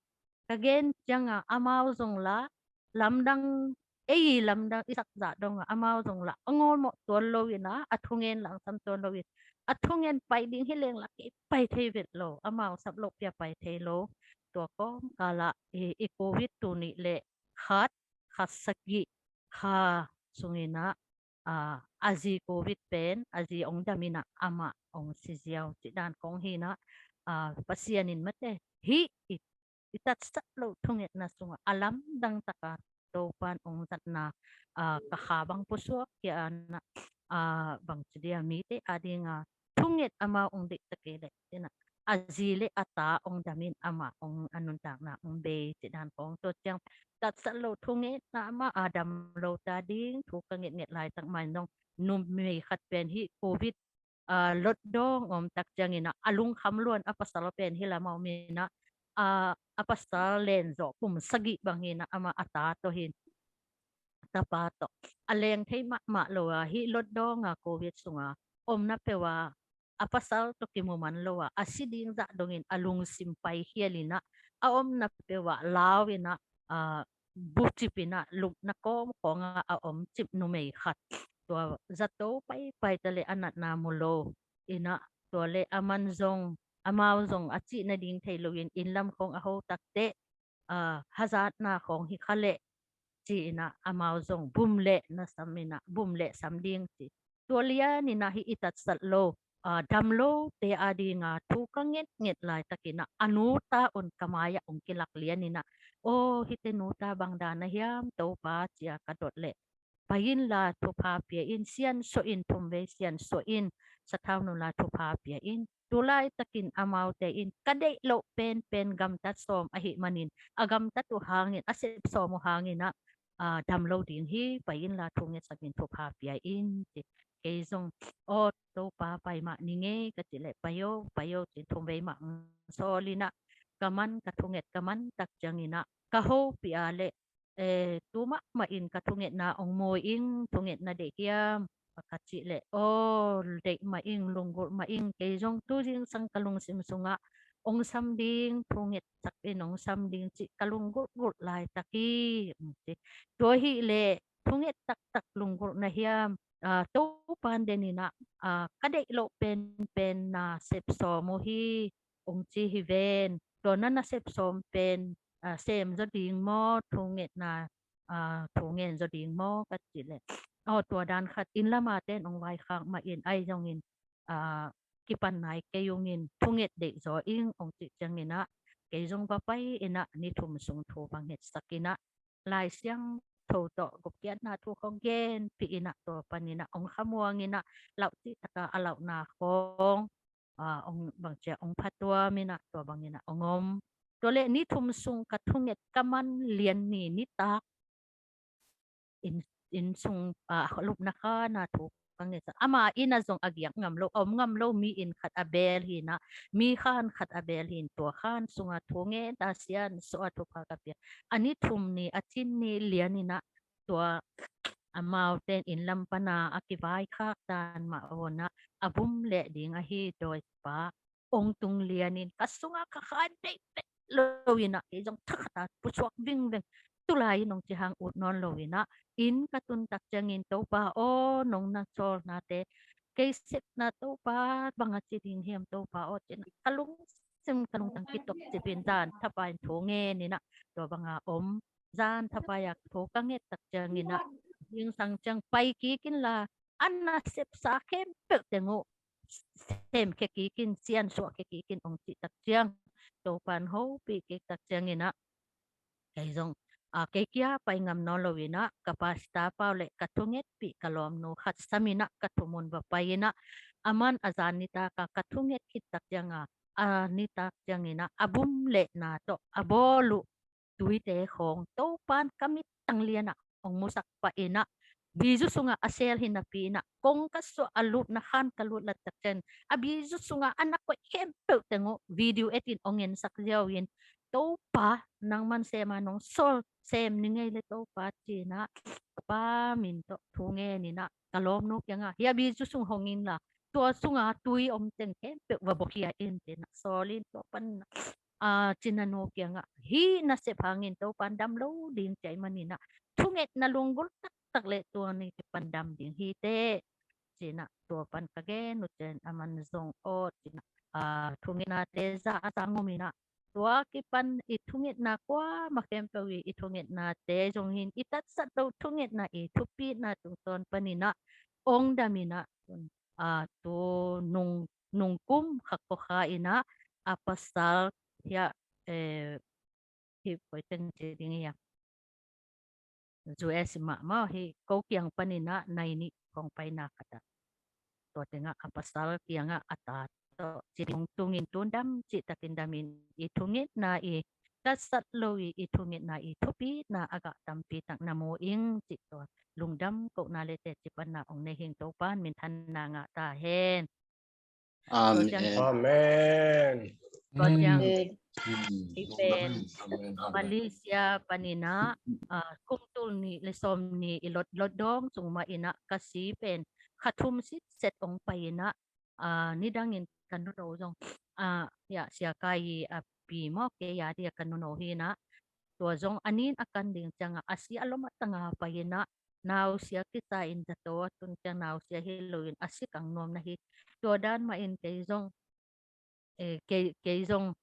ka gen cianga amau zong la lamdang, ei lamdang i sak zah dongah amau zong lah a ngawlmawh tuan lo inah a thungen lah ang sam tuan lo in a thungen pai ding hi leng lah kei pai thei vet lo, amau sap loh pia pai thei lo. Tua kawmkalah i, i covid tul nih le khat, khat sagih kha sunginah, a, a zi covid pen a zi ong dam inah amah ong si ziau cih dan kong hinah, a, Pasian in mate hih i i tatsat loh thungetna sungah a lamdang taka Topan ong zatna, a, ka kha bang pusuak khia inah, a, bang ci dia mite a dinga thunget amau ong deih ta kei leh inah a zi le a ta ong dam in amah ong a nuntakna ong bei cih dan kong. Tua ciang tatsat loh thungetna amah a dam lo ta ding thu ka ngetnget laitak mai nong numei khat pen hih covid a, lotdawng om tak ciangin a lungkham luan a pasal pen hi lam a om inah, a, a pasal len zawh kum sagih bang hinah amah a ta tawh hin, a tapa tawh a leng thei mahmah lo a hih lotdawng a covid sunga omna peuh a a pasal tawh kimu man lo a a si ding zah dongin a lungsim pai khial inah a omna peuh a lau inah, a, bucip inah lupna kawm khawngah a om cip numei khat. Tua zato paipai ta le a natna mu lo inah tua le a man zong amau zong a cih nading thei loin inn lam khawng a ho takteh, a, hazatna khawng hi kha leh ci inah amau zong bum leh na sam inah bum leh sam ding ci. Tua lian inah hih i tatsat lo, a, dam lote a dinga thu ka ngetnget laitakinah a nuta un ka mai-ah ong kilak lian inah, aw hihte nuta bang dan a hiam Topa cia ka dot leh pai inla thupha pia in, siansuah in, thumvei siansuah in, sathau nula thupha pia in. Tu laitakin amaute in ka deih loh penpen gamtat sawm ahih manin a gamtat uh hangin a sep sawm uh hanginah ah, dam lo ding hi, pai inla thungetsak in thupha pia in ci. Kei zong, aw Topa, pai mah ni ngei ka cih leh, pai o, pai o ci, thumvei mah sawl inah, ka man, ka thunget ka man tak cianginah ka hopih a leh, eh, tu mahmah in ka thungetna ong mu ing, thungetna deih hiam ka cih leh, aw deih mah ing, lunggulh mah ing, kei zong tu zingsang ka lungsim sungah ong sam ding, thungetsak in ong sam ding cih ka lunggulhgulh laitak hi, ong ci. Tua hileh thunget taktak lunggulh na hiam, ah, Topan den inah, ah, ka deih loh penpen na sep sawm uh hi, ong ci hi ven. Tua na na sep sawm pen, ah, sem zaw ding maw, thungetna, ah, thungen zaw ding maw ka cih leh, aw tua dan khat inn lama ten ong vaikhak mah in, ai zongin, ah, kipan nai kei ung in, thunget deih zaw ing ong cih cianginah kei zong va pai inah ni thum sung thu va ngetsak inah Lai Siangtho tawh gupkhiatna thu khong genpih inah tua paninah ong khamuang inah lauh cih taka a lauhna khong, ah, ong bangcia ong phatuam inah tua banginah ong om. Tua leh ni thum sung ka thunget ka man lian ni nitak inn, inn sung, ah, lupna khan a thu ka ngetsak. Ama inn ah zong a giak ngam lo, a om ngam lo, mi inn khat a bel hi inah, mi khan khat a bel hi in, tua khan sungah thu ngen a sian suah thupha ka pia. A ni thum ni, a cin ni lian inah tua amau ten inn lam pana a kivaikhak dan mah a vonah a bum leh ding ahi dawipa ong tung lianin ka sungah ka khan deih pet lo inah kei zong thakhata pusuak vingveng, tulai in ong ci hang ut nawn lo inah inn ka tun tak ciangin, Topa aw, nong na sawlnate kei sepna Topa banga ci ding hiam Topa aw ci inah ka lungsim ka lungtang kitok cipin zan thapai in thu ngen inah tua banga om. Zan thapai a thu ka nget tak cianginah zingsang ciang pai kik inla a na sepsa khempeuh teng uh sem khia kik in, sian suah khia kik in ong cih tak ciang, Topan hopih kik tak cianginah kei zong, ah, kei kia pai ngam nawn lo inah ka pastor pau leh ka thungetpih ka lawmnu khat sam inah ka thumun va pai inah, aman a zan nitaka ka thunget khit tak cianga, a nitak cianginah a bum lehna tawh a bawl uh tuite khong Topan ka mittang lianah ong musak pah inah, bizu sungah a sel hi napi inah kong ka suah a lupna khan ka lut lattak cian a bizu sungah a na koih khempeuh teng uh video etin ong ensak ziau in, Topa nangman sema nong sawl sem ni ngei le Topa ci inah ka pa min tawh thu ngen inah ka lawmnu kiangah, hia bizu sung hong inla tua sunga tui om teng khempeuh va bawkhia in ci inah sawl in tua pan, ah, cinanu kiangah, hih na sep hangin Topan dam lo ding ci ahih maninah thungetna lunggulh taktak leh tua ni kipan dam ding hi teh ci inah tua pan ka gen uh cian aman zong aw ci inah, ah, thungetnate za a za ngom inah tua kipan i thungetna kuamah khempeuh i, i thungetnate zong hin i tatsat lo thungetna i thupitna tungtawn paninah ong dam inah, ah, tu nung, nungkum kha kua kha inah a pasal hia, eh, hih koi teng ci ding hia, U S mah maw, hih ko kiang paninah nai nih kong paina khatah tua tengah a pasal kiangah a ta tawh ci ding tungin tun dam cihtakin damin i thungetna i tatsat lo i, i thungetna i thupitna a gah tampi tak na mu ing cih tua lungdam kohna le teci panna ong nei hing, Topan minthanna ngah ta hen. Amen. Tua ciang, Amen. Tua ciang, Amen. Hih pen Malaysia paninah, ah, kum tul nih le sawm nih i lot, lot dawng sung mah inah ka si pen kha thum sitset ong pai inah, ah, nidangin ka nuno zong, ah, ya, sia kai i a pi maw, kei a dia ka nuno hi inah tua zong a nin a kan ding ciangah a si a lom a tanga pai inah nausia kisa in zato a tun ciang nausia hi loin a si kang nuam na hi. Tua dan mah in kei zong, eh, kei, kei zong,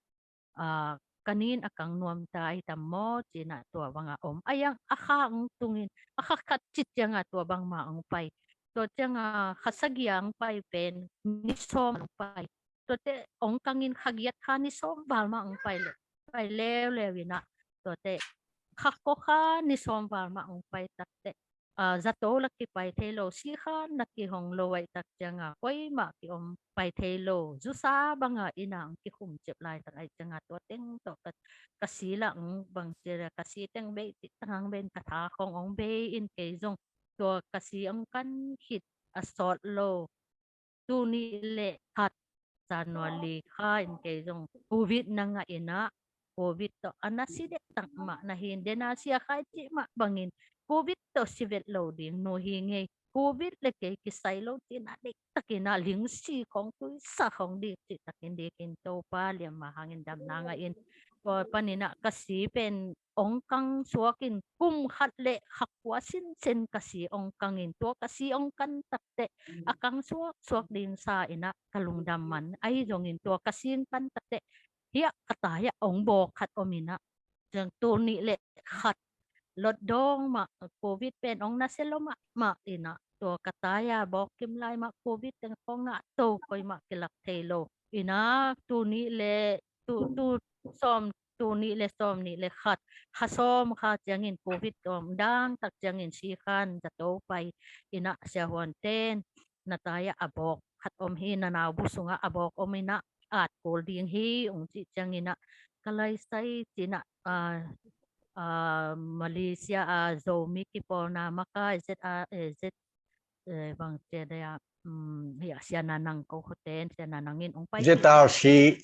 ah, ka nin a kang nuam ta ahi tam maw ci inah tua banga om. A yang a kha ong tungin a kha khat cit ciangah tua bangmah ong pai. Tua ciangah kha sagih a ong pai pen ni sawm ong pai. Tuate ong kangin kha giat kha ni sawm val mah ong pai le, pai leuleu inah tuate kha kua kha ni sawm val mah ong pai takteh a, zato la kipai thei lo, sikhan la kihong lo ahih tak cianga koimah kiom pai thei lo, zusa banga inn ah hong kikhum cip laitak ahih cianga tua teng tawh ka, ka si lah hong bang ci a, ka si teng bei cih tang hang bei in ka tha khong hong bei in kei zong tua ka si hong kan khit a sawt lo. Tul nih le khat January kha in kei zong covid na ngah in ah, covid tawh a na si dek tak mah na hi in, den a sia khai cih mah bangin covid tawh si vet lo ding nu hi ngei. Covid le kei kisai lo cih na deih takin ah ling si khong tui sa khong dik cih takin dik in Topa liamma hangin damna ngah in. Tua panin ah ka si pen ong kang suak in kum khat le kha kua sinsen ka si ong kang in, tua ka si ong kan tak teh a kang suak suak ding sa in ah ka lungdam man. Ahi zongin tua ka si ong kan tak teh hiah ka tai ah ong bawk khat om in ah, ciang tul nih le khat lot dawng mah, covid pen ong nasia lo mahmah in ah tua ka tai ah bawk kim lai mah covid teng khong ngah to, koimah kilak thei lo in ah tul nih le tul, tul sawm, tul nih le sawm nih le khat, kha sawm kha ciangin covid om dang tak ciangin sikhan zato pai in ah siahuan ten na tai ah a bawk khat om hi, na naubu sungah a bawk om in ah at kul ding hi ong cih ciangin ah ka lai sai cin ah, a, a, Malaysia a Zomi kipawlna makai Z A, eh, Z, eh, bang ci a, um, hiah Sia Na Nang ko khuten, Sia Na Nang in ong pai Z R C.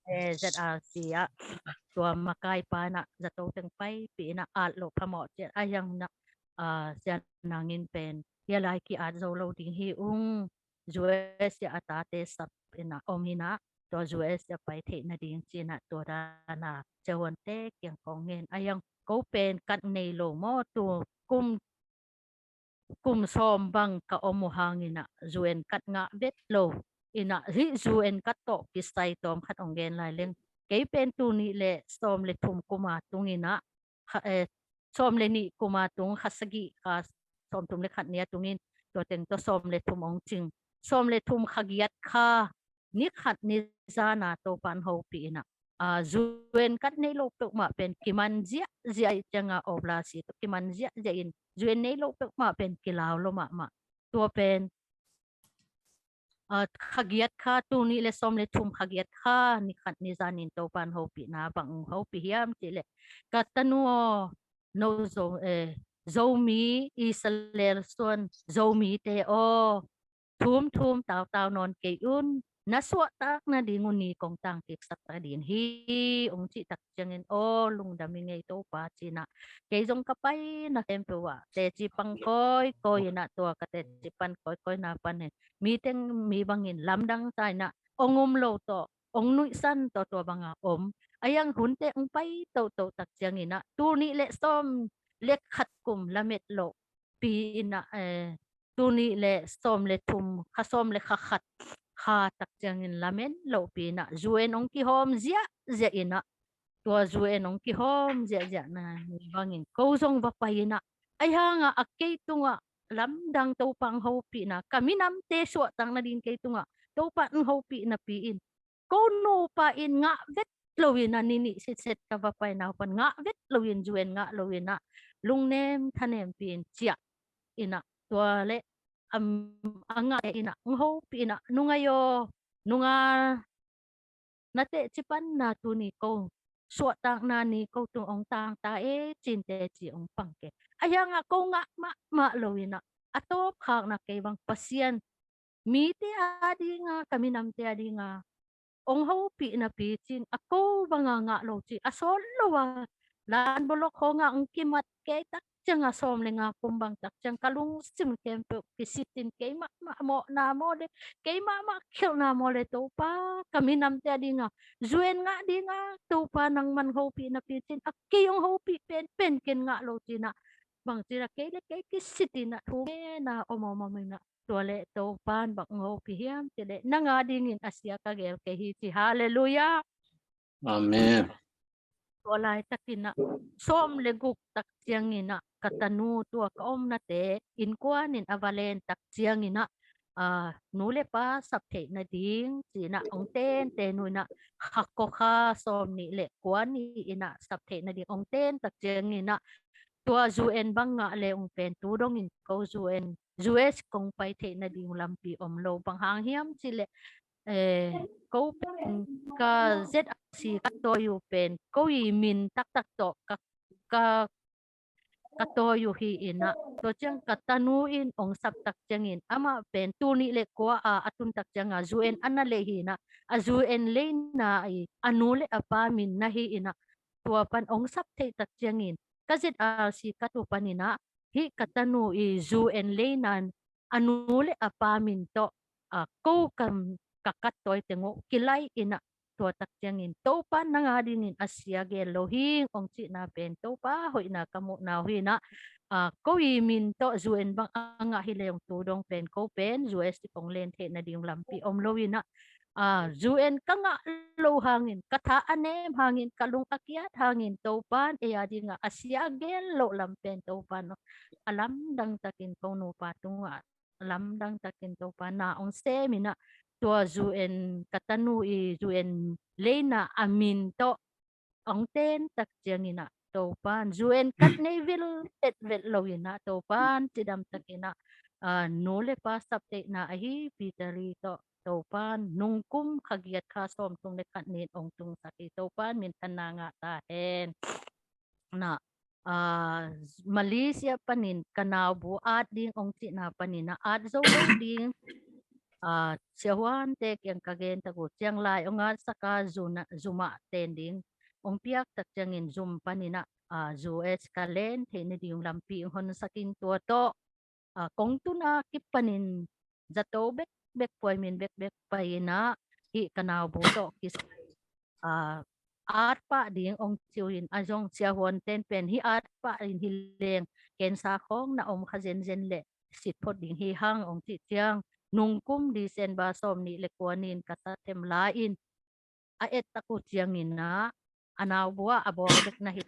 Eh, Z R C ah tua makai pa in ah zato teng paipih in ah at loh phamawh ci a, a hiang in ah, a, Sia Na Nang in pen hia lai ki-at zo lo ding hi ung, U S a a tate sap in ah om hi in ah, tua U S a pai theih nading ci in ah tua dan a siahuante kiang kong ngen. A hiang ko pen kat nei lo maw, tu kum, kum sawm bang ka om uh hangin ah U N kat ngah vet lo in ah, hih U N kat tawh kisai tawm khat ong gen lai leng. Kei pen tul nih le sawm le thum kum a tung in ah, kha, eh, sawm le nih kum a tung kha sagih kha sawm thum le khat ni a tungin tua teng tawh sawm le thum ong cing. Sawm le thum kha giat kha ni khat ni zan a Topa'n hopih in ah, a, U N kat nei lo peuhmah pen kiman ziahziah ih ciang a, oblasi tawh kiman ziahziah in U N nei lo peuhmah pen kilau lo mahmah. Tua pen, a, kha giat kha, tul nih le sawm le thum kha giat kha ni khat ni zan in Topa'n hopihna bang hopih hiam cih leh, ka tanu aw, no Zo, eh, Zomi Israel suan Zomite aw, thum thum tautau nawn kei un, na suahtak nading uh ni kong tangkiksak ta ding hi, ong cih tak ciangin aw lungdam ing ei Topa ci in ah, kei zong ka paina khempeuh ah teci pang kawikawi in ah, tua ka teci pan kawikawina panin mi teng mi bangin lamdang sa in ah, ong um lo tawh, ong nuihsan tawh tua banga om. A hiang hunte ong pai toto tak ciangin ah, tul nih le sawm le khat kum lamet loh pi in ah, eh, tul nih le sawm le thum, kha sawm le kha khat kha tak ciangin lamen loh pi in ah, U N ong kihawm ziahziah in ah, tua U N ong kihawm ziahziah na ni bangin ko zong va pai in ah, a hiang a, a kei tungah lamdang Topa ong hopihna, ka minamte suahtak nading kei tungah Topa ong hopih napi in, ko nupa in ngah vet lo in ah, ni nih sitset ka va pai naupan ngah vet lo in, U N ngah lo in ah, lungnem thanem pi in ciah in ah, tua leh, am, a ngah in ah, ong hopih in ah, nung ai aw, nung a, na teci panna tuni ko suahtakna ni ko tung ong tang ta e, cin teci ong pang kei. A hiang a ko ngah mahmah lo in ah, a tawpkhakna kei bang Pasian mite a ding a, ka minamte a ding a ong hopih napi cin, a ko banga ngah lo ci, a sawt lo a, lan bolok khawng a ong kimat kei tak ciang a, sawm le nga kum bang tak ciang ka lungsim khempeuh kisit in, kei mahmah mawhna maw le, kei mahmah khialhna maw le, Topa, ka minamte a ding a U N ngah ding a, Topa nangman hopih napi cin, a kei ong hopih penpen ken ngah lo ci in ah, bang ci a kei le kei kisit in ah, thu ngen a om om om in ah, tua leh Topa'n bang ong hopih hiam cih leh, nang a dingin a sia ka gel kei hi ci. Halleluiah. Amen. Tua laitakin ah, sawm le guk tak ciangin ah, ka tanu tua ka omnate innkuan in a va len tak ciangin ah, a, nu le pa sap theih nading ci in ah ong tenten uh in ah, kha kua kha sawm nih le kua ni in ah sap theih nading ong ten tak ciangin ah, tua U N bang ngah le ung pen tu dongin ko U N, U S kong pai theih nading lampi om lo. Bang hang hiam cih leh, eh, ko pen ka Z R C ka tawi uh pen ko i min taktak tawh ka, ka, ka tawi uh hi in ah, tua ciang ka tanu in ong sap tak ciangin amah pen tul nih le kua a a tun tak cianga U N a na lei hi in ah, a U N leina i a nu le a pa min na hi in ah, tua pan ong sap theih tak ciangin ka Z R C ka tu pan in ah, hih ka tanu i U N leina a nu le a pa min tawh, a, ko kam ka kat tawi teng uh kilai in ah, tua tak ciangin Topa nang a dingin a sia gel lo hi ong cihna pen Topa hoihna ka muhna uh hi in ah, a, ko i min tawh U N bang a ngah hi le ong tu dong pen ko pen U S i kong len theih nading lampi om lo in ah, a, U N ka ngah lo hangin, ka tha a nem hangin, ka lung a kiat hangin Topan ei a dingah a sia gel lo lam pen Topan a lamdang takin ko nupa tungah lamdang takin Topa na ong sem in ah, tua U N ka tanu i U N leina a min tawh ong ten tak ciangin ah Topan U N kat nei vil vet vet lo in ah Topan cidam takin ah, a, nu le pa sap theihna ahi Peter Lee tawh Topan nungkum kha giat kha sawm thum le khat nin ong tungsak hi. Topan minthanna ngah ta hen. Na, a, Malaysia panin ka naubu at ding ong cihna panin ah at zo lo ding, a, siahuante kiang ka gen tak uh ciang lai ong at saka zuna, zumah ten ding ong piak tak ciangin zum panin ah, a, U S ka len theih nading lampi ong hon sakin tua tawh, a, kong tun a kipanin zato bekbek puai min bekbek pai in ah hih ka naubu tawh kisai, a, at pah ding ong ci uh in, a zong siahuanten pen hih at pah in hi leng cancer khawng na om kha zenzen leh sit phot ding hi hang ong cih ciang nungkum December sawm nih le kua nin ka sa them lai in a et tak uh ciangin ah a naubu ah a bawng bek na hi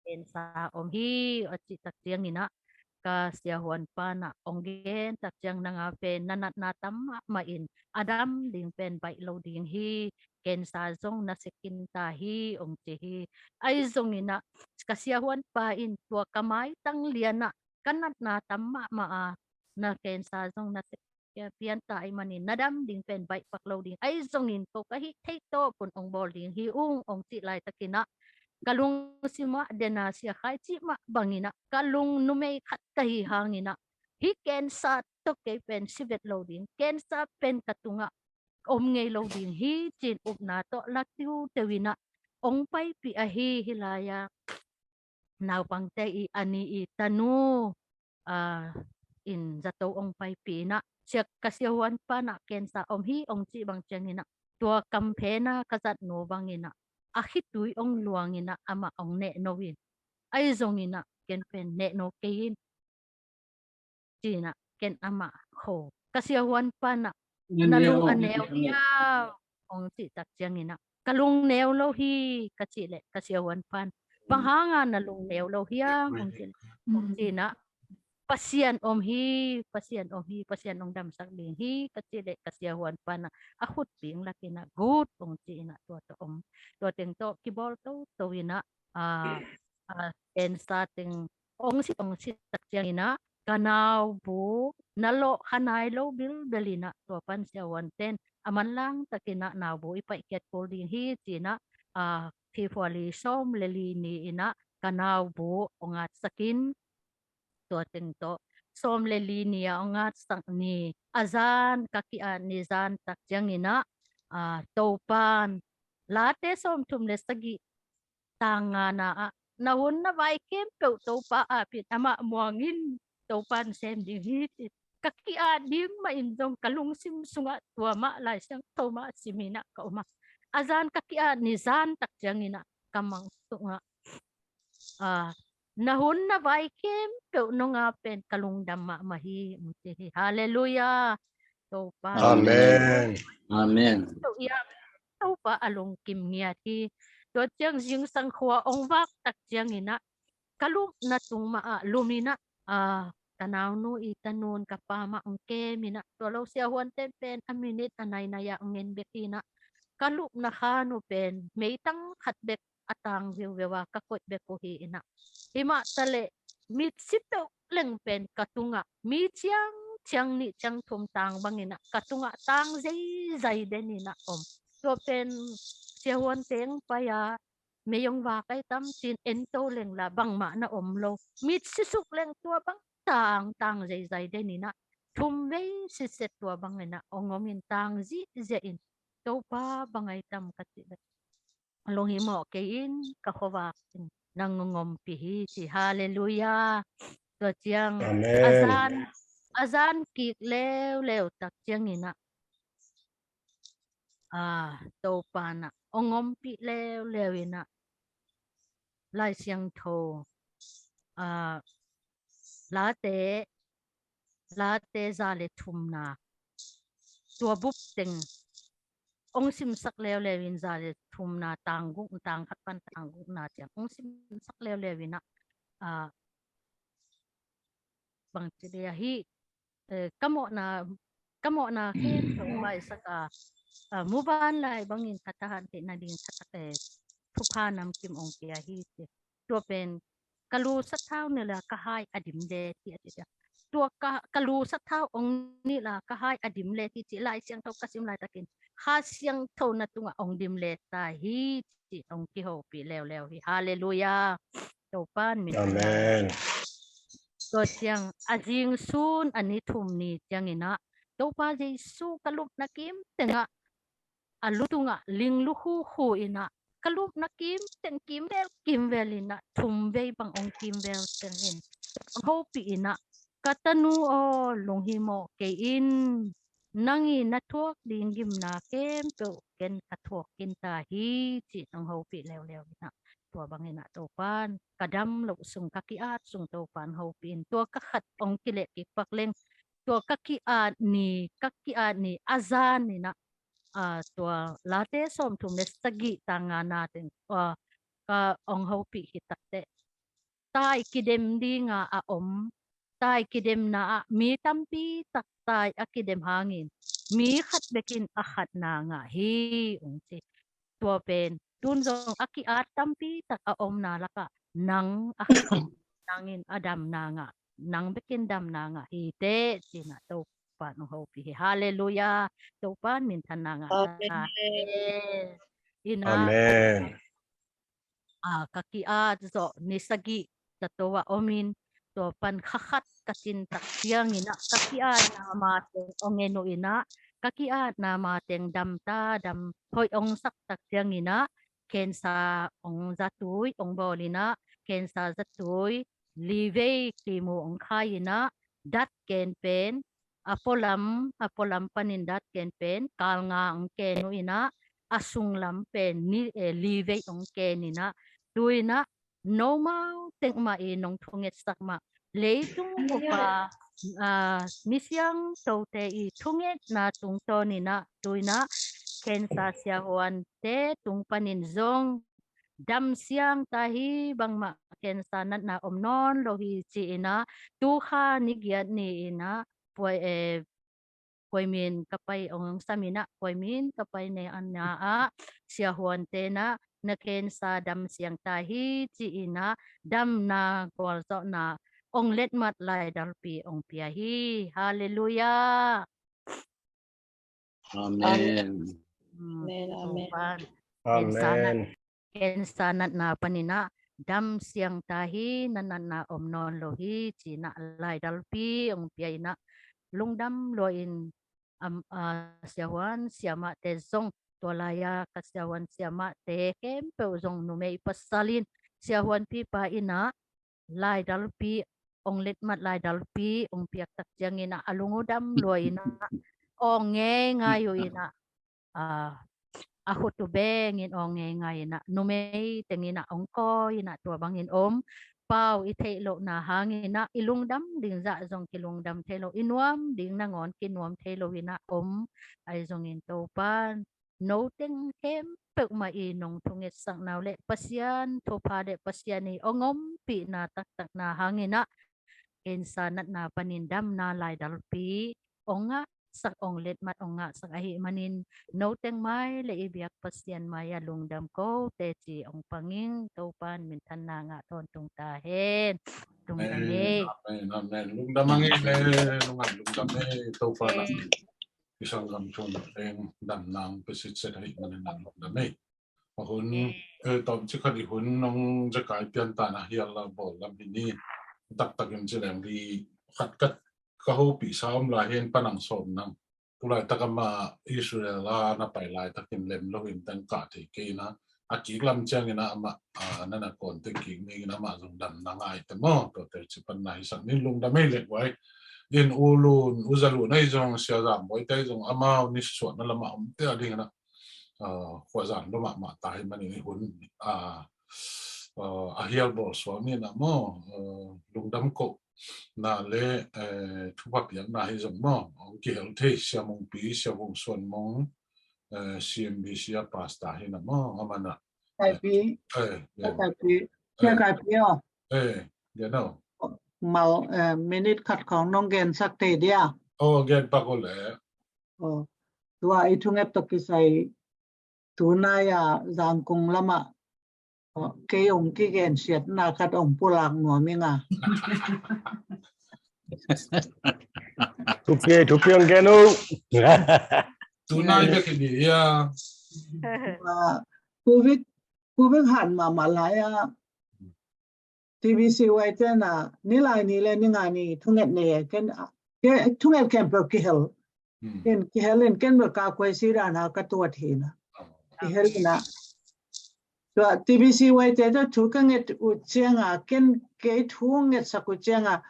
cancer om hi a cih tak ciangin ah ka siahuan pan ah ong gen tak ciang nang a pen na natna tam mahmah in a dam ding pen baih lo ding hi, cancer zong na sekin ta hi ong ci hi. Ai zongin ah ka siahuan pa in tua ka maitang lian ah ka natna tam mahmah a na cancer zong na sek pian ta ahih manin na dam ding pen baih pak lo ding. Ai zongin ko ka hih theih tawh pun ong bawl ding hi ung ong cih laitakin ah ka lungsim ah dena sia khai cih mah bangin ah ka lung numei khat ka hi hangin ah hih cancer tawh kei pen si vet lo ding, cancer pen ka tungah om ngei lo ding hi ci-in upna tawh la tiuteu in ah ong paipih ahi hi lai-a naupangte i a ni i tanu, a, in zato ong paipih in ah sia ka siahuan pan ah cancer om hi ong cih bang ciangin ah tua kamphen a ka zat nu bangin ah a khitui ong luang in ah amah ong nehno in ai zongin ah ken pen nehno kei in ci-in ah ken amah kho ka siahuan pan ah na lung a neu hiam ong cih tak ciangin ah ka lung neu lo hi ka cih leh ka siahuan pan bang hanga na lung neu lo hiam ong ci, ong ci-in ah Pasian om hi, Pasian om hi, Pasian ong damsak ding hi ka cih leh ka siahuan pan ah a khut bing lakin ah gut ong ci-in ah tua tawh om, tua teng tawh kibawl toto in ah, a, a, cancer teng ong sit ong sit tak ciangin ah ka naubu na lawh kha nai lo bilbel in ah tua pan siahuanten a manlang takin ah naubu i paihkhiat kul ding hi ci-in ah, a, February sawm le li ni in ah ka naubu ong atsakin tua teng tawh sawm le li ni a ong atsak ni a zan ka ki-at ni zan tak ciangin ah, a, Topan Late sawm thum le sagih tang nga na ah na hun na vai khempeuh Topa apin amah muangin Topan sem ding hi ci. Ka ki-at ding mah in zong ka lungsim sungah tua mah Lai Siangtho mah simin ah ka om a, a zan ka ki-at ni zan tak ciangin ah ka mang sungah, a, na hun na vai khempeuh nong a pen ka lungdam mahmah hi ong ci hi. Halleluiah. Topa. Amen. Amen. Topa a lungkim ngiat hi. Tua ciang zingsang khua ong vak tak ciangin ah ka lupna tung mah ah lum in ah, a, ka naunu i tanun ka pa mah ong kem in ah tua lo siahuanten pen a minit a nainai ah ong en bek in ah ka lupna khan uh pen meitang khat bek a tang viuveu a ka koih bek uh hi in ah. Himah taleh mitsi peuh leng pen ka tungah mi ciang ciang nih ciang thum tang bangin ah ka tungah tang zeizai den in ah om. Tua pen siahuan teng pai a mei ong vak ai tam cin ento leng la bangmah na om lo. Mitsi suk leng tua bang tang tang zeizai den in ah thum vei siset tua bangin ah ong om in tang zihziah in Topa bang ai tam ka cih leh lunghimawh kei in ka khuavak in nang ong ompih hi ci. Halleluiah. Tua ciang a Amen. zan a zan kik leuleu tak ciangin ah a Topa in ah ong ompih leuleu in ah Lai Siangtho a Late Late za le thumna tua bup teng ong simsak leuleu in za le thumna tang guk tang khat pan tang gukna ciang ong simsak leuleu in ah a bangci dia hi eh, ka mawhna ka mawhna khempeuh vaisak a a muvanlai bangin ka thahat theih nading khat eh, thupha namkim ong pia hi ci. Tua pen ka lu sathau ni la ka hai a dim le ti a ti dia. Tua ka, ka lu sathau ong ni la ka hai a dim le ti ci Lai Siangtho ka sim laitakin Kha Siangtho na tungah ong dim le ta hi ci ong kihopih leuleu hi. Halleluiah. Topa in min thang Amen. Tua ciang a zing sun a ni thum ni ciangin ah Topa Jesu ka lupna kim tengah a lu tungah ling lu khu khu in ah ka lupna kim teng kimvel kimvel in ah thum vei bang ong kimvel teng in ong hopih in ah ka tanu aw lunghimawh kei in nang i na thuak ding gimna khempeuh ken ka thuak khin ta hi ci ong hopih leuleu in ah tua bangin ah Topa in ka dam loh sung ka ki-at sung Topa in hopih in tua ka khat ong kileh kik pak leng tua ka ki-at ni ka ki-at ni a zan in ah a tua Late sawmthum le sagih tang ngana teng a ka ong hopih hi tak teh tai kidem dinga a om tai kidemna ah mi tampi tak tai a kidem hangin mi khat bekin a khatna ngah hi ong ci. Tua pen tun zong a ki-at tampi tak a omna lakah nang a khat nangin a damna ngah nang bekin damna ngah hi teh ci in ah Topa in ong hopih hi. Halleluiah. Topa in min thang ngah ta Amen. Hen. In ah Amen. a ka ki-at zawh ni sagih zato ah om in tua pan kha khat ka cin tak ciangin ah ka ki-atna mateng ong en uh in ah ka ki-atna mateng dam ta dam hoih ong sak tak ciangin ah cancer ong zatui ong bawl in ah cancer zatui li vei kimu ong khai in ah dat ken pen a pualam a pualam panin dat ken pen kal nga ong ken uh in ah a sunglam pen ni eh, li vei ong ken in ah tu in ah nomau teng mah i nong thungetsak mah leitung upa a misiangthote i thungetna tungtawn in ah tu in ah cancer siahuante tung panin zong dam siang ta hi bangmah cancer natna om nawn lo hi ci in ah tu kha ni giat ni in ah puai eh puai min ka pai ong sam in ah puai min ka pai ne an na ah siahuante in ah na cancer dam siang ta hi ci in ah damna gualzawhna ong letmat laidalpi ong pia hi. Halleluiah. Amen. Amen. Amen. Amen. Cancer nat Amen. Cancer natna panin ah dam siang ta hi na natna om nawn lo hi ci in ah laidalpi ong pia in ah lungdam lua in am a siahuan siamahte zong tua lai-a ka siahuan siamahte khempeuh zong numei pasal in siahuan pipa in ah laidalpi ong letmat laidalpi ong piak tak ciangin ah a lungdam lua in ah ong ngei ngai uh in ah a a khut uh bengin ong ngei ngai in ah numei teng in ah ong kawi in ah tua bangin om pau i theih lohna hangin ah i lungdam ding zah zong kilungdam thei lo i nuam ding nangawn kinuam thei lo in ah om ai zongin Topa in no teng khempeuh mah i nong thungetsak nau le Pasian thupha le Pasian i ong ompihna taktakna hangin ah cancer natna panin damna laidalpi ong ngahsak ong letmat ong ngahsak ahih manin no teng mai le i biak Pasian mai a lungdam ko teci ong panging Topa in minthanna ngah tawntung ta hen. Lungdam e. Amen, amen. Lungdam ang e, lungdam, lungdam e. Topa na i sanggam thu na teng dam nang pia sitset ahih manin lungdam e. A hun, eh, tawmcik khat i hun nong zekai pian ta na hial la bawl lam hi ni. Taktak in ci leng li khat khat ka hopih sa om lai hi in, panang sawm nang. Tulaitak amah Israel a na pai laitakin lem lo in teng kah thei kei na. A kik lam ciangin amah, ah, na na kawnte kik ning in amah zong dam na ngai te maw. Tuate ci pan na hi sak ning, lungdam e lek vai. In U Lun, U Za Lun ahi zong, Sia Zam Bawi te ahi zong, amau nisuahna lamah omte a dingin ah, ah, khuazan lo mahmah ta hi manin i hun, ah, ah, a hial bawl suak ni na maw, ah, lungdam ko na le, eh, thupha piakna hi zong maw, hong kihel thei Sia Mungpi, Sia Vung Suan Mung, eh, C M B C a pastor hi na maw, amah na. Kaipi. Eh, eh, Kaipi. Eh, Kaipi aw. Eh, dia no. Mal, eh, minute khat khong nong gensak thei dia. Oh, gen pak o le. Oh, tua i thunget tawh kisai tunai a Zangkong lamah, oh, kei ong kigensiatna khat ong pulak nuam ing a. Thupi, thupi ong gen uh. Tunai bek hi dia. Ah, covid, covid han mahmah lai a. T B C Y te na, ni lai ni le ni nga ni thunget nei e, ken, ke, thunget khempeuh kihel. Hmm. Ken kihel in ken bel ka kuai si dan ha ka tuat hi na. Oh. Kihel in a. Tua T B C Y te tua thu ka nget uh ciang a, ken kei thu ngetsak uh ciang a,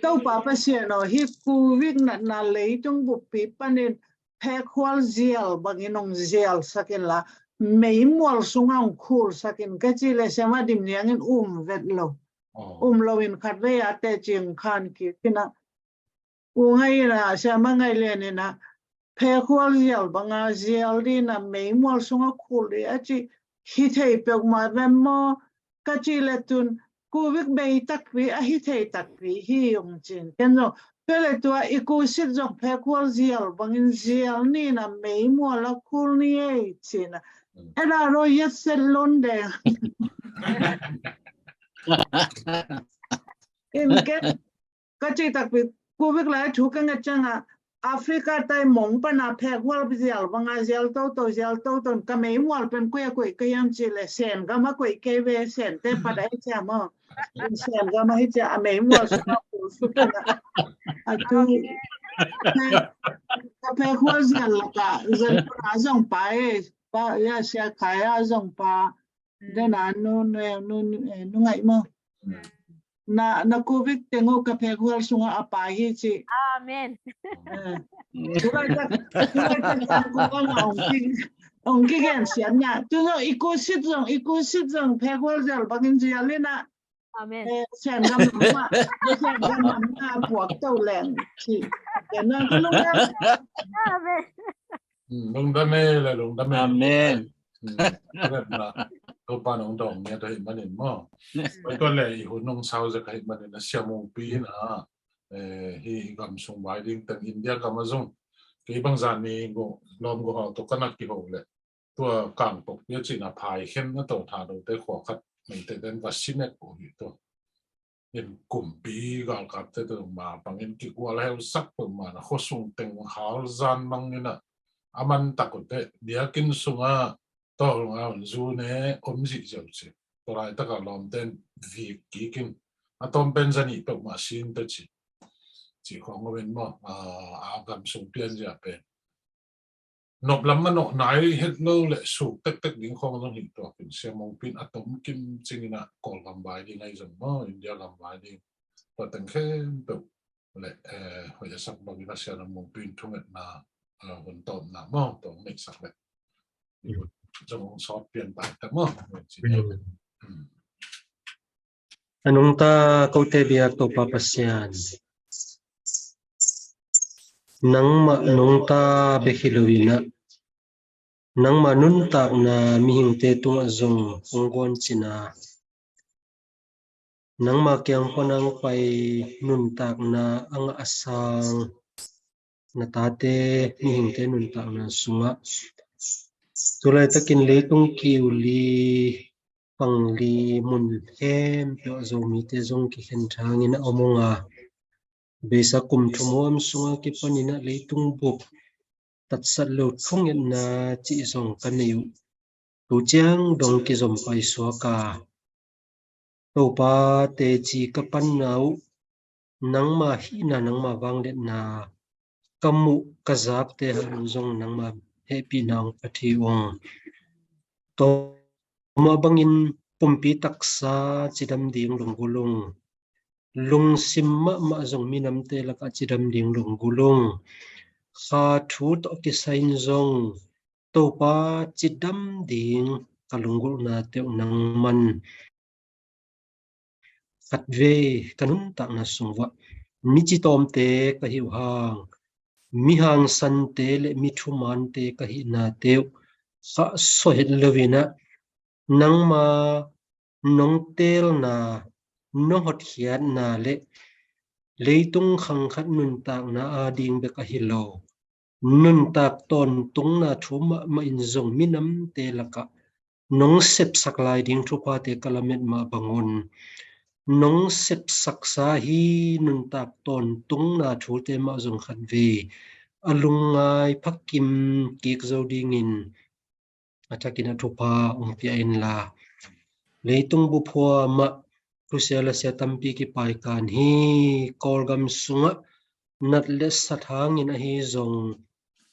Topa Pasian aw, hih covid natna leitung buppi panin phekhual zial bangin hong zialsak inla, meimual sungah hong khulsak in ka cih leh siamah Dim Niang in um vet lo. Oh. Um lo in khatvei a teci hong khan kik in a, U Ngai in a, siamah Ngai Lian in a, phekhual zial banga zial ding in a, meimual sungah khul ding a ci hi thei peuhmah ve maw? Ka cih leh tun covid bei takpi, a hi thei takpi hi ung cin. Ken zong, tua leh tua i kusit zong phekhual zial bangin zial ni in a, meimual a khul ni ei cin a. Mm. Ena ro yet set lon deng. In ken ka cih takpi, covid lai thu ka nget ciang a, Africa tai mong pana phekhual zial banga zial toto, zial toto, ka meimual pen koi a koih ka hiam cih leh Sen gam a koih kei ve, Sen te pat a hi cia maw. Sen gam a hi cia, a meimual sungah khul suk in a. A tu, ka phekhual zial lak a, zial pana zong pa e, pa, ya sia khai a zong pa. Mm. Dena nu, nu, nu, nu, eh, nu ngai maw. Mm. Na, na covid teng uh ka phekhual sungah a pa hi ci. Amen. Eh. Tulaitak, tulaitak Zangkong ah ong ki, ong kigensiatna. Tu zong i kusit zong, i kusit zong phekhual zial bangin zial in a. Amen. Eh, Sen gam lamah, Sen gam lamah puak to leng ci. Ken na ka lungdam. Amen. Hmm, lungdam e le, lungdam e. Amen. Hmm, Topa nong dawng ngiat ahih manin maw. Tua leh i hun nong sau zek ahih manin a, Sia Mungpi in a, eh, hih gam sung vai ding teng India gam a zong kei bang zan ni go, lawm go hau tawh ka na kiho leh, tua Kangpokpi a cih na, Phaikhen a tawh Thadote khua khat Meiteite in va sinek uh hi tua. In kumpi galkapte tawh ma bangin kigual heusak peuhmah na, khuasung teng hal zan mang in a, a man tak uh teh biakinn sungah tawlnga un zu ne om zihziau ci. Tua laitak a lawmte in vik kik in, a tawm pen za nih peuhmah sin teh ci. Ci khawng om in maw, a, a gam sung pian zia pen nop lam manawh nai het lo leh suk tektek ding khawng zong hi tuak in, Sia Mungpi in a tom kim cing in a, Kawlgam vai ding ahi zong maw, India gam vai ding, tua teng khempeuh leh, eh, hoih a sak bangin a Sia Mungpi in thungetna, eh, hun tawpna maw, tua hong neihsak leh zong hong sawt pian pai ta maw. Hmm. A nungta kote biak Topa Pasian, nangmah nungta bek hi lo in a, nangmah nuntakna mihingte tungah zong hong guan cin a, nangmah kiang pan a hong pai nuntakna a ngah a sang na tate mihingte nuntakna sungah tu laitakin leitung kiu li pangli mun khempeuh ah Zomite zong kikhen thangin a om ung a, beisa kum thum huam sungah kipanin ah leitung bup tatsat lo thungetna cih zong ka nei uh. Tu ciang dong kizom paisuak a, Topa teci ka panna uh, nangma hihna, nangma vangliatna ka muh ka zakte hang zong nangma hehpihna hong pia thei ung. Tua mah bangin pumpi taksa cidam ding lunggulh ung. Lungsim mahmah zong minamte lakah cidam ding lunggulh ung. Kha thu tawh kisai-in zong Topa cidam ding ka lunggulhnate uh nangman khatvei ka nuntakna sung uah mi citawmte ka hi uh hang, mi hangsante le mi thumante ka hihnate uh khahsuah het loin ah, nangma nong teelna, nong hotkhiatna le leitung khang khat nuntakna ading bek ahi lo, nuntak tawntungna thu mahmah in zong minamte lakah nong sepsak lai ding thuphate ka lamet mah bangun, nong sepsaksa hi nuntak tawntungna thute mah zong khatvei a lungngai phakim kik zo dingin a thakin a thupha hong pia inla, leitung bup huamah thusia lasia tampi kipaikan hi. Kawlgam sungah nat le sat hangin ahi zong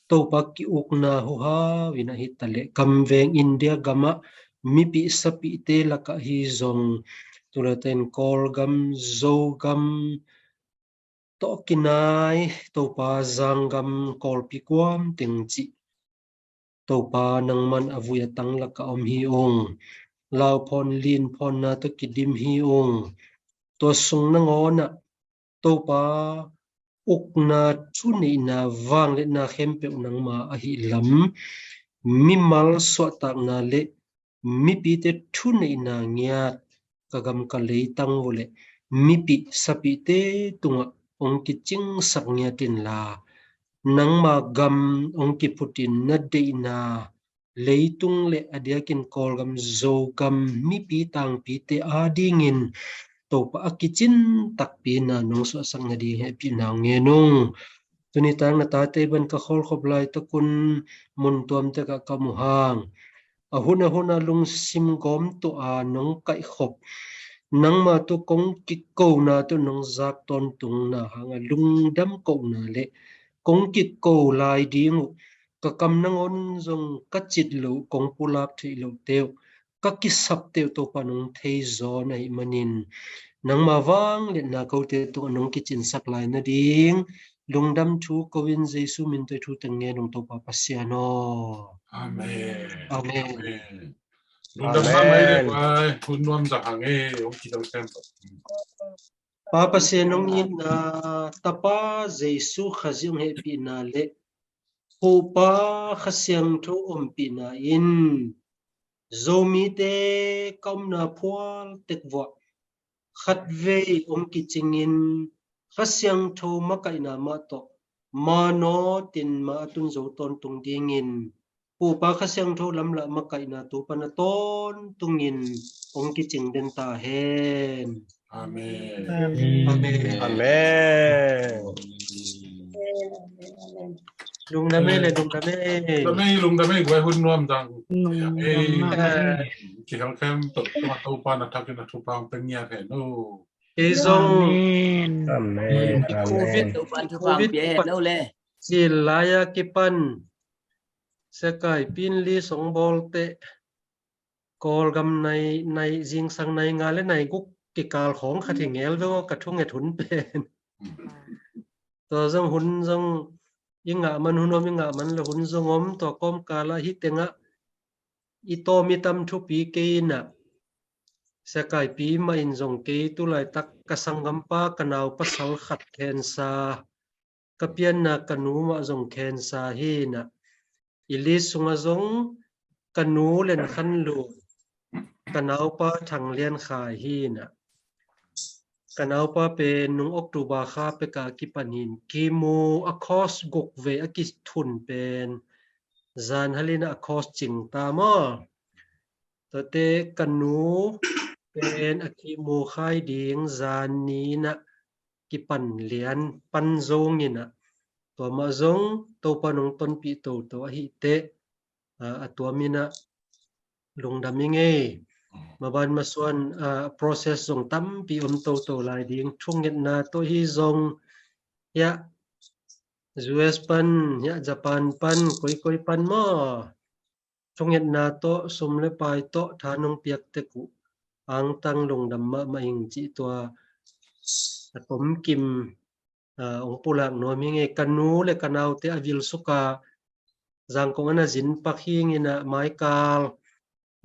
Topa ki-ukna huhau in ahi taleh, gamveng India gamah mipih sapihte lakah hi zong, tulaten Kawlgam, Zogam tawh kinai Topa zanggam Kawlpi kuam teng cih Topa nangman a vui a tang lakah om hi ung. Lauphawn linphawnna tawh kidim hi ung. Tua sung nangawnah Topa ukna, thuneihna, vangliatna khempeuh nangma ahi lam, mimal suahtakna le mipite thuneihna ngiat ka gam ka leitang uh le mipih sapihte tungah hong kicingsak ngiat inla, nangma gam hong kiphutin na deihna leitung le a diakin Kawlgam, Zogam mipi tangpite adingin Topa a kicin takpi na nong suahsak nading hehpihna ngen ung. Tuni tang na tate ban ka khawlkhop laitakun mun tuamtekah ka muhang, a hun a hun a lungsim gawm tuah a nong kaihkhop, nangma tu kong kikona tu nong zak tawntungna hanga lungdam kohna le kong kiko lai ding uh ka kam nangawn zong ka cit loh, kong pulak theih lohte uh, ka kisapte uh Topa nong theizaw na hih manin, nangma vangliatna kote tungah nong kicinsak lai nading lungdam thu ko-in Jesu min tawh thu teng ngen ung Topa Pasian aw. Amen. Amen. Amen. Lungdam mahmah ei le guai, hun nuam zang hang ei, hong kidong sem. Pa Pasian hong itna, Tapa Jesu Khazih hong hehpihna le Topa Kha Siangtho ompihna in Zomite ka omna phual tek vuah khatvei hong kicingin Kha Siangtho makaihna mah tawh manawtin ma a tun zo tawntung dingin Pupa Kha Siangtho lamlah makaihna tu pan a tawntungin hong kicing den ta hen. Amen. Amen. Amen. Lungdam ei le, lungdam ei. Lungdam ei, lungdam ei, guai hun nuam dang. Lungdam ei. Ei. Kihel khem tok, Topa na thakin a thupha hong pia ngiat hen o. Kei zong. Amen. Amen. Covid, Topa thupha hong pia hen o le. Sil lai-a kipan Sia Kai Pin Li song bawlte Kawlgam nai, nai zingsang nai nga le nai guk kikal khawng khat hi ngel veng aw ka thunget hun pen. Tua zong hun zong i ngah man hun om, i ngah man le hun zong om, tua kawmkal ah hih tengah i tawm i tam thupi kei inah Sia Kai Pi mah in zong kei tulaitak ka sanggampa ka nau pasal khat khensa, ka pianna ka nu mah zong khensa hi inah, i list sungah zong ka nu Len Khan Lun, ka naupa Thang Lian Khai hi inah, ka naupa pen nung October kha peka kipan hin kimu a course guk vei a kithun pen zan hal inah a course cing ta maw. Tuate ka nu pen a kimu khai ding zan ni-in ah kipan lian pan zongin ah, tua mah zong Topa nong tonpih toto ahih teh, a, a tuamin ah lungdam ing ei. Maban masuan, a, process zong tampi om toto lai ding, thungetna tawh hi zong, hiah U S pan, hiah Japan pan, koikoi pan maw, thungetna tawh, sum le pai tawh, tha nong piak tek uh angtang lungdam mahmah ing cih tua a tomkim, a, hong pulak nuam hi ing ei. Ka nu le ka naute a vilsuk a Zangkong ah na zin pak hi ing in ah, maikal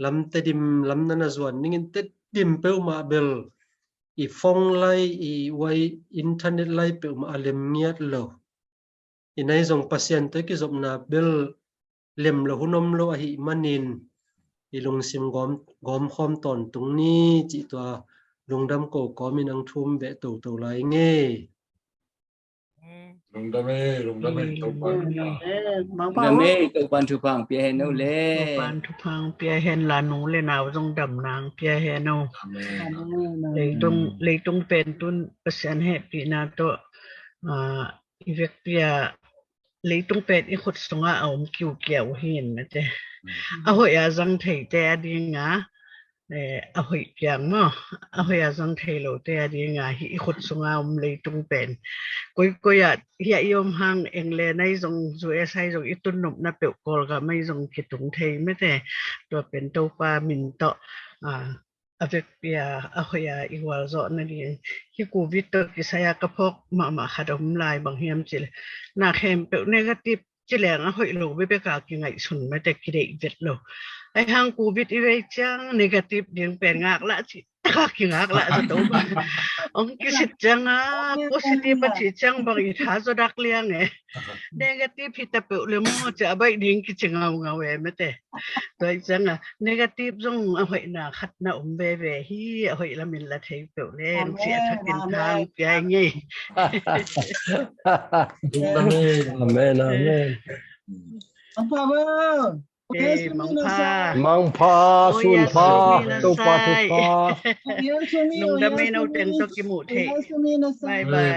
lam Tedim lam na na zuan dingin Tedim peuhmah bel i phone lai, i uai internet lai peuhmah a lem ngiat lo. I nai zong Pasian tawh i kizopna bel lem lo hun om lo ahih manin i lungsim gawm, gawmkhawm tawntung ni cih tua lungdam ko kawmin ang thum beh toto lai ing ei. Lungdam ei, lungdam ei, Topa. Amen. Mangpau. Lungdam ei, Topan thupha pia hen o le. Topan thupha pia hen la, nu le nau zong damna pia hen o. Amen. Leitung, leitung pen tun Pasian hehpihna tawh, a, i vekpi-a leitung pen i khut sungah a om kiukiau hi in mate. A hoih a zang theite a dinga, eh, a hoih piang maw, a hoih a zang thei lote a dinga hi i khut sunga om leitung pen. Koikoi ah hiah i om hang, England ahi zong, U S ahi zong, i tun nopna peuh Kawlgam ahi zong kitung thei mate. Tua pen Topa min tawh, a, a vekpi-a a hoih a i gualzawh nading. Hih Covid tawh kisai-a ka phawk mahmah khat a om lai, bang hiam cih leh, na khempeuh negative ci leng a hoih lo bekbek a kingaihsun mate, kideih vet lo. Ahi hang Covid i vei ciang negative ding pen ngaklah cih, kingaklah zato. Hong kisit ciang a positive a cih ciang bang i tha zaw dak liang e. Negative hi ta peuh le maw ci a baih ding kici ngaungau e mate. Tua hi ciang a negative zong a hoihna khat na om veve hi, a hoih lamin la thei peuh leng ci a thakin thang pia ing ei. Amen, amen. Mangpha, mangpha, sunpha, Topa thupha. Lungdam ei, no teng tawh kimuh thei. Bye bye.